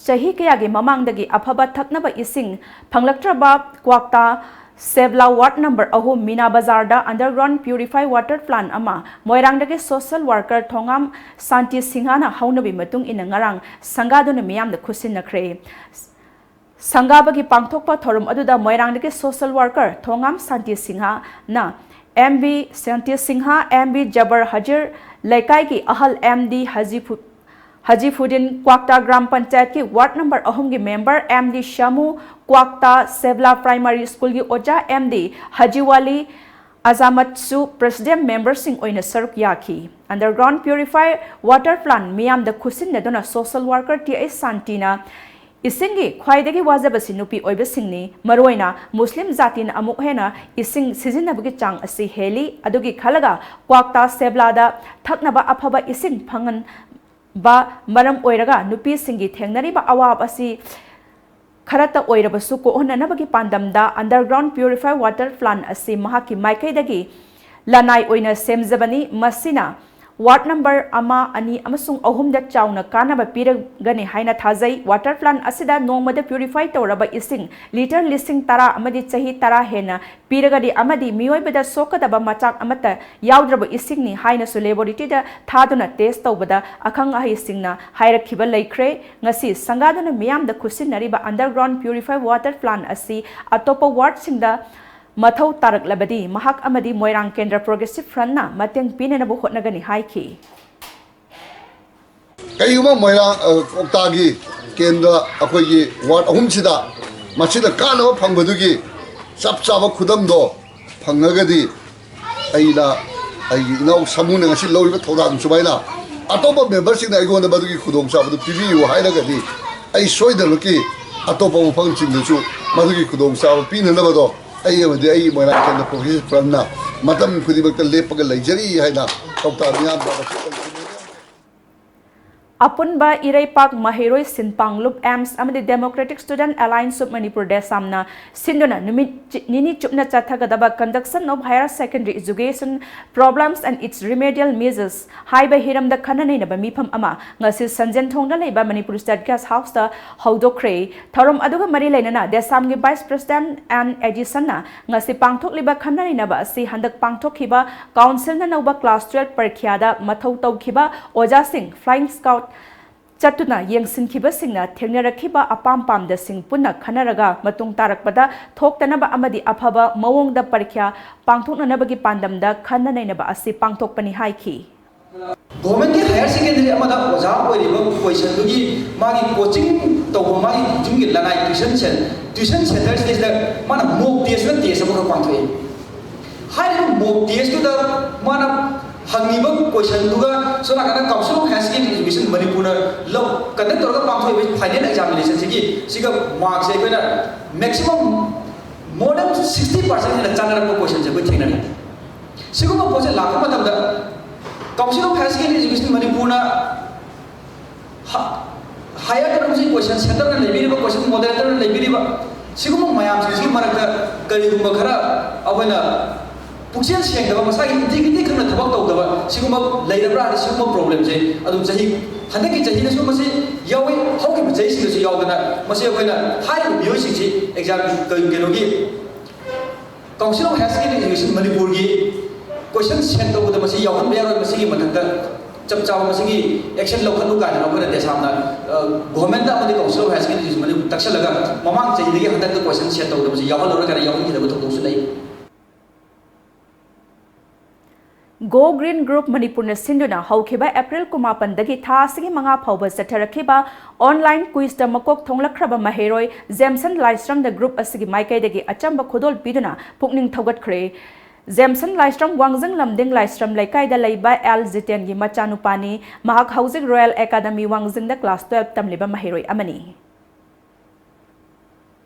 ꯆꯍꯤ ꯀꯌꯥꯒꯤ ꯃꯃꯥꯡꯗꯒꯤ ꯑꯐꯕ ꯊꯛꯅꯕ ꯏꯁꯤꯡ ꯐꯪꯂꯛꯇ꯭ꯔꯕ ꯀ꯭ꯋꯥꯛꯇꯥ ꯁꯦꯕ꯭ꯂꯥ ward number ꯑꯍꯨꯝ ꯃꯤꯅꯥ ꯕꯖꯥꯔꯗ underground purify water plant ꯑꯃ ꯃꯣꯏꯔꯥꯡꯗꯒꯤ social worker ꯊꯣꯉꯥꯝ ꯁꯥꯟꯇꯤ ꯁꯤꯡꯍꯅ ꯍꯧꯅꯕꯤ ꯃꯇꯨꯡ ꯏꯟꯅ ꯉꯔꯥꯡ ꯁꯪꯒꯥꯗꯨꯅ ꯃꯤꯌꯥꯝꯗ ꯈꯨꯠꯁꯤꯟꯅꯈ꯭ꯔꯦ꯫ ꯁꯪꯒꯥꯕꯒꯤ ꯄꯥꯡꯊꯣꯛꯄ ꯊꯧꯔꯝ ꯑꯗꯨꯗ ꯃꯣꯏꯔꯥꯡꯗꯒꯤ social worker ꯊꯣꯉꯥꯝ ꯁꯥꯟꯇꯤ ꯁꯤꯡꯍꯅ, M V ꯁꯥꯟꯇꯤ ꯁꯤꯡꯍ, M V ꯖꯕꯔ ꯍꯖꯤꯔ, ꯂꯩꯀꯥꯏꯒꯤ ꯑꯍꯜ M D ꯍꯖꯤꯐꯨ-, ꯍꯖꯤꯐꯨꯗꯤꯟ, ꯀ꯭ꯋꯥꯛꯇꯥ ꯒ꯭ꯔꯥꯝ ꯄꯟꯆꯥꯌꯠꯀꯤ ward number ꯑꯍꯨꯝꯒꯤ member M D ꯁꯥꯃꯨ, ꯀ꯭ꯋꯥꯛꯇꯥ ꯁꯦꯕ꯭ꯂꯥ primary schoolꯒꯤ ꯑꯣꯖꯥ M D ꯍꯖꯤꯋꯥꯂꯤ ꯑꯖꯥꯃꯠꯁꯨ president memberꯁꯤꯡ ꯑꯣꯏꯅ ꯁꯔꯨꯛ ꯌꯥꯈꯤ꯫ Underground purify water plant ꯃꯤꯌꯥꯝꯗ ꯈꯨꯠꯁꯤꯟꯅꯗꯨꯅ social worker T I ꯁꯥꯟꯇꯤꯅ ꯏꯁꯤꯡꯒꯤ ꯈ꯭ꯋꯥꯏꯗꯒꯤ ꯋꯥꯖꯕꯁꯤ ꯅꯨꯄꯤ ꯑꯣꯏꯕꯁꯤꯡꯅꯤ꯫ ꯃꯔꯨꯑꯣꯏꯅ ꯃꯨꯁꯂꯤꯝ ꯖꯥꯇꯤꯅ ꯑꯃꯨꯛ ꯍꯦꯟꯅ ꯏꯁꯤꯡ ꯁꯤꯖꯤꯟꯅꯕꯒꯤ ꯆꯥꯡ ꯑꯁꯤ ꯍꯦꯜꯂꯤ꯫ ꯑꯗꯨꯒꯤ ꯈꯜꯂꯒ ꯀ꯭ꯋꯥꯛꯇꯥ ꯁꯦꯕ꯭ꯂꯥꯗ ꯊꯛꯅꯕ ꯑꯐꯕ ꯏꯁꯤꯡ ꯐꯪꯍꯟꯕ ꯃꯔꯝ ꯑꯣꯏꯔꯒ ꯅꯨꯄꯤꯁꯤꯡꯒꯤ ꯊꯦꯡꯅꯔꯤꯕ ꯑꯋꯥꯕ ꯑꯁꯤ ꯈꯔꯇ ꯑꯣꯏꯔꯕꯁꯨ ꯀꯣꯛꯍꯟꯅꯅꯕꯒꯤ ꯄꯥꯟꯗꯝꯗ underground purify water plant ꯑꯁꯤ ꯃꯍꯥꯛꯀꯤ ꯃꯥꯏꯀꯩꯗꯒꯤ ꯂꯅꯥꯏ ꯑꯣꯏꯅ ꯁꯦꯝꯖꯕꯅꯤ꯫ ꯃꯁꯤꯅ ward number ꯑꯃ, ꯑꯅꯤ ꯑꯃꯁꯨꯡ ꯑꯍꯨꯝꯗ ꯆꯥꯎꯅ ꯀꯥꯟꯅꯕ ꯄꯤꯔꯒꯅꯤ ꯍꯥꯏꯅ ꯊꯥꯖꯩ꯫ Water plant ꯑꯁꯤꯗ ꯅꯣꯡꯃꯗ purify ꯇꯧꯔꯕ ꯏꯁꯤꯡ litre ꯂꯤꯁꯤꯡ ꯇꯔꯥ ꯑꯃꯗꯤ ꯆꯍꯤ ꯇꯔꯥ ꯍꯦꯟꯅ ꯄꯤꯔꯒꯗꯤ ꯑꯃꯗꯤ ꯃꯤꯑꯣꯏꯕꯗ ꯁꯣꯛꯀꯗꯕ ꯃꯆꯥꯛ ꯑꯃꯠꯇ ꯌꯥꯎꯗ꯭ꯔꯕ ꯏꯁꯤꯡꯅꯤ ꯍꯥꯏꯅꯁꯨ laboratoryꯗ ꯊꯥꯗꯨꯅ test ꯇꯧꯕꯗ ꯑꯈꯪ ꯑꯍꯩꯁꯤꯡꯅ ꯍꯥꯏꯔꯛꯈꯤꯕ ꯂꯩꯈ꯭ꯔꯦ꯫ ꯉꯁꯤ ꯁꯪꯒꯥꯗꯨꯅ ꯃꯤꯌꯥꯝꯗ ꯈꯨꯠꯁꯤꯟꯅꯔꯤꯕ underground purify water plant ꯑꯁꯤ ꯑꯇꯣꯞꯄ wardꯁꯤꯡꯗ ꯃꯊꯧ ꯇꯥꯔꯛꯂꯕꯗꯤ ꯃꯍꯥꯛ ꯑꯃꯗꯤ ꯃꯣꯏꯔꯥꯡ ꯀꯦꯟꯗ꯭ꯔ Progressive Frontꯅ ꯃꯇꯦꯡ ꯄꯤꯅꯅꯕ ꯍꯣꯠꯅꯒꯅꯤ ꯍꯥꯏꯈꯤ꯫ ꯀꯔꯤꯒꯨꯝꯕ ꯃꯣꯏꯔꯥꯡ, ꯑ, ꯀ꯭ꯋꯥꯛꯇꯥꯒꯤ ꯀꯦꯟꯗ꯭ꯔ ꯑꯩꯈꯣꯏꯒꯤ ward ꯑꯍꯨꯝꯁꯤꯗ ꯃꯁꯤꯗ ꯀꯥꯟꯅꯕ ꯐꯪꯕꯗꯨꯒꯤ ꯆꯞ ꯆꯥꯕ ꯈꯨꯗꯝꯗꯣ ꯐꯪꯉꯒꯗꯤ ꯑꯩꯅ, ꯑꯩꯒꯤ ꯏꯅꯥꯎ ꯁꯥꯃꯨꯅ ꯉꯁꯤ ꯂꯧꯔꯤꯕ ꯊꯧꯗꯥꯡ ꯁꯨꯃꯥꯏꯅ ꯑꯇꯣꯞꯄ ꯃꯦꯝꯕꯔꯁꯤꯡꯅ ꯑꯩꯉꯣꯟꯗ ꯃꯗꯨꯒꯤ ꯈꯨꯗꯣꯡꯆꯥꯕꯗꯨ ꯄꯤꯕꯤꯌꯨ ꯍꯥꯏꯔꯒꯗꯤ, ꯑꯩ ꯁꯣꯏꯗꯅꯃꯛꯀꯤ ꯑꯇꯣꯞꯄ ꯃꯐꯝꯁꯤꯡꯗꯁꯨ ꯃꯗꯨꯒꯤ ꯈꯨꯗꯣꯡꯆꯥꯕ ꯄꯤꯅꯅꯕꯗꯣ ꯑꯩ ꯑꯃꯗꯤ ꯑꯩꯒꯤ ꯃꯣꯏꯔꯥꯡ ꯀꯦꯟꯗ꯭ꯔ ꯄ꯭ꯔꯣꯒ꯭ꯔꯦꯁꯤꯚ ꯐ꯭ꯔꯟꯠꯅ ꯃꯇꯝ ꯈꯨꯗꯤꯡꯃꯛꯇ ꯂꯦꯞꯄꯒ ꯂꯩꯖꯔꯤ ꯍꯥꯏꯅ ꯄꯥꯎꯇꯥꯛ ꯃꯤꯌꯥꯝꯗ ꯃꯁꯤ ꯑꯄꯨꯟꯕ ꯏꯔꯩꯄꯥꯛ ꯃꯍꯩꯔꯣꯏ ꯁꯤꯟꯄꯥꯡꯂꯨꯞ ꯑꯦꯝꯁ ꯑꯃꯗꯤ Democratic Student Alliance of Manipur, ꯗꯦꯁꯥꯝꯅ ꯁꯤꯟꯗꯨꯅ ꯅꯨꯃꯤꯠ ꯆꯤ- ꯅꯤꯅꯤ ꯆꯨꯞꯅ ꯆꯠꯊꯒꯗꯕ Conduction of Higher Secondary Education Problems and Its Remedial Measures ꯍꯥꯏꯕ ꯍꯤꯔꯝꯗ ꯈꯟꯅ ꯅꯩꯅꯕ ꯃꯤꯐꯝ ꯑꯃ ꯉꯁꯤ ꯁꯟꯖꯦꯟꯊꯣꯡꯗ ꯂꯩꯕ ꯃꯅꯤꯄꯨꯔ ꯁ꯭ꯇꯦꯠ ꯒꯦꯁ ꯍꯥꯎꯁꯇ ꯍꯧꯗꯣꯛꯈ꯭ꯔꯦ꯫ ꯊꯧꯔꯝ ꯑꯗꯨꯒ ꯃꯔꯤ ꯂꯩꯅꯅ ꯗꯦꯁꯥꯝꯒꯤ Vice President ꯑꯦꯟ ꯑꯦꯗꯤꯁꯟꯅ ꯉꯁꯤ ꯄꯥꯡꯊꯣꯛꯂꯤꯕ ꯈꯟꯅ ꯅꯩꯅꯕ ꯑꯁꯤ ꯍꯟꯗꯛ ꯄꯥꯡꯊꯣꯛꯈꯤꯕ ꯀꯥꯎꯟꯁꯤꯜꯅ ꯅꯧꯕ ꯀ꯭ꯂꯥꯁ ꯇꯨꯌꯦꯜꯐ ꯄꯔꯤꯈ꯭ꯌꯥꯗ ꯃꯊꯧ ꯇꯧꯈꯤꯕ ꯑꯣꯖꯥꯁꯤꯡ, ꯐ꯭ꯂꯥꯏꯡ ꯁ꯭ꯀꯥꯎꯠ ꯆꯠꯇꯨꯅ ꯌꯦꯡꯁꯤꯟꯈꯤꯕꯁꯤꯡꯅ ꯊꯦꯡꯅꯔꯛꯈꯤꯕ ꯑꯄꯥꯝ ꯄꯥꯝꯗꯁꯤꯡ ꯄꯨꯟꯅ ꯈꯟꯅꯔꯒ ꯃꯇꯨꯡ ꯇꯥꯔꯛꯄꯗ ꯊꯣꯛꯇꯅꯕ ꯑꯃꯗꯤ ꯑꯐꯕ ꯃꯑꯣꯡꯗ ꯄꯔꯤꯈ꯭ꯌꯥ ꯄꯥꯡꯊꯣꯛꯅꯅꯕꯒꯤ ꯄꯥꯟꯗꯝꯗ ꯈꯟꯅ ꯅꯩꯅꯕ ꯑꯁꯤ ꯄꯥꯡꯊꯣꯛꯄꯅꯤ ꯍꯥꯏꯈꯤ꯫ ꯒꯣꯔꯃꯦꯟꯒꯤ ꯍꯥꯌꯔ ꯁꯦꯀꯦꯟꯗꯔꯤ ꯑꯃꯗ ꯑꯣꯖꯥ ꯑꯣꯏꯔꯤꯕ ꯄꯣꯖꯤꯁꯟꯗꯨꯒꯤ ꯃꯥꯒꯤ ꯀꯣꯆꯤꯡ ꯇꯧꯕ ꯃꯥꯒꯤ ꯌꯨꯝꯒꯤ ꯂꯅꯥꯏ ꯇ꯭ꯌꯨꯁꯟ ꯁꯦꯟ ꯇ꯭ꯌꯨꯁꯟ ꯁꯦꯟꯇꯔꯁꯤꯗꯩꯁꯤꯗ ꯃꯥꯅ ꯃꯣꯛ ꯇꯦꯁ ꯑꯃ ꯇꯦꯁ ꯑꯃꯈꯛ ꯄꯥꯡꯊꯣꯛꯑꯦ꯫ ꯍꯥꯏꯔꯤꯕ ꯃꯣꯛ ꯇꯦꯁꯇꯨꯗ ꯃꯥꯅ ꯍꯪꯉꯤꯕ ꯀꯣꯏꯁꯟꯗꯨꯒ ꯁꯣꯝ ꯅꯥꯀꯟꯗ council of higher secondary education ꯃꯅꯤꯄꯨꯔꯅ ꯂꯧ ꯀꯟꯗꯛ ꯇꯧꯔꯒ ꯄꯥꯡꯊꯣꯛꯏꯕ ꯐꯥꯏꯅꯦꯜ ꯑꯦꯛꯖꯥꯃꯤꯅꯦꯁꯟꯁꯤꯒꯤ ꯁꯤꯒ ꯃꯥꯔꯛꯁꯦ ꯑꯩꯈꯣꯏꯅ maximum more than sixty percent ꯍꯦꯟꯅ ꯆꯥꯟꯅꯔꯛꯄ ꯀꯣꯏꯁꯟꯁꯦ ꯑꯩꯈꯣꯏ ꯊꯦꯡꯅꯔꯦ꯫ ꯁꯤꯒꯨꯝꯕ ꯄꯣꯠꯁꯦ ꯂꯥꯛꯄ ꯃꯇꯝꯗ council of higher secondary education ꯃꯅꯤꯄꯨꯔꯅ ꯍꯥꯏꯌꯔ ꯀꯩꯅꯣꯁꯤ ꯀꯣꯏꯁꯟ ꯁꯦꯟꯇꯔꯅ ꯂꯩꯕꯤꯔꯤꯕ ꯀꯣꯏꯁꯟ ꯃꯣꯗꯔꯦꯇꯔꯅ ꯂꯩꯕꯤꯔꯤꯕ ꯁꯤꯒꯨꯝꯕ ꯃꯌꯥꯝꯁꯤꯡꯁꯤꯒꯤ ꯃꯔꯛꯇ ꯀꯔꯤꯒꯨꯝꯕ ꯈꯔ ꯑꯩꯈꯣꯏꯅ ꯄꯨꯛꯆꯦꯜ ꯁꯦꯡꯗꯕ ꯃꯁꯥꯒꯤ ꯏꯟꯇꯤꯒ꯭ꯔꯤꯇꯤ ꯈꯪꯅ ꯊꯕꯛ ꯇꯧꯗꯕ ꯁꯤꯒꯨꯝꯕ ꯂꯩꯔꯕ꯭ꯔꯥ ꯍꯥꯏꯅ ꯁꯤꯒꯨꯝꯕ ꯄ꯭ꯔꯣꯕ꯭ꯂꯦꯝꯁꯦ ꯑꯗꯨꯝ ꯆꯍꯤ ꯍꯟꯗꯛꯀꯤ ꯆꯍꯤꯗꯁꯨ ꯃꯁꯤ ꯌꯥꯎꯏ꯫ ꯍꯧꯈꯤꯕ ꯆꯍꯤꯁꯤꯡꯗꯁꯨ ꯌꯥꯎꯗꯅ ꯃꯁꯤ ꯑꯩꯈꯣꯏꯅ ꯍꯥꯏꯔꯤꯕ ꯃꯤꯑꯣꯏꯁꯤꯡꯁꯤ ꯑꯦꯛꯖꯥꯝ ꯀꯩꯅꯣꯒꯤ council of higher secondary education ꯃꯅꯤꯄꯨꯔꯒꯤ ꯀꯣꯏꯁꯟ ꯁꯦꯟ ꯇꯧꯕꯗ ꯃꯁꯤ ꯌꯥꯎꯍꯟꯕ ꯌꯥꯔꯣꯏ꯫ ꯃꯁꯤꯒꯤ ꯃꯊꯛꯇ ꯆꯞ ꯆꯥꯕ ꯃꯁꯤꯒꯤ ꯑꯦꯛꯁꯟ ꯂꯧꯈꯠꯂꯨ ꯀꯥꯏꯅ ꯑꯩꯈꯣꯏꯅ ꯗꯦꯁꯥꯝꯅ ꯒꯣꯔꯃꯦꯟꯗ ꯑꯃꯗꯤ council of higher secondary education Manipur ꯇꯛꯁꯜꯂꯒ ꯃꯃꯥꯡ ꯆꯍꯤꯗꯒꯤ ꯍꯟꯗꯛꯇ ꯀꯣꯏꯁꯟ ꯁꯦꯟ ꯇꯧꯗꯕꯁꯤ ꯌꯥꯎꯍꯜꯂꯔꯣꯏ ꯀꯥꯏꯅ ꯌꯥꯎꯍꯟꯈꯤꯗꯕ ꯊꯧꯗꯣꯛꯁꯨ ꯂꯩ꯫ Go Green Group ꯃꯅꯤꯄꯨꯔꯅ ꯁꯤꯟꯗꯨꯅ ꯍꯧꯈꯤꯕ ꯑꯦꯄ꯭ꯔꯤꯜ ꯀꯨꯟꯃꯥꯄꯟꯗꯒꯤ ꯊꯥ ꯑꯁꯤꯒꯤ ꯃꯉꯥ ꯐꯥꯎꯕ ꯆꯠꯊꯔꯛꯈꯤꯕ online quizꯇ ꯃꯀꯣꯛ ꯊꯣꯡꯂꯛꯈ꯭ꯔꯕ ꯃꯍꯩꯔꯣꯏ ꯖꯦꯝꯁꯟ ꯂꯥꯏꯁ꯭ꯔꯝꯗ group ꯑꯁꯤꯒꯤ ꯃꯥꯏꯀꯩꯗꯒꯤ ꯑꯆꯝꯕ ꯈꯨꯗꯣꯜ ꯄꯤꯗꯨꯅ ꯄꯨꯛꯅꯤꯡ ꯊꯧꯒꯠꯈ꯭ꯔꯦ꯫ ꯖꯦꯝꯁꯟ ꯂꯥꯏꯁ꯭ꯔꯝ ꯋꯥꯡꯖꯤꯡ ꯂꯝꯗꯤꯡ ꯂꯥꯏꯁ꯭ꯔꯝ ꯂꯩꯀꯥꯏꯗ ꯂꯩꯕ ꯑꯦꯜ ꯖꯤꯇꯦꯟꯒꯤ ꯃꯆꯥꯅꯨꯄꯥꯅꯤ꯫ ꯃꯍꯥꯛ ꯍꯧꯖꯤꯛ Royal Academy ꯋꯥꯡꯖꯤꯡꯗ class twelve ꯇꯝꯂꯤꯕ ꯃꯍꯩꯔꯣꯏ ꯑꯃꯅꯤ꯫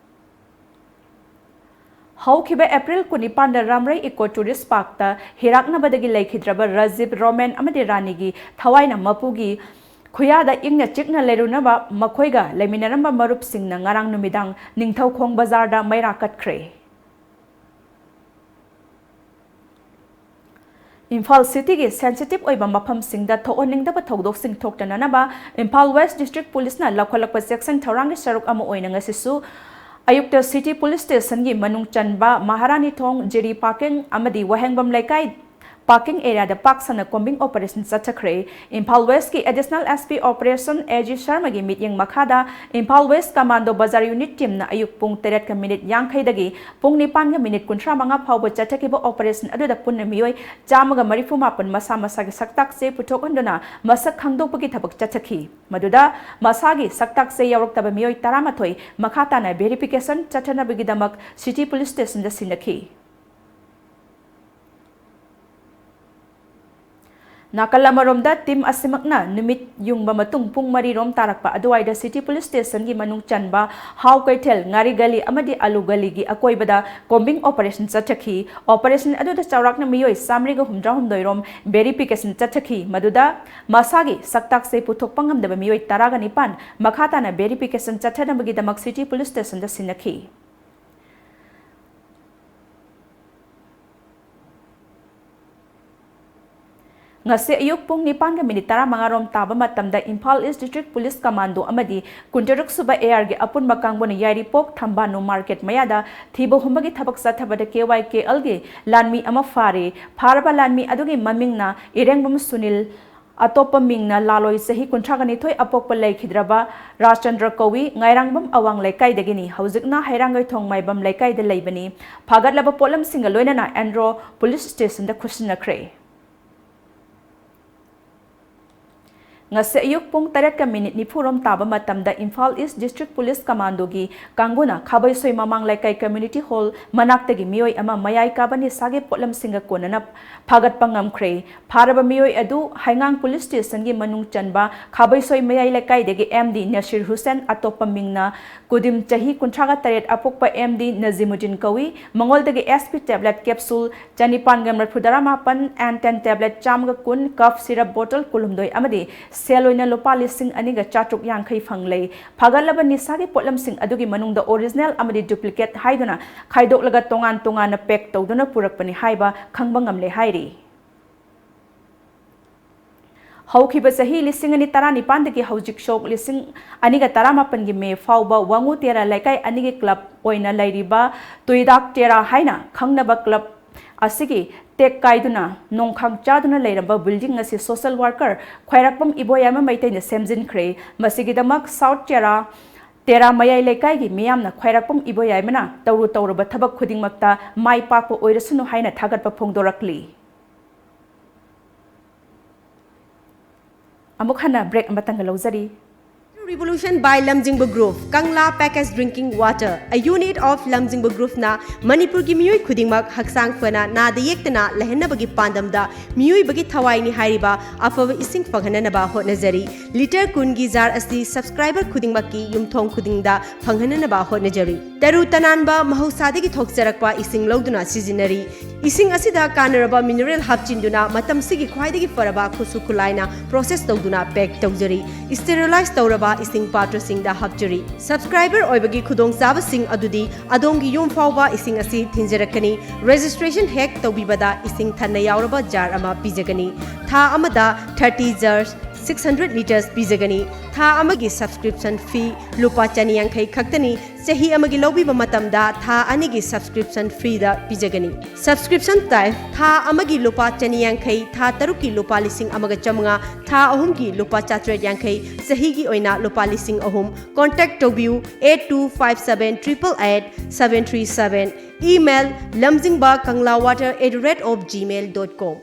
ꯍꯧꯈꯤꯕ ꯑꯦꯄ꯭ꯔꯤꯜ ꯀꯨꯟꯅꯤꯄꯥꯟꯗ ꯔꯥꯝꯔꯩ Eco Tourist Parkꯇ ꯍꯤꯔꯥꯛꯅꯕꯗꯒꯤ ꯂꯩꯈꯤꯗ꯭ꯔꯕ ꯔꯥꯖꯤꯕ, ꯔꯣꯃꯦꯟ ꯑꯃꯗꯤ ꯔꯥꯅꯤꯒꯤ ꯊꯋꯥꯏꯅ ꯃꯄꯨꯒꯤ ꯈꯨꯌꯥꯗ ꯏꯪꯅ ꯆꯤꯛꯅ ꯂꯩꯔꯨꯅꯕ ꯃꯈꯣꯏꯒ ꯂꯩꯃꯤꯟꯅꯔꯝꯕ ꯃꯔꯨꯞꯁꯤꯡꯅ ꯉꯔꯥꯡ ꯅꯨꯃꯤꯗꯥꯡ ꯅꯤꯡꯊꯧꯈꯣꯡ ꯕꯖꯥꯔꯗ ꯃꯩꯔꯥ ꯀꯠꯈ꯭ꯔꯦ꯫ ꯏꯝꯐꯥꯜ cityꯒꯤ sensitive ꯑꯣꯏꯕ ꯃꯐꯝꯁꯤꯡꯗ ꯊꯣꯛꯍꯟꯅꯤꯡꯗꯕ ꯊꯧꯗꯣꯛꯁꯤꯡ ꯊꯣꯛꯇꯅꯅꯕ ꯏꯝꯐꯥꯜ West District Policeꯅ ꯂꯧꯈꯠꯂꯛꯄ ꯆꯦꯛꯁꯤꯟ ꯊꯧꯔꯥꯡꯒꯤ ꯁꯔꯨꯛ ꯑꯃ ꯑꯣꯏꯅ ꯉꯁꯤꯁꯨ ꯑꯌꯨꯛꯇ city police stationꯒꯤ ꯃꯅꯨꯡ ꯆꯟꯕ ꯃꯍꯥꯔꯥꯅꯤ ꯊꯣꯡ, ꯖꯤꯔꯤ parking ꯑꯃꯗꯤ ꯋꯥꯍꯦꯡꯕꯝ ꯂꯩꯀꯥꯏ parking areaꯗ ꯄꯥꯛ ꯁꯟꯅ combing operation ꯆꯠꯊꯈ꯭ꯔꯦ꯫ Imphal Westꯀꯤ Additional S P Operation A G ꯁꯔꯃꯒꯤ ꯃꯤꯠꯌꯦꯡ ꯃꯈꯥꯗ Imphal West Commando Bazar Unit teamꯅ ꯑꯌꯨꯛ ꯄꯨꯡ ꯇꯔꯦꯠꯀ minute ꯌꯥꯡꯈꯩꯗꯒꯤ ꯄꯨꯡ ꯅꯤꯄꯥꯟꯒ minute ꯀꯨꯟꯊ꯭ꯔꯥ ꯃꯉꯥ ꯐꯥꯎꯕ ꯆꯠꯊꯈꯤꯕ operation ꯑꯗꯨꯗ ꯄꯨꯟꯅ ꯃꯤꯑꯣꯏ ꯆꯥꯝꯃꯒ ꯃꯔꯤꯐꯨ ꯃꯥꯄꯟ ꯃꯁꯥ ꯃꯁꯥꯒꯤ ꯁꯛꯇꯥꯛ ꯆꯦ ꯄꯨꯊꯣꯛꯍꯟꯗꯨꯅ ꯃꯁꯛ ꯈꯪꯗꯣꯛꯄꯒꯤ ꯊꯕꯛ ꯆꯠꯊꯈꯤ꯫ ꯃꯗꯨꯗ ꯃꯁꯥꯒꯤ ꯁꯛꯇꯥꯛ ꯆꯦ ꯌꯥꯎꯔꯛꯇꯕ ꯃꯤꯑꯣꯏ ꯇꯔꯥꯃꯥꯊꯣꯏ ꯃꯈꯥ ꯇꯥꯅ verification ꯆꯠꯊꯅꯕꯒꯤꯗꯃꯛ city police stationꯗ ꯁꯤꯟꯅꯈꯤ꯫ ꯅꯥꯀꯜ ꯑꯃꯔꯣꯝꯗ, team ꯑꯁꯤꯃꯛꯅ ꯅꯨꯃꯤꯠ ꯌꯨꯡꯕ ꯃꯇꯨꯡ ꯄꯨꯡ ꯃꯔꯤ ꯔꯣꯝ ꯇꯥꯔꯛꯄ ꯑꯗꯨꯋꯥꯏꯗ city police stationꯒꯤ ꯃꯅꯨꯡ ꯆꯟꯕ ꯍꯥꯎ ꯀꯩꯊꯦꯜ, ꯉꯥꯔꯤ ꯒꯂꯤ ꯑꯃꯗꯤ ꯑꯂꯨ ꯒꯂꯤꯒꯤ ꯑꯀꯣꯏꯕꯗ combing operation ꯆꯠꯊꯈꯤ꯫ Operation ꯑꯗꯨꯗ ꯆꯥꯎꯔꯥꯛꯅ ꯃꯤꯑꯣꯏ ꯆꯥꯃꯔꯤꯒ ꯍꯨꯝꯗ꯭ꯔꯥꯍꯨꯝꯗꯣꯏ ꯔꯣꯝ verification ꯆꯠꯊꯈꯤ꯫ ꯃꯗꯨꯗ ꯃꯁꯥꯒꯤ ꯁꯛꯇꯥꯛ ꯆꯦ ꯄꯨꯊꯣꯛꯄ ꯉꯝꯗꯕ ꯃꯤꯑꯣꯏ ꯇꯔꯥꯒ ꯅꯤꯄꯥꯟ ꯃꯈꯥ ꯇꯥꯅ verification ꯆꯠꯊꯅꯕꯒꯤꯗꯃꯛ city police stationꯗ ꯁꯤꯟꯅꯈꯤ꯫ ꯉꯁꯤ ꯑꯌꯨꯛ ꯄꯨꯡ ꯅꯤꯄꯥꯟꯒ minute ꯇꯔꯥꯃꯉꯥ ꯔꯣꯝ ꯇꯥꯕ ꯃꯇꯝꯗ Imphal East District Police Commando ꯑꯃꯗꯤ ꯀꯨꯟꯇꯔꯨꯛ ꯁꯨꯕ ARꯒꯤ ꯑꯄꯨꯟꯕ ꯀꯥꯡꯕꯨꯅ ꯌꯥꯏꯔꯤꯄꯣꯛ ꯊꯝꯕꯥꯜꯅꯨ market ꯃꯌꯥꯗ ꯊꯤꯕ ꯍꯨꯝꯕꯒꯤ ꯊꯕꯛ ꯆꯠꯊꯕꯗ KYKLꯒꯤ ꯂꯥꯟꯃꯤ ꯑꯃ ꯐꯥꯔꯦ꯫ ꯐꯥꯔꯕ ꯂꯥꯟꯃꯤ ꯑꯗꯨꯒꯤ ꯃꯃꯤꯡꯅ ꯏꯔꯦꯡꯕꯝ ꯁꯨꯅꯤꯜ, ꯑꯇꯣꯞꯄ ꯃꯤꯡꯅ ꯂꯥꯂꯣꯏ, ꯆꯍꯤ ꯀꯨꯟꯊ꯭ꯔꯥꯒ ꯅꯤꯊꯣꯏ, ꯑꯄꯣꯛꯄ ꯂꯩꯈꯤꯗ꯭ꯔꯕ ꯔꯥꯖꯆꯟꯗ꯭ꯔ ꯀꯧꯏ, ꯉꯥꯏꯔꯥꯡꯕꯝ ꯑꯋꯥꯡ ꯂꯩꯀꯥꯏꯗꯒꯤꯅꯤ꯫ ꯍꯧꯖꯤꯛꯅ ꯍꯩꯔꯥꯡꯒꯣꯏꯊꯣꯡ ꯃꯥꯏꯕꯝ ꯂꯩꯀꯥꯏꯗ ꯂꯩꯕꯅꯤ꯫ ꯐꯥꯒꯠꯂꯕ ꯄꯣꯠꯂꯝꯁꯤꯡꯒ ꯂꯣꯏꯅꯅ ꯑꯦꯟꯗ꯭ꯔꯣ police stationꯗ ꯈꯨꯠꯁꯤꯟꯅꯈ꯭ꯔꯦ꯫ ꯉꯁꯤ ꯑꯌꯨꯛ ꯄꯨꯡ ꯇꯔꯦꯠꯀ ꯃꯤꯅꯤꯠ ꯅꯤꯐꯨꯔꯣꯝ ꯇꯥꯕ ꯃꯇꯝꯗ ꯏꯝꯐꯥꯜ ꯏꯁ ꯗꯤꯁꯇ꯭ꯔꯤꯛ ꯄꯨꯂꯤꯁ ꯀꯃꯥꯟꯗꯣꯒꯤ ꯀꯥꯡꯕꯨꯅ ꯈꯥꯕꯩꯁꯣꯏ ꯃꯃꯥꯡ ꯂꯩꯀꯥꯏ ꯀꯝꯃ꯭ꯌꯨꯅꯤꯇꯤ ꯍꯣꯜ ꯃꯅꯥꯛꯇꯒꯤ ꯃꯤꯑꯣꯏ ꯑꯃ ꯃꯌꯥꯏ ꯀꯥꯕ ꯅꯤꯁꯥꯒꯤ ꯄꯣꯠꯂꯝꯁꯤꯡꯒ ꯀꯣꯟꯅꯅ ꯐꯥꯒꯠꯄ ꯉꯝꯈ꯭ꯔꯦ꯫ ꯐꯥꯔꯕ ꯃꯤꯑꯣꯏ ꯑꯗꯨ ꯍꯩꯉꯥꯡ ꯄꯨꯂꯤꯁ ꯁ꯭ꯇꯦꯁꯟꯒꯤ ꯃꯅꯨꯡ ꯆꯟꯕ ꯈꯥꯕꯩꯁꯣꯏ ꯃꯌꯥꯏ ꯂꯩꯀꯥꯏꯗꯒꯤ ꯑꯦꯝ ꯗꯤ ꯅꯁꯤꯔ ꯍꯨꯁꯦꯟ, ꯑꯇꯣꯞꯄ ꯃꯤꯡꯅ ꯀꯨꯗꯤꯝ, ꯆꯍꯤ ꯀꯨꯟꯊ꯭ꯔꯥꯒ ꯇꯔꯦꯠ ꯑꯄꯣꯛꯄ ꯑꯦꯝ ꯗꯤ ꯅꯖꯤꯃꯨꯗꯤꯟ ꯀꯧꯏ꯫ ꯃꯉꯣꯟꯗꯒꯤ ꯑꯦꯁ ꯄꯤ ꯇꯦꯕ꯭ꯂꯦꯠ ꯀꯦꯞꯁꯨꯜ ꯆꯅꯤꯄꯥꯟꯒ ꯃꯔꯤꯐꯨꯇꯔꯥ ꯃꯥꯄꯟ, ꯑꯦꯟ ꯇꯦꯟ ꯇꯦꯕ꯭ꯂꯦꯠ ꯆꯥꯝꯃꯒ ꯀꯨꯟ, ꯀꯐ ꯁꯤꯔꯞ ꯕꯣꯇꯜ ꯀꯨꯟꯍꯨꯝꯗꯣꯏ ꯑꯃꯗꯤ ꯁꯦꯜ ꯑꯣꯏꯅ ꯂꯨꯄꯥ ꯂꯤꯁꯤꯡ ꯑꯅꯤꯒ ꯆꯥꯇ꯭ꯔꯨꯛ ꯌꯥꯡꯈꯩ ꯐꯪꯂꯦ꯫ ꯐꯥꯒꯠꯂꯕ ꯅꯤꯁꯥꯒꯤ ꯄꯣꯠꯂꯝꯁꯤꯡ ꯑꯗꯨꯒꯤ ꯃꯅꯨꯡꯗ ꯑꯣꯔꯤꯖꯤꯅꯦꯜ ꯑꯃꯗꯤ ꯗꯨꯄ꯭ꯂꯤꯀꯦꯠ ꯍꯥꯏꯗꯨꯅ ꯈꯥꯏꯗꯣꯛꯂꯒ ꯇꯣꯉꯥꯟ ꯇꯣꯉꯥꯟꯅ ꯄꯦꯛ ꯇꯧꯗꯨꯅ ꯄꯨꯔꯛꯄꯅꯤ ꯍꯥꯏꯕ ꯈꯪꯕ ꯉꯝꯂꯦ ꯍꯥꯏꯔꯤ꯫ ꯍꯧꯈꯤꯕ ꯆꯍꯤ ꯂꯤꯁꯤꯡ ꯑꯅꯤ ꯇꯔꯥꯅꯤꯄꯥꯟꯗꯒꯤ ꯍꯧꯖꯤꯛ ꯁꯣꯛ ꯂꯤꯁꯤꯡ ꯑꯅꯤꯒ ꯇꯔꯥꯃꯥꯄꯟꯒꯤ ꯃꯦ ꯐꯥꯎꯕ ꯋꯥꯉꯨ ꯇꯦꯔꯥ ꯂꯩꯀꯥꯏ ꯑꯅꯤꯒꯤ ꯀ꯭ꯂꯕ ꯑꯣꯏꯅ ꯂꯩꯔꯤꯕ ꯇꯨꯏꯗꯥꯛ ꯇꯦꯔꯥ ꯍꯥꯏꯅ ꯈꯪꯅꯕ ꯀ꯭ꯂꯕ ꯑꯁꯤꯒꯤ ꯇꯦꯛ ꯀꯥꯏꯗꯨꯅ ꯅꯣꯡꯈꯥꯡ ꯆꯥꯗꯨꯅ ꯂꯩꯔꯝꯕ ꯕꯤꯜꯗꯤꯡ ꯑꯁꯤ ꯁꯣꯁꯦꯜ ꯋꯥꯔꯀꯔ ꯈ꯭ꯋꯥꯏꯔꯥꯛꯄꯝ ꯏꯕꯣꯌꯥꯏꯃ ꯃꯩꯇꯩꯅ ꯁꯦꯝꯖꯤꯟꯈ꯭ꯔꯦ꯫ ꯃꯁꯤꯒꯤꯗꯃꯛ ꯁꯥꯎꯠ ꯇꯦꯔꯥ, ꯇꯦꯔꯥ ꯃꯌꯥꯏ ꯂꯩꯀꯥꯏꯒꯤ ꯃꯤꯌꯥꯝꯅ ꯈ꯭ꯋꯥꯏꯔꯥꯛꯄꯝ ꯏꯕꯣꯌꯥꯏꯃꯅ ꯇꯧꯔꯨ ꯇꯧꯔꯨꯕ ꯊꯕꯛ ꯈꯨꯗꯤꯡꯃꯛꯇ ꯃꯥꯏ ꯄꯥꯛꯄ ꯑꯣꯏꯔꯁꯅꯨ ꯍꯥꯏꯅ ꯊꯥꯒꯠꯄ ꯐꯣꯡꯗꯣꯔꯛꯂꯤ꯫ ꯑꯃꯨꯛ ꯍꯟꯅ break ꯑꯃꯇꯪꯒ ꯂꯧꯖꯔꯤ꯫ Revolution by Lamjingba Group, Kangla Package Drinking Water, a unit of Lamjingba Groupꯅ ꯃꯅꯤꯄꯨꯔꯒꯤ ꯃꯤꯑꯣꯏ ꯈꯨꯗꯤꯡꯃꯛ ꯍꯛꯆꯥꯡ ꯐꯅ ꯅꯥꯗ ꯌꯦꯛꯇꯅ ꯂꯩꯍꯟꯅꯕꯒꯤ ꯄꯥꯟꯗꯝꯗ ꯃꯤꯑꯣꯏꯕꯒꯤ ꯊꯋꯥꯏꯅꯤ ꯍꯥꯏꯔꯤꯕ ꯑꯐꯕ ꯏꯁꯤꯡ ꯐꯪꯍꯟꯅꯅꯕ ꯍꯣꯠꯅꯖꯔꯤ꯫ ꯂꯤꯇꯔ ꯀꯨꯟꯒꯤ ꯖꯥꯔ ꯑꯁꯤ ꯁꯕꯁꯀ꯭ꯔꯥꯏꯕꯔ ꯈꯨꯗꯤꯡꯃꯛꯀꯤ ꯌꯨꯝꯊꯣꯡ ꯈꯨꯗꯤꯡꯗ ꯐꯪꯍꯟꯅꯅꯕ ꯍꯣꯠꯅꯖꯔꯤ꯫ ꯇꯔꯨ ꯇꯅꯥꯟꯕ ꯃꯍꯧꯁꯥꯗꯒꯤ ꯊꯣꯛꯆꯔꯛꯄ ꯏꯁꯤꯡ ꯂꯧꯗꯨꯅ ꯁꯤꯖꯤꯟꯅꯔꯤ꯫ ꯏꯁꯤꯡ ꯑꯁꯤꯗ ꯀꯥꯟꯅꯔꯕ ꯃꯤꯅꯔꯦꯜ ꯍꯥꯞꯆꯤꯟꯗꯨꯅ ꯃꯇꯝꯁꯤꯒꯤ ꯈ꯭ꯋꯥꯏꯗꯒꯤ ꯐꯔꯕ ꯈꯨꯠꯁꯨ ꯈꯨꯠꯂꯥꯏꯅ ꯄ꯭ꯔꯣꯁꯦꯁ ꯇꯧꯗꯨꯅ ꯄꯦꯛ ꯇꯧꯖꯔꯤ꯫ ꯁ꯭ꯇꯦꯔꯤꯂꯥꯏꯖ ꯇꯧꯔꯕ ꯏꯁꯤꯡ ꯄꯥꯇ꯭ꯔꯁꯤꯡꯗ ꯍꯥꯞꯆꯔꯤ꯫ ꯁꯕꯁꯀ꯭ꯔꯥꯏꯕꯔ ꯑꯣꯏꯕꯒꯤ ꯈꯨꯗꯣꯡꯆꯥꯕꯁꯤꯡ ꯑꯗꯨꯗꯤ ꯑꯗꯣꯝꯒꯤ ꯌꯨꯝ ꯐꯥꯎꯕ ꯏꯁꯤꯡ ꯑꯁꯤ ꯊꯤꯟꯖꯔꯛꯀꯅꯤ꯫ ꯔꯦꯖꯤꯁꯇ꯭ꯔꯦꯁꯟ ꯍꯦꯛ ꯇꯧꯕꯤꯕꯗ ꯏꯁꯤꯡ ꯊꯟꯅ ꯌꯥꯎꯔꯕ ꯖꯥꯔ ꯑꯃ ꯄꯤꯖꯒꯅꯤ꯫ ꯊꯥ ꯑꯃꯗ thirty jar, six hundred litres ꯄꯤꯖꯒꯅꯤ꯫ ꯊꯥ ꯑꯃꯒꯤ ꯁꯕꯁꯀ꯭ꯔꯤꯞꯁꯟ ꯐꯤ ꯂꯨꯄꯥ ꯆꯅꯤ ꯌꯥꯡꯈꯩ ꯈꯛꯇꯅꯤ꯫ ꯆꯍꯤ ꯑꯃꯒꯤ ꯂꯧꯕꯤꯕ ꯃꯇꯝꯗ ꯊꯥ ꯑꯅꯤꯒꯤ ꯁꯕꯁꯀ꯭ꯔꯤꯞꯁꯟ ꯐ꯭ꯔꯤꯗ ꯄꯤꯖꯒꯅꯤ꯫ ꯁꯕꯁꯀ꯭ꯔꯤꯞꯁꯟ ꯇꯥꯏꯞ: ꯊꯥ ꯑꯃꯒꯤ ꯂꯨꯄꯥ ꯆꯅꯤ ꯌꯥꯡꯈꯩ, ꯊꯥ ꯇꯔꯨꯛꯀꯤ ꯂꯨꯄꯥ ꯂꯤꯁꯤꯡ ꯑꯃꯒ ꯆꯥꯝꯃꯉꯥ, ꯊꯥ ꯑꯍꯨꯝꯒꯤ ꯂꯨꯄꯥ ꯆꯥꯇ꯭ꯔꯦꯠ ꯌꯥꯡꯈꯩ, ꯆꯍꯤꯒꯤ ꯑꯣꯏꯅ ꯂꯨꯄꯥ ꯂꯤꯁꯤꯡ ꯑꯍꯨꯝ꯫ Contact ꯇꯧꯕꯤꯌꯨ, eight two five seven triple eight seven three seven꯫ Email: lamjingba kangla water at the rate of gmail dot com꯫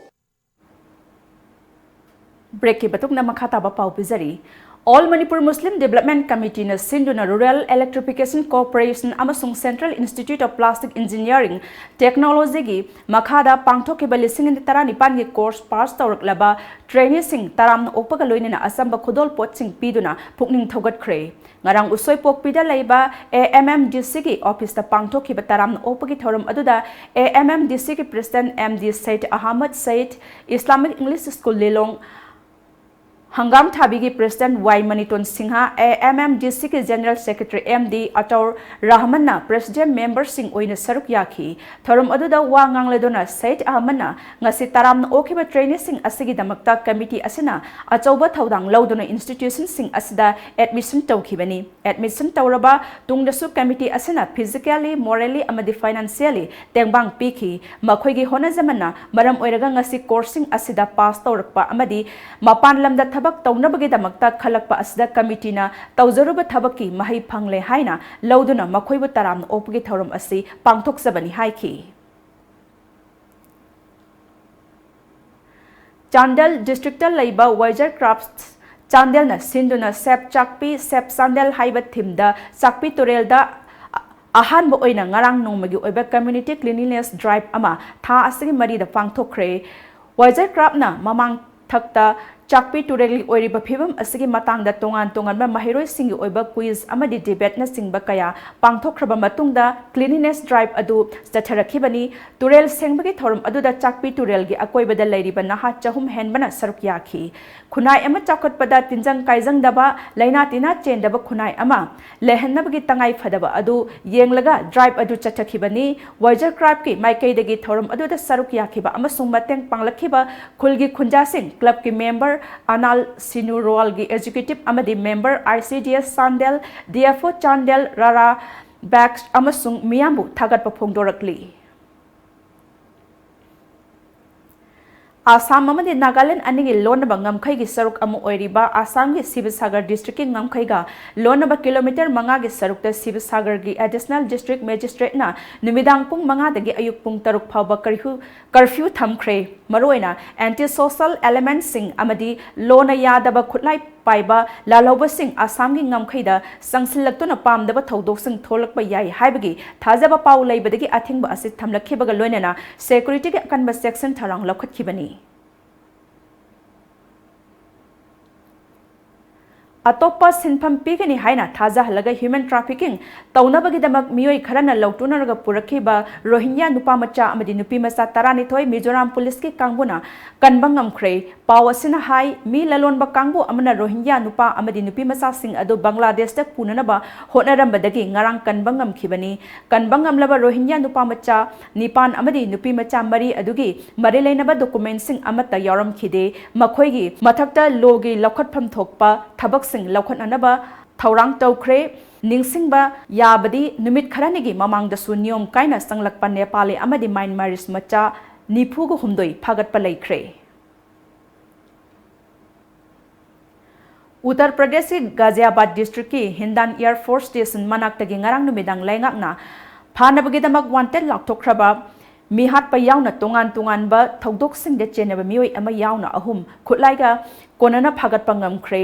ꯕ꯭ꯔꯦꯛꯀꯤ ꯃꯇꯨꯡꯗ ꯃꯈꯥ ꯇꯥꯕ ꯄꯥꯎ ꯄꯤꯖꯔꯤ꯫ All Manipur Muslim Development Committeeꯅ ꯁꯤꯟꯗꯨꯅ Rural Electrification Corporation ꯑꯃꯁꯨꯡ Central Institute of Plastic Engineering Technologyꯒꯤ ꯃꯈꯥꯗ ꯄꯥꯡꯊꯣꯛꯈꯤꯕ ꯂꯤꯁꯤꯡ ꯑꯅꯤ ꯇꯔꯥꯅꯤꯄꯥꯟꯒꯤ course pass ꯇꯧꯔꯛꯂꯕ traineeꯁꯤꯡ ꯇꯔꯥꯝꯅ ꯑꯣꯛꯄꯒ ꯂꯣꯏꯅꯅ ꯑꯆꯝꯕ ꯈꯨꯗꯣꯜꯄꯣꯠꯁꯤꯡ ꯄꯤꯗꯨꯅ ꯄꯨꯛꯅꯤꯡ ꯊꯧꯒꯠꯈ꯭ꯔꯦ꯫ ꯉꯔꯥꯡ ꯎꯁꯣꯏꯄꯣꯛꯄꯤꯗ ꯂꯩꯕ AMMDCꯒꯤ officeꯇ ꯄꯥꯡꯊꯣꯛꯈꯤꯕ ꯇꯔꯥꯝꯅ ꯑꯣꯛꯄꯒꯤ ꯊꯧꯔꯝ ꯑꯗꯨꯗ AMMDCꯒꯤ President MD Said Ahmad Said, Islamic English School ꯂꯤꯂꯣꯡ ꯍꯪꯒꯥꯝ ꯊꯥꯕꯤꯒꯤ President Y ꯃꯅꯤꯇꯣꯟ Singh, AMMDCꯒꯤ General Secretary MD ꯑꯇꯧꯔ ꯔꯍꯃꯟꯅ President memberꯁꯤꯡ ꯑꯣꯏꯅ ꯁꯔꯨꯛ ꯌꯥꯈꯤ꯫ ꯊꯧꯔꯝ ꯑꯗꯨꯗ ꯋꯥ ꯉꯥꯡꯂꯗꯨꯅ ꯁꯩꯗ ꯑꯍꯃꯟꯅ ꯉꯁꯤ ꯇꯔꯥꯝꯅ ꯑꯣꯛꯈꯤꯕ traineeꯁꯤꯡ ꯑꯁꯤꯒꯤꯗꯃꯛꯇ committee ꯑꯁꯤꯅ ꯑꯆꯧꯕ ꯊꯧꯗꯥꯡ ꯂꯧꯗꯨꯅ institutionꯁꯤꯡ ꯑꯁꯤꯗ admission ꯇꯧꯈꯤꯕꯅꯤ꯫ Admission ꯇꯧꯔꯕ ꯇꯨꯡꯗꯁꯨ committee ꯑꯁꯤꯅ physically, morally ꯑꯃꯗꯤ financially ꯇꯦꯡꯕꯥꯡ ꯄꯤꯈꯤ꯫ ꯃꯈꯣꯏꯒꯤ ꯍꯣꯠꯅꯖꯃꯟꯅ ꯃꯔꯝ ꯑꯣꯏꯔꯒ ꯉꯁꯤ courseꯁꯤꯡ ꯑꯁꯤꯗ pass ꯇꯧꯔꯛꯄ ꯑꯃꯗꯤ ꯃꯄꯥꯟ ꯂꯝꯗ ꯊꯕꯛ ꯇꯧꯅꯕꯒꯤꯗꯃꯛꯇ ꯈꯜꯂꯛꯄ ꯑꯁꯤꯗ committeeꯅ ꯇꯧꯖꯔꯨꯕ ꯊꯕꯛꯀꯤ ꯃꯍꯩ ꯐꯪꯂꯦ ꯍꯥꯏꯅ ꯂꯧꯗꯨꯅ ꯃꯈꯣꯏꯕꯨ ꯇꯔꯥꯝꯅ ꯑꯣꯛꯄꯒꯤ ꯊꯧꯔꯝ ꯑꯁꯤ ꯄꯥꯡꯊꯣꯛꯆꯕꯅꯤ ꯍꯥꯏꯈꯤ꯫ ꯆꯥꯟꯗꯦꯜ districtꯇ ꯂꯩꯕ Wiser Crafts ꯆꯥꯟꯗꯦꯜꯅ ꯁꯤꯟꯗꯨꯅ Save ꯆꯥꯛꯄꯤ, Save ꯆꯥꯟꯗꯦꯜ ꯍꯥꯏꯕ themeꯗ ꯆꯥꯛꯄꯤ ꯇꯨꯔꯦꯜꯗ ꯑꯍꯥꯟꯕ ꯑꯣꯏꯅ ꯉꯔꯥꯡ ꯅꯣꯡꯃꯒꯤ ꯑꯣꯏꯕ community cleanliness drive ꯑꯃ ꯊꯥ ꯑꯁꯤꯒꯤ ꯃꯔꯤꯗ ꯄꯥꯡꯊꯣꯛꯈ꯭ꯔꯦ꯫ Wiser Craftsꯅ ꯃꯃꯥꯡ ꯊꯛꯇ ꯆꯥꯛꯄꯤ ꯇꯨꯔꯦꯜꯒꯤ ꯑꯣꯏꯔꯤꯕ ꯐꯤꯕꯝ ꯑꯁꯤꯒꯤ ꯃꯇꯥꯡꯗ ꯇꯣꯉꯥꯟ ꯇꯣꯉꯥꯟꯕ ꯃꯍꯩꯔꯣꯏꯁꯤꯡꯒꯤ ꯑꯣꯏꯕ quiz ꯑꯃꯗꯤ debateꯅꯆꯤꯡꯕ ꯀꯌꯥ ꯄꯥꯡꯊꯣꯛꯈ꯭ꯔꯕ ꯃꯇꯨꯡꯗ cleanliness drive ꯑꯗꯨ ꯆꯠꯊꯔꯛꯈꯤꯕꯅꯤ꯫ ꯇꯨꯔꯦꯜ ꯁꯦꯡꯕꯒꯤ ꯊꯧꯔꯝ ꯑꯗꯨꯗ ꯆꯥꯛꯄꯤ ꯇꯨꯔꯦꯜꯒꯤ ꯑꯀꯣꯏꯕꯗ ꯂꯩꯔꯤꯕ ꯅꯍꯥ ꯆꯍꯨꯝ ꯍꯦꯟꯕꯅ ꯁꯔꯨꯛ ꯌꯥꯈꯤ꯫ ꯈꯨꯟꯅꯥꯏ ꯑꯃ ꯆꯥꯎꯈꯠꯄꯗ ꯇꯤꯟꯖꯪ ꯀꯥꯏꯖꯪꯗꯕ, ꯂꯥꯏꯅꯥ ꯇꯤꯟꯅꯥ ꯆꯦꯟꯗꯕ ꯈꯨꯟꯅꯥꯏ ꯑꯃ ꯂꯩꯍꯟꯅꯕꯒꯤ ꯇꯉꯥꯏ ꯐꯗꯕ ꯑꯗꯨ ꯌꯦꯡꯂꯒ drive ꯑꯗꯨ ꯆꯠꯊꯈꯤꯕꯅꯤ꯫ Wiser Craftsꯀꯤ ꯃꯥꯏꯀꯩꯗꯒꯤ ꯊꯧꯔꯝ ꯑꯗꯨꯗ ꯁꯔꯨꯛ ꯌꯥꯈꯤꯕ ꯑꯃꯁꯨꯡ ꯃꯇꯦꯡ ꯄꯥꯡꯂꯛꯈꯤꯕ ꯈꯨꯜꯒꯤ ꯈꯨꯟꯖꯥꯁꯤꯡ, clubꯀꯤ member, ꯑꯅꯥꯜ ꯁꯤꯅꯨ ꯔꯣꯋꯥꯜꯒꯤ executive ꯑꯃꯗꯤ member, ICDS Chandel, DFO Chandel, ꯔꯥꯔꯥ ꯕꯦꯛꯁ ꯑꯃꯁꯨꯡ ꯃꯤꯌꯥꯝꯕꯨ ꯊꯥꯒꯠꯄ ꯐꯣꯡꯗꯣꯔꯛꯂꯤ꯫ ꯑꯥꯁꯥꯝ ꯑꯃꯗꯤ ꯅꯥꯒꯥꯂꯦꯟꯗ ꯑꯅꯤꯒꯤ ꯂꯣꯟꯅꯕ ꯉꯝꯈꯩꯒꯤ ꯁꯔꯨꯛ ꯑꯃ ꯑꯣꯏꯔꯤꯕ ꯑꯥꯁꯥꯝꯒꯤ ꯁꯤꯕꯁꯥꯒꯔ ꯗꯤꯁꯇ꯭ꯔꯤꯛꯀꯤ ꯉꯝꯈꯩꯒ ꯂꯣꯟꯅꯕ ꯀꯤꯂꯣꯃꯤꯇꯔ ꯃꯉꯥꯒꯤ ꯁꯔꯨꯛꯇ ꯁꯤꯕꯁꯥꯒꯔꯒꯤ ꯑꯦꯗꯤꯁꯅꯦꯜ ꯗꯤꯁꯇ꯭ꯔꯤꯛ ꯃꯦꯖꯤꯁꯇ꯭ꯔꯦꯠꯅ ꯅꯨꯃꯤꯗꯥꯡ ꯄꯨꯡ ꯃꯉꯥꯗꯒꯤ ꯑꯌꯨꯛ ꯄꯨꯡ ꯇꯔꯨꯛ ꯐꯥꯎꯕ ꯀꯔꯐ꯭ꯌꯨ, ꯀꯔꯐ꯭ꯌꯨ ꯊꯝꯈ꯭ꯔꯦ꯫ ꯃꯔꯨꯑꯣꯏꯅ ꯑꯦꯟꯇꯤ ꯁꯣꯁꯦꯜ ꯑꯦꯂꯤꯃꯦꯟꯠꯁꯤꯡ ꯑꯃꯗꯤ ꯂꯣꯅ ꯌꯥꯗꯕ ꯈꯨꯠꯂꯥꯏ ꯄꯥꯏꯕ ꯂꯥꯜꯍꯧꯕꯁꯤꯡ ꯑꯥꯁꯥꯝꯒꯤ ꯉꯝꯈꯩꯗ ꯆꯪꯁꯤꯜꯂꯛꯇꯨꯅ ꯄꯥꯝꯗꯕ ꯊꯧꯗꯣꯛꯁꯤꯡ ꯊꯣꯛꯂꯛꯄ ꯌꯥꯏ ꯍꯥꯏꯕꯒꯤ ꯊꯥꯖꯕ ꯄꯥꯎ ꯂꯩꯕꯗꯒꯤ ꯑꯊꯤꯡꯕ ꯑꯁꯤ ꯊꯝꯂꯛꯈꯤꯕꯒ ꯂꯣꯏꯅꯅ ꯁꯦꯀ꯭ꯌꯨꯔꯤꯇꯤꯒꯤ ꯑꯀꯟꯕ ꯆꯦꯛꯁꯤꯟ ꯊꯧꯔꯥꯡ ꯂꯧꯈꯠꯈꯤꯕꯅꯤ꯫ ꯑꯇꯣꯞꯄ ꯁꯤꯟꯐꯝ ꯄꯤꯒꯅꯤ ꯍꯥꯏꯅ ꯊꯥꯖꯍꯜꯂꯒ ꯍ꯭ꯌꯨꯃꯦꯟ ꯇ꯭ꯔꯥꯐꯤꯀꯤꯡ ꯇꯧꯅꯕꯒꯤꯗꯃꯛ ꯃꯤꯑꯣꯏ ꯈꯔꯅ ꯂꯧꯇꯨꯅꯔꯒ ꯄꯨꯔꯛꯈꯤꯕ ꯔꯣꯍꯤꯡꯒ꯭ꯌꯥ ꯅꯨꯄꯥ ꯃꯆꯥ ꯑꯃꯗꯤ ꯅꯨꯄꯤ ꯃꯆꯥ ꯇꯔꯥꯅꯤꯊꯣꯏ ꯃꯤꯖꯣꯔꯥꯝ ꯄꯨꯂꯤꯁꯀꯤ ꯀꯥꯡꯕꯨꯅ ꯀꯟꯕ ꯉꯝꯈ꯭ꯔꯦ꯫ ꯄꯥꯎ ꯑꯁꯤꯅ ꯍꯥꯏ, ꯃꯤ ꯂꯂꯣꯟꯕ ꯀꯥꯡꯕꯨ ꯑꯃꯅ ꯔꯣꯍꯤꯡꯒ꯭ꯌꯥ ꯅꯨꯄꯥ ꯑꯃꯗꯤ ꯅꯨꯄꯤ ꯃꯆꯥꯁꯤꯡ ꯑꯗꯨ ꯕꯪꯒ꯭ꯂꯥꯗꯦꯁꯇ ꯄꯨꯅꯅꯕ ꯍꯣꯠꯅꯔꯝꯕꯗꯒꯤ ꯉꯔꯥꯡ ꯀꯟꯕ ꯉꯝꯈꯤꯕꯅꯤ꯫ ꯀꯟꯕ ꯉꯝꯂꯕ ꯔꯣꯍꯤꯡꯒ꯭ꯌꯥ ꯅꯨꯄꯥ ꯃꯆꯥ ꯅꯤꯄꯥꯟ ꯑꯃꯗꯤ ꯅꯨꯄꯤ ꯃꯆꯥ ꯃꯔꯤ ꯑꯗꯨꯒꯤ ꯃꯔꯤ ꯂꯩꯅꯕ ꯗꯣꯀꯨꯃꯦꯟꯠꯁꯤꯡ ꯑꯃꯠꯇ ꯌꯥꯎꯔꯝꯈꯤꯗꯦ꯫ ꯃꯈꯣꯏꯒꯤ ꯃꯊꯛꯇ ꯂꯣꯒꯤ ꯂꯧꯈꯠꯐꯝ ꯊꯣꯛꯄ ꯊꯕꯛꯁꯤꯡ ꯂꯧꯈꯠꯅꯅꯕ ꯊꯧꯔꯥꯡ ꯇꯧꯈ꯭ꯔꯦ꯫ ꯅꯤꯡꯁꯤꯡꯕ ꯌꯥꯕꯗꯤ, ꯅꯨꯃꯤꯠ ꯈꯔꯅꯤꯒꯤ ꯃꯃꯥꯡꯗꯁꯨ ꯅꯤꯌꯣꯝ ꯀꯥꯏꯅ ꯆꯪꯂꯛꯄ ꯅꯦꯄꯥꯂꯤ ꯑꯃꯗꯤ ꯃ꯭ꯌꯥꯟꯃꯥꯔꯤꯁ ꯃꯆꯥ ꯅꯤꯐꯨꯒ ꯍꯨꯝꯗꯣꯏ ꯐꯥꯒꯠꯄ ꯂꯩꯈ꯭ꯔꯦ꯫ ꯎꯠꯇꯔ ꯄ꯭ꯔꯗꯦꯁꯀꯤ ꯒꯥꯖꯤꯌꯥꯕꯥꯗ ꯗꯤꯁꯇ꯭ꯔꯤꯛꯀꯤ ꯍꯤꯟꯗꯥꯟ ꯑꯦꯌꯔ ꯐꯣꯔꯁ ꯁ꯭ꯇꯦꯁꯟ ꯃꯅꯥꯛꯇꯒꯤ ꯉꯔꯥꯡ ꯅꯨꯃꯤꯗꯥꯡ ꯂꯩꯉꯥꯛꯅ ꯐꯥꯅꯕꯒꯤꯗꯃꯛ ꯋꯥꯟꯇꯦꯗ ꯂꯥꯎꯊꯣꯛꯈ꯭ꯔꯕ ꯃꯤꯍꯥꯠꯄ ꯌꯥꯎꯅ ꯇꯣꯉꯥꯟ ꯇꯣꯉꯥꯟꯕ ꯊꯧꯗꯣꯛꯁꯤꯡꯗ ꯆꯦꯟꯅꯕ ꯃꯤꯑꯣꯏ ꯑꯃ ꯌꯥꯎꯅ ꯑꯍꯨꯝ ꯈꯨꯠꯂꯥꯏꯒ ꯀꯣꯟꯅꯅ ꯐꯥꯒꯠꯄ ꯉꯝꯈ꯭ꯔꯦ꯫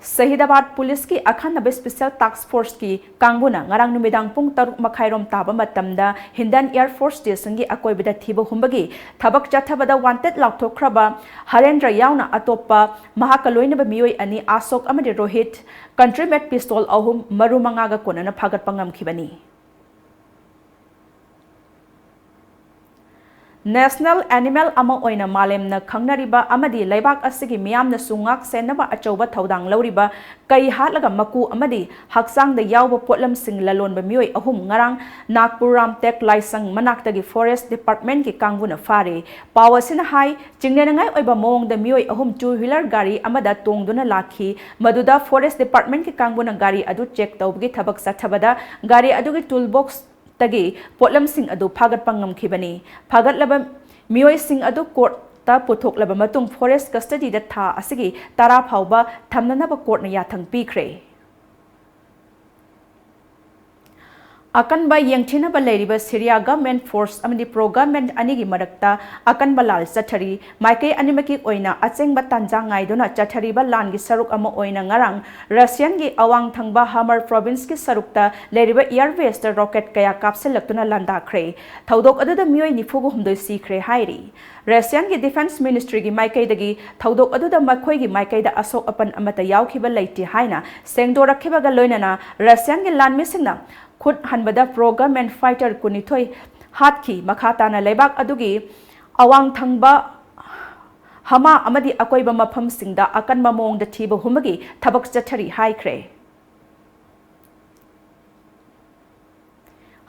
ꯁꯍꯤꯗꯥꯕꯥꯗ ꯄꯨꯂꯤꯁꯀꯤ ꯑꯈꯟꯅꯕ ꯁ꯭ꯄꯦꯁꯦꯜ ꯇꯥꯁꯛ ꯐꯣꯔꯁꯀꯤ ꯀꯥꯡꯕꯨꯅ ꯉꯔꯥꯡ ꯅꯨꯃꯤꯗꯥꯡ ꯄꯨꯡ ꯇꯔꯨꯛ ꯃꯈꯥꯏꯔꯣꯝ ꯇꯥꯕ ꯃꯇꯝꯗ ꯍꯤꯟꯗꯟ ꯑꯦꯌꯔ ꯐꯣꯔꯁ ꯁ꯭ꯇꯦꯁꯟꯒꯤ ꯑꯀꯣꯏꯕꯗ ꯊꯤꯕ ꯍꯨꯝꯕꯒꯤ ꯊꯕꯛ ꯆꯠꯊꯕꯗ ꯋꯥꯟꯇꯦꯗ ꯂꯥꯎꯊꯣꯛꯈ꯭ꯔꯕ ꯍꯔꯦꯟꯗ꯭ꯔ ꯌꯥꯎꯅ ꯑꯇꯣꯞꯄ ꯃꯍꯥꯛꯀ ꯂꯣꯏꯅꯕ ꯃꯤꯑꯣꯏ ꯑꯅꯤ ꯑꯁꯣꯛ ꯑꯃꯗꯤ ꯔꯣꯍꯤꯠ ꯀꯟꯇ꯭ꯔꯤꯃꯦꯠ ꯄꯤꯁꯇꯣꯜ ꯑꯍꯨꯝ ꯃꯔꯨ ꯃꯉꯥꯒ ꯀꯣꯟꯅꯅ ꯐꯥꯒꯠꯄ ꯉꯝꯈꯤꯕꯅꯤ꯫ ꯅꯦꯁꯅꯦꯜ ꯑꯦꯅꯤꯃꯦꯜ ꯑꯃ ꯑꯣꯏꯅ ꯃꯥꯂꯦꯝꯅ ꯈꯪꯅꯔꯤꯕ ꯑꯃꯗꯤ ꯂꯩꯕꯥꯛ ꯑꯁꯤꯒꯤ ꯃꯤꯌꯥꯝꯅꯁꯨ ꯉꯥꯛ ꯁꯦꯟꯅꯕ ꯑꯆꯧꯕ ꯊꯧꯗꯥꯡ ꯂꯧꯔꯤꯕ ꯀꯩ ꯍꯥꯠꯂꯒ ꯃꯀꯨ ꯑꯃꯗꯤ ꯍꯛꯆꯥꯡꯗ ꯌꯥꯎꯕ ꯄꯣꯠꯂꯝꯁꯤꯡ ꯂꯂꯣꯟꯕ ꯃꯤꯑꯣꯏ ꯑꯍꯨꯝ ꯉꯔꯥꯡ ꯅꯥꯒꯄꯨꯔ ꯔꯥꯝꯇꯦꯛ ꯂꯥꯏꯁꯪ ꯃꯅꯥꯛꯇꯒꯤ ꯐꯣꯔꯦꯁ ꯗꯤꯄꯥꯔꯠꯃꯦꯟꯠꯀꯤ ꯀꯥꯡꯕꯨꯅ ꯐꯥꯔꯦ꯫ ꯄꯥꯎ ꯑꯁꯤꯅ ꯍꯥꯏ, ꯆꯤꯡꯅꯅꯤꯡꯉꯥꯏ ꯑꯣꯏꯕ ꯃꯑꯣꯡꯗ ꯃꯤꯑꯣꯏ ꯑꯍꯨꯝ ꯇꯨ ꯋꯤꯂꯔ ꯒꯥꯔꯤ ꯑꯃꯗ ꯇꯣꯡꯗꯨꯅ ꯂꯥꯛꯈꯤ꯫ ꯃꯗꯨꯗ ꯐꯣꯔꯦꯁ ꯗꯤꯄꯥꯔꯠꯃꯦꯟꯠꯀꯤ ꯀꯥꯡꯕꯨꯅ ꯒꯥꯔꯤ ꯑꯗꯨ ꯆꯦꯛ ꯇꯧꯕꯒꯤ ꯊꯕꯛ ꯆꯠꯊꯕꯗ ꯒꯥꯔꯤ ꯑꯗꯨꯒꯤ ꯇꯨꯜ ꯕꯣꯛꯁ ꯇꯒꯤ ꯄꯣꯠꯂꯝꯁꯤꯡ ꯑꯗꯨ ꯐꯥꯒꯠꯄ ꯉꯝꯈꯤꯕꯅꯤ꯫ ꯐꯥꯒꯠꯂꯕ ꯃꯤꯑꯣꯏꯁꯤꯡ ꯑꯗꯨ ꯀꯣꯔꯠꯇ ꯇ ꯄꯨꯊꯣꯛꯂꯕ ꯃꯇꯨꯡ forest custody ꯗ ꯊꯥ ꯑꯁꯤꯒꯤ ꯇꯔꯥ ꯐꯥꯎꯕ ꯊꯝꯅꯅꯕ court ꯅ ꯌꯥꯊꯪ ꯄꯤꯈ꯭ꯔꯦ꯫ ꯑꯀꯟꯕ ꯌꯦꯡꯊꯤꯅꯕ ꯂꯩꯔꯤꯕ Syria government force ꯑꯃꯗꯤ pro government ꯑꯅꯤꯒꯤ ꯃꯔꯛꯇ ꯑꯀꯟꯕ ꯂꯥꯜ ꯆꯠꯊꯔꯤ꯫ ꯃꯥꯏꯀꯩ ꯑꯅꯤꯃꯛꯀꯤ ꯑꯣꯏꯅ ꯑꯆꯦꯡꯕ ꯇꯥꯟꯖꯥ ꯉꯥꯏꯗꯨꯅ ꯆꯠꯊꯔꯤꯕ ꯂꯥꯟꯒꯤ ꯁꯔꯨꯛ ꯑꯃ ꯑꯣꯏꯅ ꯉꯔꯥꯡ Russian ꯒꯤ ꯑꯋꯥꯡ ꯊꯪꯕ Hama province ꯀꯤ ꯁꯔꯨꯛꯇ ꯂꯩꯔꯤꯕ air base ꯇ rocket ꯀꯌꯥ ꯀꯥꯞꯁꯤꯜꯂꯛꯇꯨꯅ ꯂꯥꯟꯗꯥꯈ꯭ꯔꯦ꯫ ꯊꯧꯗꯣꯛ ꯑꯗꯨꯗ ꯃꯤꯑꯣꯏ ꯅꯤꯐꯨ ꯍꯨꯝꯗꯣꯏ ꯁꯤꯈ꯭ꯔꯦ ꯍꯥꯏꯔꯤ꯫ Russian ꯒꯤ defence ministry ꯒꯤ ꯃꯥꯏꯀꯩꯗꯒꯤ ꯊꯧꯗꯣꯛ ꯑꯗꯨꯗ ꯃꯈꯣꯏꯒꯤ ꯃꯥꯏꯀꯩꯗ ꯑꯁꯣꯛ ꯑꯄꯟ ꯑꯃꯠꯇ ꯌꯥꯎꯈꯤꯕ ꯂꯩꯇꯦ ꯍꯥꯏꯅ ꯁꯦꯡꯗꯣꯔꯛꯈꯤꯕꯒ ꯂꯣꯏꯅꯅ Russian ꯒꯤ ꯂꯥꯟꯃꯤꯁꯤꯡꯅ ꯈꯨꯠ ꯍꯟꯕꯗ pro government fighter ꯀꯨꯟꯅꯤꯊꯣꯏ ꯍꯥꯠꯈꯤ꯫ ꯃꯈꯥ ꯇꯥꯅ ꯂꯩꯕꯥꯛ ꯑꯗꯨꯒꯤ ꯑꯋꯥꯡ ꯊꯪꯕ Hama ꯑꯃꯗꯤ ꯑꯀꯣꯏꯕ ꯃꯐꯝꯁꯤꯡꯗ ꯑꯀꯟꯕ ꯃꯑꯣꯡꯗ ꯊꯤꯕ ꯍꯨꯝꯕꯒꯤ ꯊꯕꯛ ꯆꯠꯊꯔꯤ ꯍꯥꯏꯈ꯭ꯔꯦ꯫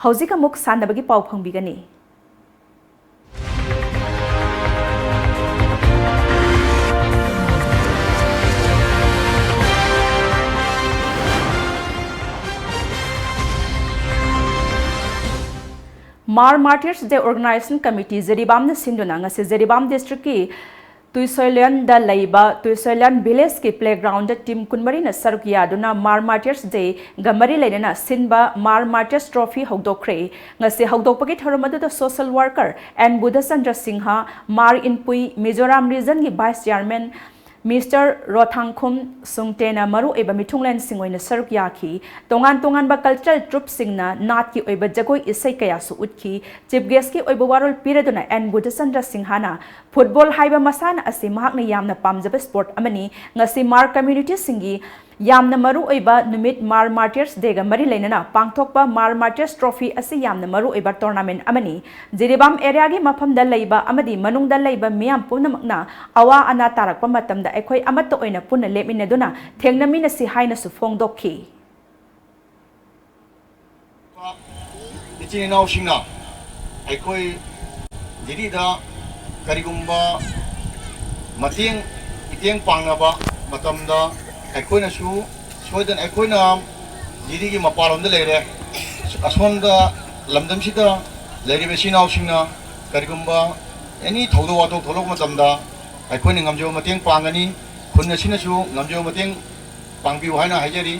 ꯍꯧꯖꯤꯛ ꯑꯃꯨꯛ ꯁꯥꯟꯅꯕꯒꯤ ꯄꯥꯎ ꯐꯪꯕꯤꯒꯅꯤ꯫ Mar Martyrs Day Organization Committee ꯖꯤꯔꯤꯕꯥꯝꯅ ꯁꯤꯟꯗꯨꯅ ꯉꯁꯤ ꯖꯤꯔꯤꯕꯥꯝ district ꯀꯤ ꯇꯨꯏꯁꯣꯏꯂꯦꯟꯗ ꯂꯩꯕ ꯇꯨꯏꯁꯣꯏꯂꯦꯟ village ꯀꯤ playground ꯗ team ꯀꯨꯟꯃꯔꯤꯅ ꯁꯔꯨꯛ ꯌꯥꯗꯨꯅ Mar Martyrs Day ꯒ ꯃꯔꯤ ꯂꯩꯅꯅ ꯁꯤꯟꯕ Mar Martyrs Trophy ꯍꯧꯗꯣꯛꯈ꯭ꯔꯦ꯫ ꯉꯁꯤ ꯍꯧꯗꯣꯛꯄꯒꯤ ꯊꯧꯔꯝ ꯑꯗꯨꯗ social worker N Budhachandra Singh, Mar Inpui, Mizoram region ꯒꯤ vice chairman Mister ꯔꯣꯊꯥꯡꯈꯨꯝ ꯁꯨꯡꯇꯦꯅ ꯃꯔꯨꯑꯣꯏꯕ ꯃꯤꯊꯨꯡꯂꯦꯟꯁꯤꯡ ꯑꯣꯏꯅ ꯁꯔꯨꯛ ꯌꯥꯈꯤ꯫ ꯇꯣꯉꯥꯟ ꯇꯣꯉꯥꯟꯕ cultural troupe ꯁꯤꯡꯅ ꯅꯥꯠꯀꯤ ꯑꯣꯏꯕ ꯖꯒꯣꯏ ꯏꯁꯩ ꯀꯌꯥꯁꯨ ꯎꯠꯈꯤ꯫ Chief guest ꯀꯤ ꯑꯣꯏꯕ ꯋꯥꯔꯣꯜ ꯄꯤꯔꯗꯨꯅ N ꯕꯨꯙꯆꯟꯗ꯭ꯔ ꯁꯤꯡꯍꯅ football ꯍꯥꯏꯕ ꯃꯁꯥꯟꯅ ꯑꯁꯤ ꯃꯍꯥꯛꯅ ꯌꯥꯝꯅ ꯄꯥꯝꯖꯕ sport ꯑꯃꯅꯤ꯫ ꯉꯁꯤ Mar community ꯁꯤꯡꯒꯤ ꯌꯥꯝꯅ ꯃꯔꯨꯑꯣꯏꯕ ꯅꯨꯃꯤꯠ Mar Martyrs Day ꯒ ꯃꯔꯤ ꯂꯩꯅꯅ ꯄꯥꯡꯊꯣꯛꯄ Mar Martyrs Trophy ꯑꯁꯤ ꯌꯥꯝꯅ ꯃꯔꯨꯑꯣꯏꯕ tournament ꯑꯃꯅꯤ꯫ ꯖꯤꯔꯤꯕꯥꯝ area ꯒꯤ ꯃꯐꯝꯗ ꯂꯩꯕ ꯑꯃꯗꯤ ꯃꯅꯨꯡꯗ ꯂꯩꯕ ꯃꯤꯌꯥꯝ ꯄꯨꯝꯅꯃꯛꯅ ꯑꯋꯥ ꯑꯅꯥ ꯇꯥꯔꯛꯄ ꯃꯇꯝꯗ ꯑꯩꯈꯣꯏ ꯑꯃꯠꯇ ꯑꯣꯏꯅ ꯄꯨꯟꯅ ꯂꯦꯞꯃꯤꯟꯅꯗꯨꯅ ꯊꯦꯡꯅꯃꯤꯟꯅꯁꯤ ꯍꯥꯏꯅꯁꯨ ꯐꯣꯡꯗꯣꯛꯈꯤ꯫ ꯏꯆꯤꯟ ꯏꯅꯥꯎꯁꯤꯡꯅ ꯑꯩꯈꯣꯏ ꯖꯤꯔꯤꯗ ꯀꯔꯤꯒꯨꯝꯕ ꯃꯇꯦꯡ, ꯃꯤꯇꯦꯡ ꯄꯥꯡꯅꯕ ꯃꯇꯝꯗ ꯑꯩꯈꯣꯏꯅꯁꯨ ꯁꯣꯏꯗꯅ, ꯑꯩꯈꯣꯏꯅ ꯖꯤꯔꯤꯒꯤ ꯃꯄꯥꯟꯂꯣꯝꯗ ꯂꯩꯔꯦ, ꯑꯁꯣꯝꯗ ꯂꯝꯗꯝꯁꯤꯗ ꯂꯩꯔꯤꯕ ꯏꯆꯤꯟ ꯏꯅꯥꯎꯁꯤꯡꯅ ꯀꯔꯤꯒꯨꯝꯕ ꯑꯦꯅꯤ ꯊꯧꯗꯣꯛ ꯋꯥꯊꯣꯛ ꯊꯣꯛꯂꯛꯄ ꯃꯇꯝꯗ ꯑꯩꯈꯣꯏꯅ ꯉꯝꯖꯕ ꯃꯇꯦꯡ ꯄꯥꯡꯒꯅꯤ꯫ ꯈꯨꯟ ꯑꯁꯤꯅꯁꯨ ꯉꯝꯖꯕ ꯃꯇꯦꯡ ꯄꯥꯡꯕꯤꯌꯨ ꯍꯥꯏꯅ ꯍꯥꯏꯖꯔꯤ꯫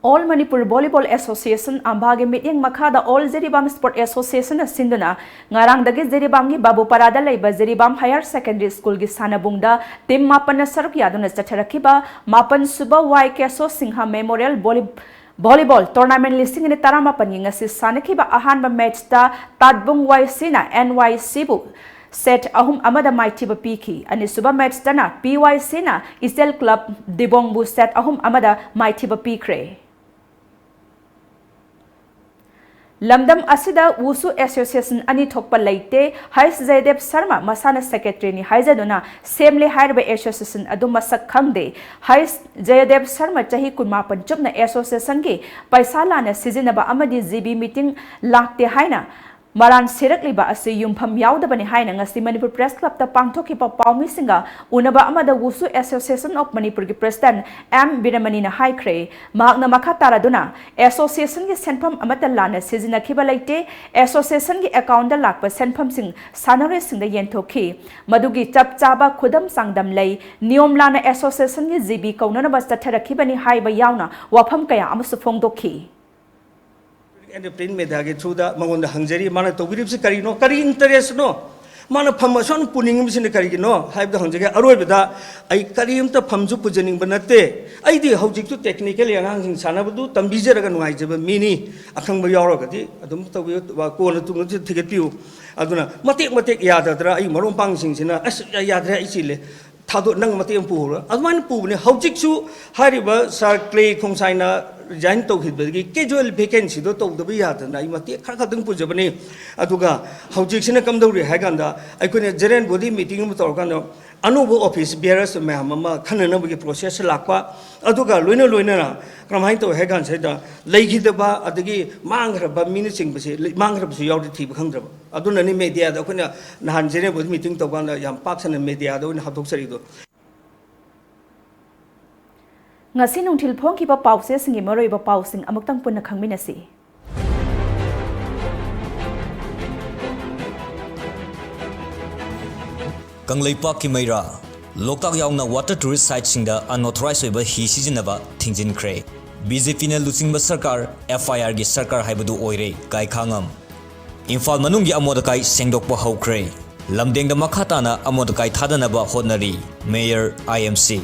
All Manipur Volleyball Association, ꯑꯝꯕꯥꯒꯤ ꯃꯤꯠꯌꯦꯡ ꯃꯈꯥꯗ All ꯖꯤꯔꯤꯕꯥꯝ Sport Associationꯅ ꯁꯤꯟꯗꯨꯅ ꯉꯔꯥꯡꯗꯒꯤ ꯖꯤꯔꯤꯕꯥꯝꯒꯤ ꯕꯥꯕꯨꯄꯥꯔꯥꯗ ꯂꯩꯕ ꯖꯤꯔꯤꯕꯥꯝ Higher Secondary Schoolꯒꯤ ꯁꯥꯟꯅꯕꯨꯡꯗ team ꯃꯥꯄꯟꯅ ꯁꯔꯨꯛ ꯌꯥꯗꯨꯅ ꯆꯠꯊꯔꯛꯈꯤꯕ ꯃꯥꯄꯟ ꯁꯨꯕ ꯋꯥꯏ ꯀꯦꯁꯣ Singh Memorial Volley- Volleyball Tournament ꯂꯤꯁꯤꯡ ꯑꯅꯤ ꯇꯔꯥꯃꯥꯄꯟꯒꯤ ꯉꯁꯤ ꯁꯥꯟꯅꯈꯤꯕ ꯑꯍꯥꯟꯕ matchꯇ ꯇꯥꯠꯕꯨꯡ ꯋꯥꯏ ꯁꯤꯅ ꯑꯦꯟ ꯋꯥꯏ ꯁꯤꯕꯨ set ꯑꯍꯨꯝ ꯑꯃꯗ ꯃꯥꯏꯊꯤꯕ ꯄꯤꯈꯤ꯫ ꯑꯅꯤꯁꯨꯕ matchꯇꯅ ꯄꯤ ꯋꯥꯏ ꯁꯤꯅ ꯏꯆꯦꯜ club ꯗꯤꯕꯣꯡꯕꯨ set ꯑꯍꯨꯝ ꯑꯃꯗ ꯃꯥꯏꯊꯤꯕ ꯄꯤꯈ꯭ꯔꯦ꯫ ꯂꯝꯗꯝ ꯑꯁꯤꯗ ꯋꯨꯁꯨ association ꯑꯅꯤ ꯊꯣꯛꯄ ꯂꯩꯇꯦ꯫ ꯍꯩꯁ ꯖꯌꯗꯦꯕ ꯁꯔꯃ ꯃꯁꯥꯅ secretaryꯅꯤ ꯍꯥꯏꯖꯗꯨꯅ ꯁꯦꯝꯂꯦ ꯍꯥꯏꯔꯤꯕ association ꯑꯗꯨ ꯃꯁꯛ ꯈꯪꯗꯦ꯫ ꯍꯩꯁ ꯖꯌꯗꯦꯕ ꯁꯔꯃ ꯆꯍꯤ ꯀꯨꯟꯃꯥꯄꯟ ꯆꯨꯞꯅ associationꯒꯤ ꯄꯩꯁꯥ ꯂꯥꯟꯅ ꯁꯤꯖꯤꯟꯅꯕ ꯑꯃꯗꯤ ꯖꯤꯕꯤ meeting ꯂꯥꯛꯇꯦ ꯍꯥꯏꯅ ꯃꯔꯥꯟ ꯁꯤꯔꯛꯂꯤꯕ ꯑꯁꯤ ꯌꯨꯝꯐꯝ ꯌꯥꯎꯗꯕꯅꯤ ꯍꯥꯏꯅ ꯉꯁꯤ ꯃꯅꯤꯄꯨꯔ Press Clubꯇ ꯄꯥꯡꯊꯣꯛꯈꯤꯕ ꯄꯥꯎꯃꯤꯁꯤꯡꯒ ꯎꯅꯕ ꯑꯃꯗ ꯋꯨꯁꯨ Association of Manipurꯒꯤ President ꯑꯦꯝ ꯕꯤꯔꯃꯅꯤꯅ ꯍꯥꯏꯈ꯭ꯔꯦ꯫ ꯃꯍꯥꯛꯅ ꯃꯈꯥ ꯇꯥꯔꯗꯨꯅ, associationꯒꯤ ꯁꯦꯟꯐꯝ ꯑꯃꯠꯇ ꯂꯥꯟꯅ ꯁꯤꯖꯤꯟꯅꯈꯤꯕ ꯂꯩꯇꯦ꯫ Associationꯒꯤ accountꯇ ꯂꯥꯛꯄ ꯁꯦꯟꯐꯝꯁꯤꯡ ꯁꯥꯟꯅꯔꯣꯏꯁꯤꯡꯗ ꯌꯦꯟꯊꯣꯛꯈꯤ꯫ ꯃꯗꯨꯒꯤ ꯆꯞ ꯆꯥꯕ ꯈꯨꯗꯝ ꯆꯥꯡꯗꯝ ꯂꯩ꯫ ꯅꯤꯌꯣꯝ ꯂꯥꯟꯅ associationꯒꯤ ꯖꯤꯕꯤ ꯀꯧꯅꯅꯕ ꯆꯠꯊꯔꯛꯈꯤꯕꯅꯤ ꯍꯥꯏꯕ ꯌꯥꯎꯅ ꯋꯥꯐꯝ ꯀꯌꯥ ꯑꯃꯁꯨ ꯐꯣꯡꯗꯣꯛꯈꯤ꯫ ꯑꯦꯟ ꯄ꯭ꯔꯤꯟ ꯃꯦꯗꯤꯌꯥꯒꯤ ꯊ꯭ꯔꯨꯗ ꯃꯉꯣꯟꯗ ꯍꯪꯖꯔꯤ, ꯃꯥꯅ ꯇꯧꯕꯤꯔꯤꯕꯁꯤ ꯀꯔꯤꯅꯣ, ꯀꯔꯤ ꯏꯟꯇꯔꯦꯁꯅꯣ, ꯃꯥꯅ ꯐꯝ ꯑꯁꯨꯛ ꯌꯥꯝꯅ ꯄꯨꯅꯤꯡꯉꯤꯕꯁꯤꯅ ꯀꯔꯤꯒꯤꯅꯣ ꯍꯥꯏꯕꯗꯨ ꯍꯪꯖꯒꯦ꯫ ꯑꯔꯣꯏꯕꯗ ꯑꯩ ꯀꯔꯤꯝꯇ ꯐꯝꯁꯨ ꯄꯨꯖꯅꯤꯡꯕ ꯅꯠꯇꯦ꯫ ꯑꯩꯗꯤ ꯍꯧꯖꯤꯛꯁꯨ technically ꯑꯉꯥꯡꯁꯤꯡ ꯁꯥꯟꯅꯕꯗꯨ ꯇꯝꯕꯤꯖꯔꯒ ꯅꯨꯡꯉꯥꯏꯖꯕ ꯃꯤꯅꯤ꯫ ꯑꯈꯪꯕ ꯌꯥꯎꯔꯒꯗꯤ ꯑꯗꯨꯝ ꯇꯧꯕꯤꯌꯨ, ꯀꯣꯟꯅ ꯇꯨꯡꯗꯁꯨ ꯊꯤꯒꯠꯄꯤꯌꯨ꯫ ꯑꯗꯨꯅ ꯃꯇꯦꯛ ꯃꯇꯦꯛ ꯌꯥꯗꯗ꯭ꯔꯥ, ꯑꯩ ꯃꯔꯨꯞ ꯃꯄꯥꯡꯁꯤꯡꯁꯤꯅ "ꯑꯁ, ꯌꯥꯗ꯭ꯔꯦ, ꯑꯩ ꯆꯤꯜꯂꯦ", ꯊꯥꯗꯣꯛ, ꯅꯪ ꯃꯇꯦꯛ ꯑꯃ ꯄꯨꯍꯧꯔꯣ꯫ ꯑꯗꯨꯃꯥꯏꯅ ꯄꯨꯕꯅꯤ꯫ ꯍꯧꯖꯤꯛꯁꯨ ꯍꯥꯏꯔꯤꯕ ꯁꯥꯔ ꯀ꯭ꯂꯦ ꯈꯣꯡꯁꯥꯏꯅ resign ꯇꯧꯈꯤꯕꯗꯒꯤ casual vacancyꯗꯣ ꯇꯧꯗꯕ ꯌꯥꯗꯅ ꯑꯩ ꯃꯇꯦꯛ ꯈꯔ ꯈꯛꯇꯪ ꯄꯨꯖꯕꯅꯤ꯫ ꯑꯗꯨꯒ ꯍꯧꯖꯤꯛꯁꯤꯅ ꯀꯝꯗꯧꯔꯤ ꯍꯥꯏ ꯀꯥꯟꯗ, ꯑꯩꯈꯣꯏꯅ general body meeting ꯑꯃ ꯇꯧꯔꯀꯥꯟꯗ ꯑꯅꯧꯕ office bearers ꯃꯌꯥꯝ ꯑꯃ ꯈꯟꯅꯅꯕꯒꯤ process ꯂꯥꯛꯄ, ꯑꯗꯨꯒ ꯂꯣꯏꯅ ꯂꯣꯏꯅꯅ ꯀꯔꯝꯍꯥꯏꯅ ꯇꯧꯏ ꯍꯥꯏ ꯀꯥꯟꯁꯤꯗ, ꯂꯩꯈꯤꯗꯕ ꯑꯗꯒꯤ ꯃꯥꯡꯈ꯭ꯔꯕ ꯃꯤꯅꯆꯤꯡꯕꯁꯦ, ꯃꯥꯡꯈ꯭ꯔꯕꯁꯨ ꯌꯥꯎꯔꯤ, ꯊꯤꯕ ꯈꯪꯗ꯭ꯔꯕ꯫ ꯑꯗꯨꯅꯅꯤ mediaꯗ ꯑꯩꯈꯣꯏꯅ ꯅꯍꯥꯟ general body meeting ꯇꯧꯀꯥꯟꯗ ꯌꯥꯝ ꯄꯥꯛ ꯁꯟꯅ mediaꯗ ꯑꯣꯏꯅ ꯍꯥꯞꯇꯣꯛꯆꯔꯤꯗꯣ꯫ ꯉꯁꯤ ꯅꯨꯡꯊꯤꯜ ꯐꯣꯡꯈꯤꯕ ꯄꯥꯎꯆꯦꯁꯤꯡꯒꯤ ꯃꯔꯨꯑꯣꯏꯕ ꯄꯥꯎꯁꯤꯡ ꯑꯃꯨꯛꯇꯪ ꯄꯨꯟꯅ ꯈꯪꯃꯤꯟꯅꯁꯤ꯫ ꯀꯪꯂꯩꯄꯥꯛꯀꯤ ꯃꯩꯔꯥ꯫ ꯂꯣꯛꯇꯥꯛ ꯌꯥꯎꯅ water tourist siteꯁꯤꯡꯗ unauthorized ꯑꯣꯏꯕ ꯍꯤ ꯁꯤꯖꯤꯟꯅꯕ ꯊꯤꯡꯖꯤꯟꯈ꯭ꯔꯦ꯫ ꯕꯤ ꯖꯦ ꯄꯤꯅ ꯂꯨꯆꯤꯡꯕ ꯁꯔꯀꯥꯔ, F I Rꯒꯤ ꯁꯔꯀꯥꯔ ꯍꯥꯏꯕꯗꯨ ꯑꯣꯏꯔꯦ ꯒꯥꯏꯈꯥꯉꯝ꯫ ꯏꯝꯐꯥꯜ ꯃꯅꯨꯡꯒꯤ ꯑꯃꯣꯠ ꯑꯀꯥꯏ ꯁꯦꯡꯗꯣꯛꯄ ꯍꯧꯈ꯭ꯔꯦ꯫ ꯂꯝꯗꯦꯡꯗ ꯃꯈꯥ ꯇꯥꯅ ꯑꯃꯣꯠ ꯑꯀꯥꯏ ꯊꯥꯗꯅꯕ ꯍꯣꯠꯅꯔꯤ꯫ Mayor, I M C꯫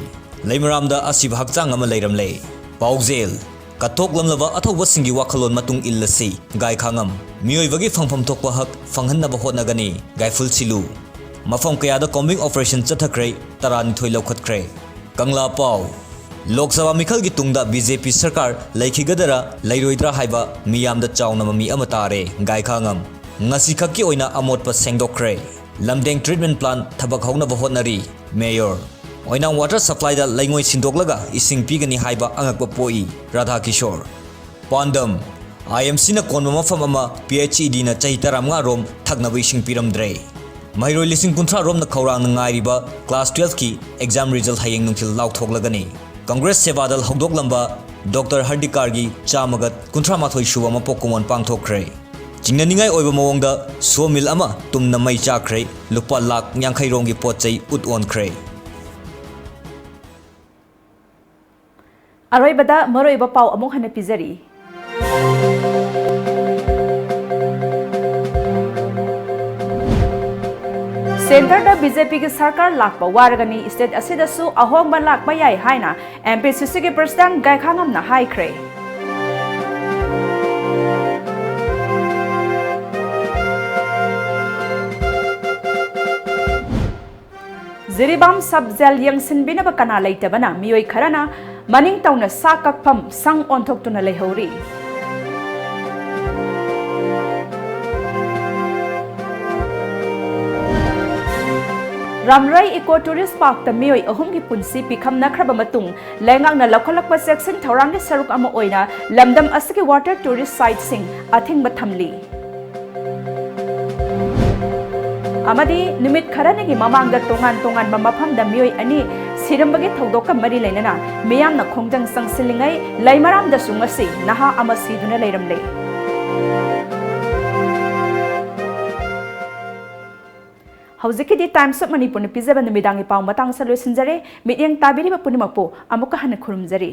ꯂꯩꯃꯔꯥꯝꯗ ꯑꯁꯤꯕ ꯍꯛꯆꯥꯡ ꯑꯃ ꯂꯩꯔꯝꯂꯦ꯫ ꯄꯥꯎꯖꯦꯜ: ꯀꯠꯊꯣꯛꯂꯝꯂꯕ ꯑꯊꯧꯕꯁꯤꯡꯒꯤ ꯋꯥꯈꯜꯂꯣꯟ ꯃꯇꯨꯡ ꯏꯜꯂꯁꯤ꯫ ꯒꯥꯏꯈꯥꯉꯝ: ꯃꯤꯑꯣꯏꯕꯒꯤ ꯐꯪꯐꯝ ꯊꯣꯛꯄ ꯍꯛ ꯐꯪꯍꯟꯅꯕ ꯍꯣꯠꯅꯒꯅꯤ꯫ ꯒꯥꯏꯐꯨꯜ ꯁꯤꯂꯨ: ꯃꯐꯝ ꯀꯌꯥꯗ combing operation ꯆꯠꯊꯈ꯭ꯔꯦ, ꯇꯔꯥꯅꯤꯊꯣꯏ ꯂꯧꯈꯠꯈ꯭ꯔꯦ꯫ ꯀꯪꯂꯥ ꯄꯥꯎ: ꯂꯣꯛ ꯁꯚꯥ ꯃꯤꯈꯜꯒꯤ ꯇꯨꯡꯗ ꯕꯤ ꯖꯦ ꯄꯤ ꯁꯔꯀꯥꯔ ꯂꯩꯈꯤꯒꯗꯔꯥ, ꯂꯩꯔꯣꯏꯗ꯭ꯔꯥ ꯍꯥꯏꯕ ꯃꯤꯌꯥꯝꯗ ꯆꯥꯎꯅ ꯃꯃꯤ ꯑꯃ ꯇꯥꯔꯦ꯫ ꯒꯥꯏꯈꯥꯉꯝ: ꯉꯁꯤꯈꯛꯀꯤ ꯑꯣꯏꯅ ꯑꯃꯣꯠꯄ ꯁꯦꯡꯗꯣꯛꯈ꯭ꯔꯦ꯫ ꯂꯝꯗꯦꯡ treatment plant ꯊꯕꯛ ꯍꯧꯅꯕ ꯍꯣꯠꯅꯔꯤ꯫ Mayor: ꯑꯣꯏꯅꯥꯝ water supplyꯗ ꯂꯩꯉꯣꯏ ꯁꯤꯟꯗꯣꯛꯂꯒ ꯏꯁꯤꯡ ꯄꯤꯒꯅꯤ ꯍꯥꯏꯕ ꯑꯉꯛꯄ ꯄꯣꯛꯏ꯫ ꯔꯥꯙꯥ ꯀꯤꯁꯣꯔ꯫ ꯄꯥꯟꯗꯝ: I M Cꯅ ꯀꯣꯟꯕ ꯃꯐꯝ ꯑꯃ P H E Dꯅ ꯆꯍꯤ ꯇꯔꯥꯃꯉꯥ ꯔꯣꯝ ꯊꯛꯅꯕ ꯏꯁꯤꯡ ꯄꯤꯔꯝꯗ꯭ꯔꯦ꯫ ꯃꯍꯩꯔꯣꯏ ꯂꯤꯁꯤꯡ ꯀꯨꯟꯊ꯭ꯔꯥ ꯔꯣꯝꯅ ꯈꯧꯔꯥꯡꯅ ꯉꯥꯏꯔꯤꯕ class twelveꯀꯤ exam result ꯍꯌꯦꯡ ꯅꯨꯡꯊꯤꯜ ꯂꯥꯎꯊꯣꯛꯂꯒꯅꯤ꯫ Congress ꯁꯦꯕꯥꯗꯜ ꯍꯧꯗꯣꯛꯂꯝꯕ Doctor ꯍꯔꯗꯤꯀꯥꯔꯒꯤ ꯆꯥꯝꯃꯒ ꯀꯨꯟꯊ꯭ꯔꯥ ꯃꯥꯊꯣꯏ ꯁꯨꯕ ꯃꯄꯣꯛ ꯀꯨꯝꯑꯣꯟ ꯄꯥꯡꯊꯣꯛꯈ꯭ꯔꯦ꯫ ꯆꯤꯡꯅꯅꯤꯡꯉꯥꯏ ꯑꯣꯏꯕ ꯃꯑꯣꯡꯗ sawmill ꯑꯃ ꯇꯨꯝꯅ ꯃꯩ ꯆꯥꯛꯈ꯭ꯔꯦ, ꯂꯨꯄꯥ ꯂꯥꯈ ꯌꯥꯡꯈꯩ ꯔꯣꯝꯒꯤ ꯄꯣꯠ ꯆꯩ ꯎꯠ ꯑꯣꯟꯈ꯭ꯔꯦ꯫ ꯑꯔꯣꯏꯕꯗ ꯃꯔꯨꯑꯣꯏꯕ ꯄꯥꯎ ꯑꯃꯨꯛ ꯍꯟꯅ ꯄꯤꯖꯔꯤ꯫ Centreꯗ B J Pꯒꯤ ꯁꯔꯀꯥꯔ ꯂꯥꯛꯄ ꯋꯥꯔꯒꯅꯤ, state ꯑꯁꯤꯗꯁꯨ ꯑꯍꯣꯡꯕ ꯂꯥꯛꯄ ꯌꯥꯏ ꯍꯥꯏꯅ M P C Cꯒꯤ president ꯒꯥꯏꯈꯥꯉꯝꯅ ꯍꯥꯏꯈ꯭ꯔꯦ꯫ ꯖꯤꯔꯤꯕꯥꯝ sub jail ꯌꯦꯡꯁꯤꯟꯕꯤꯅꯕ ꯀꯅꯥ ꯂꯩꯇꯕꯅ ꯃꯤꯑꯣꯏ ꯈꯔꯅ ꯃꯅꯤꯡ ꯇꯧꯅ ꯁꯥ ꯀꯛꯐꯝ ꯁꯪ ꯑꯣꯟꯊꯣꯛꯇꯨꯅ ꯂꯩꯍꯧꯔꯤ꯫ ꯔꯥꯝꯔꯩ Eco Tourist Parkꯇ ꯃꯤꯑꯣꯏ ꯑꯍꯨꯝꯒꯤ ꯄꯨꯟꯁꯤ ꯄꯤꯈꯝꯅꯈ꯭ꯔꯕ ꯃꯇꯨꯡ, ꯂꯩꯉꯥꯛꯅ ꯂꯧꯈꯠꯂꯛꯄ ꯆꯦꯛꯁꯤꯟ ꯊꯧꯔꯥꯡꯒꯤ ꯁꯔꯨꯛ ꯑꯃ ꯑꯣꯏꯅ ꯂꯝꯗꯝ ꯑꯁꯤꯒꯤ water tourist siteꯁꯤꯡ ꯑꯊꯤꯡꯕ ꯊꯝꯂꯤ꯫ ꯑꯃꯗꯤ ꯅꯨꯃꯤꯠ ꯈꯔꯅꯤꯒꯤ ꯃꯃꯥꯡꯗ ꯇꯣꯉꯥꯟ ꯇꯣꯉꯥꯟꯕ ꯃꯐꯝꯗ ꯃꯤꯑꯣꯏ ꯑꯅꯤ ꯁꯤꯔꯝꯕꯒꯤ ꯊꯧꯗꯣꯛꯀ ꯃꯔꯤ ꯂꯩꯅꯅ ꯃꯤꯌꯥꯝꯅ ꯈꯣꯡꯖꯪ ꯆꯪꯁꯤꯜꯂꯤꯉꯩ ꯂꯩꯃꯔꯥꯝꯗꯁꯨ ꯉꯁꯤ ꯅꯍꯥ ꯑꯃ ꯁꯤꯗꯨꯅ ꯂꯩꯔꯝꯂꯦ꯫ ꯍꯧꯖꯤꯛꯀꯤꯗꯤ Times of Manipurꯅ ꯄꯤꯖꯕ ꯅꯨꯃꯤꯗꯥꯡꯒꯤ ꯄꯥꯎ ꯃꯇꯥꯡꯁꯤꯗ ꯂꯣꯏꯁꯤꯟꯖꯔꯦ꯫ ꯃꯤꯠꯌꯦꯡ ꯇꯥꯕꯤꯔꯤꯕ ꯄꯨꯝꯅꯃꯛꯄꯨ ꯑꯃꯨꯛꯀ ꯍꯟꯅ ꯈꯨꯔꯨꯝꯖꯔꯤ꯫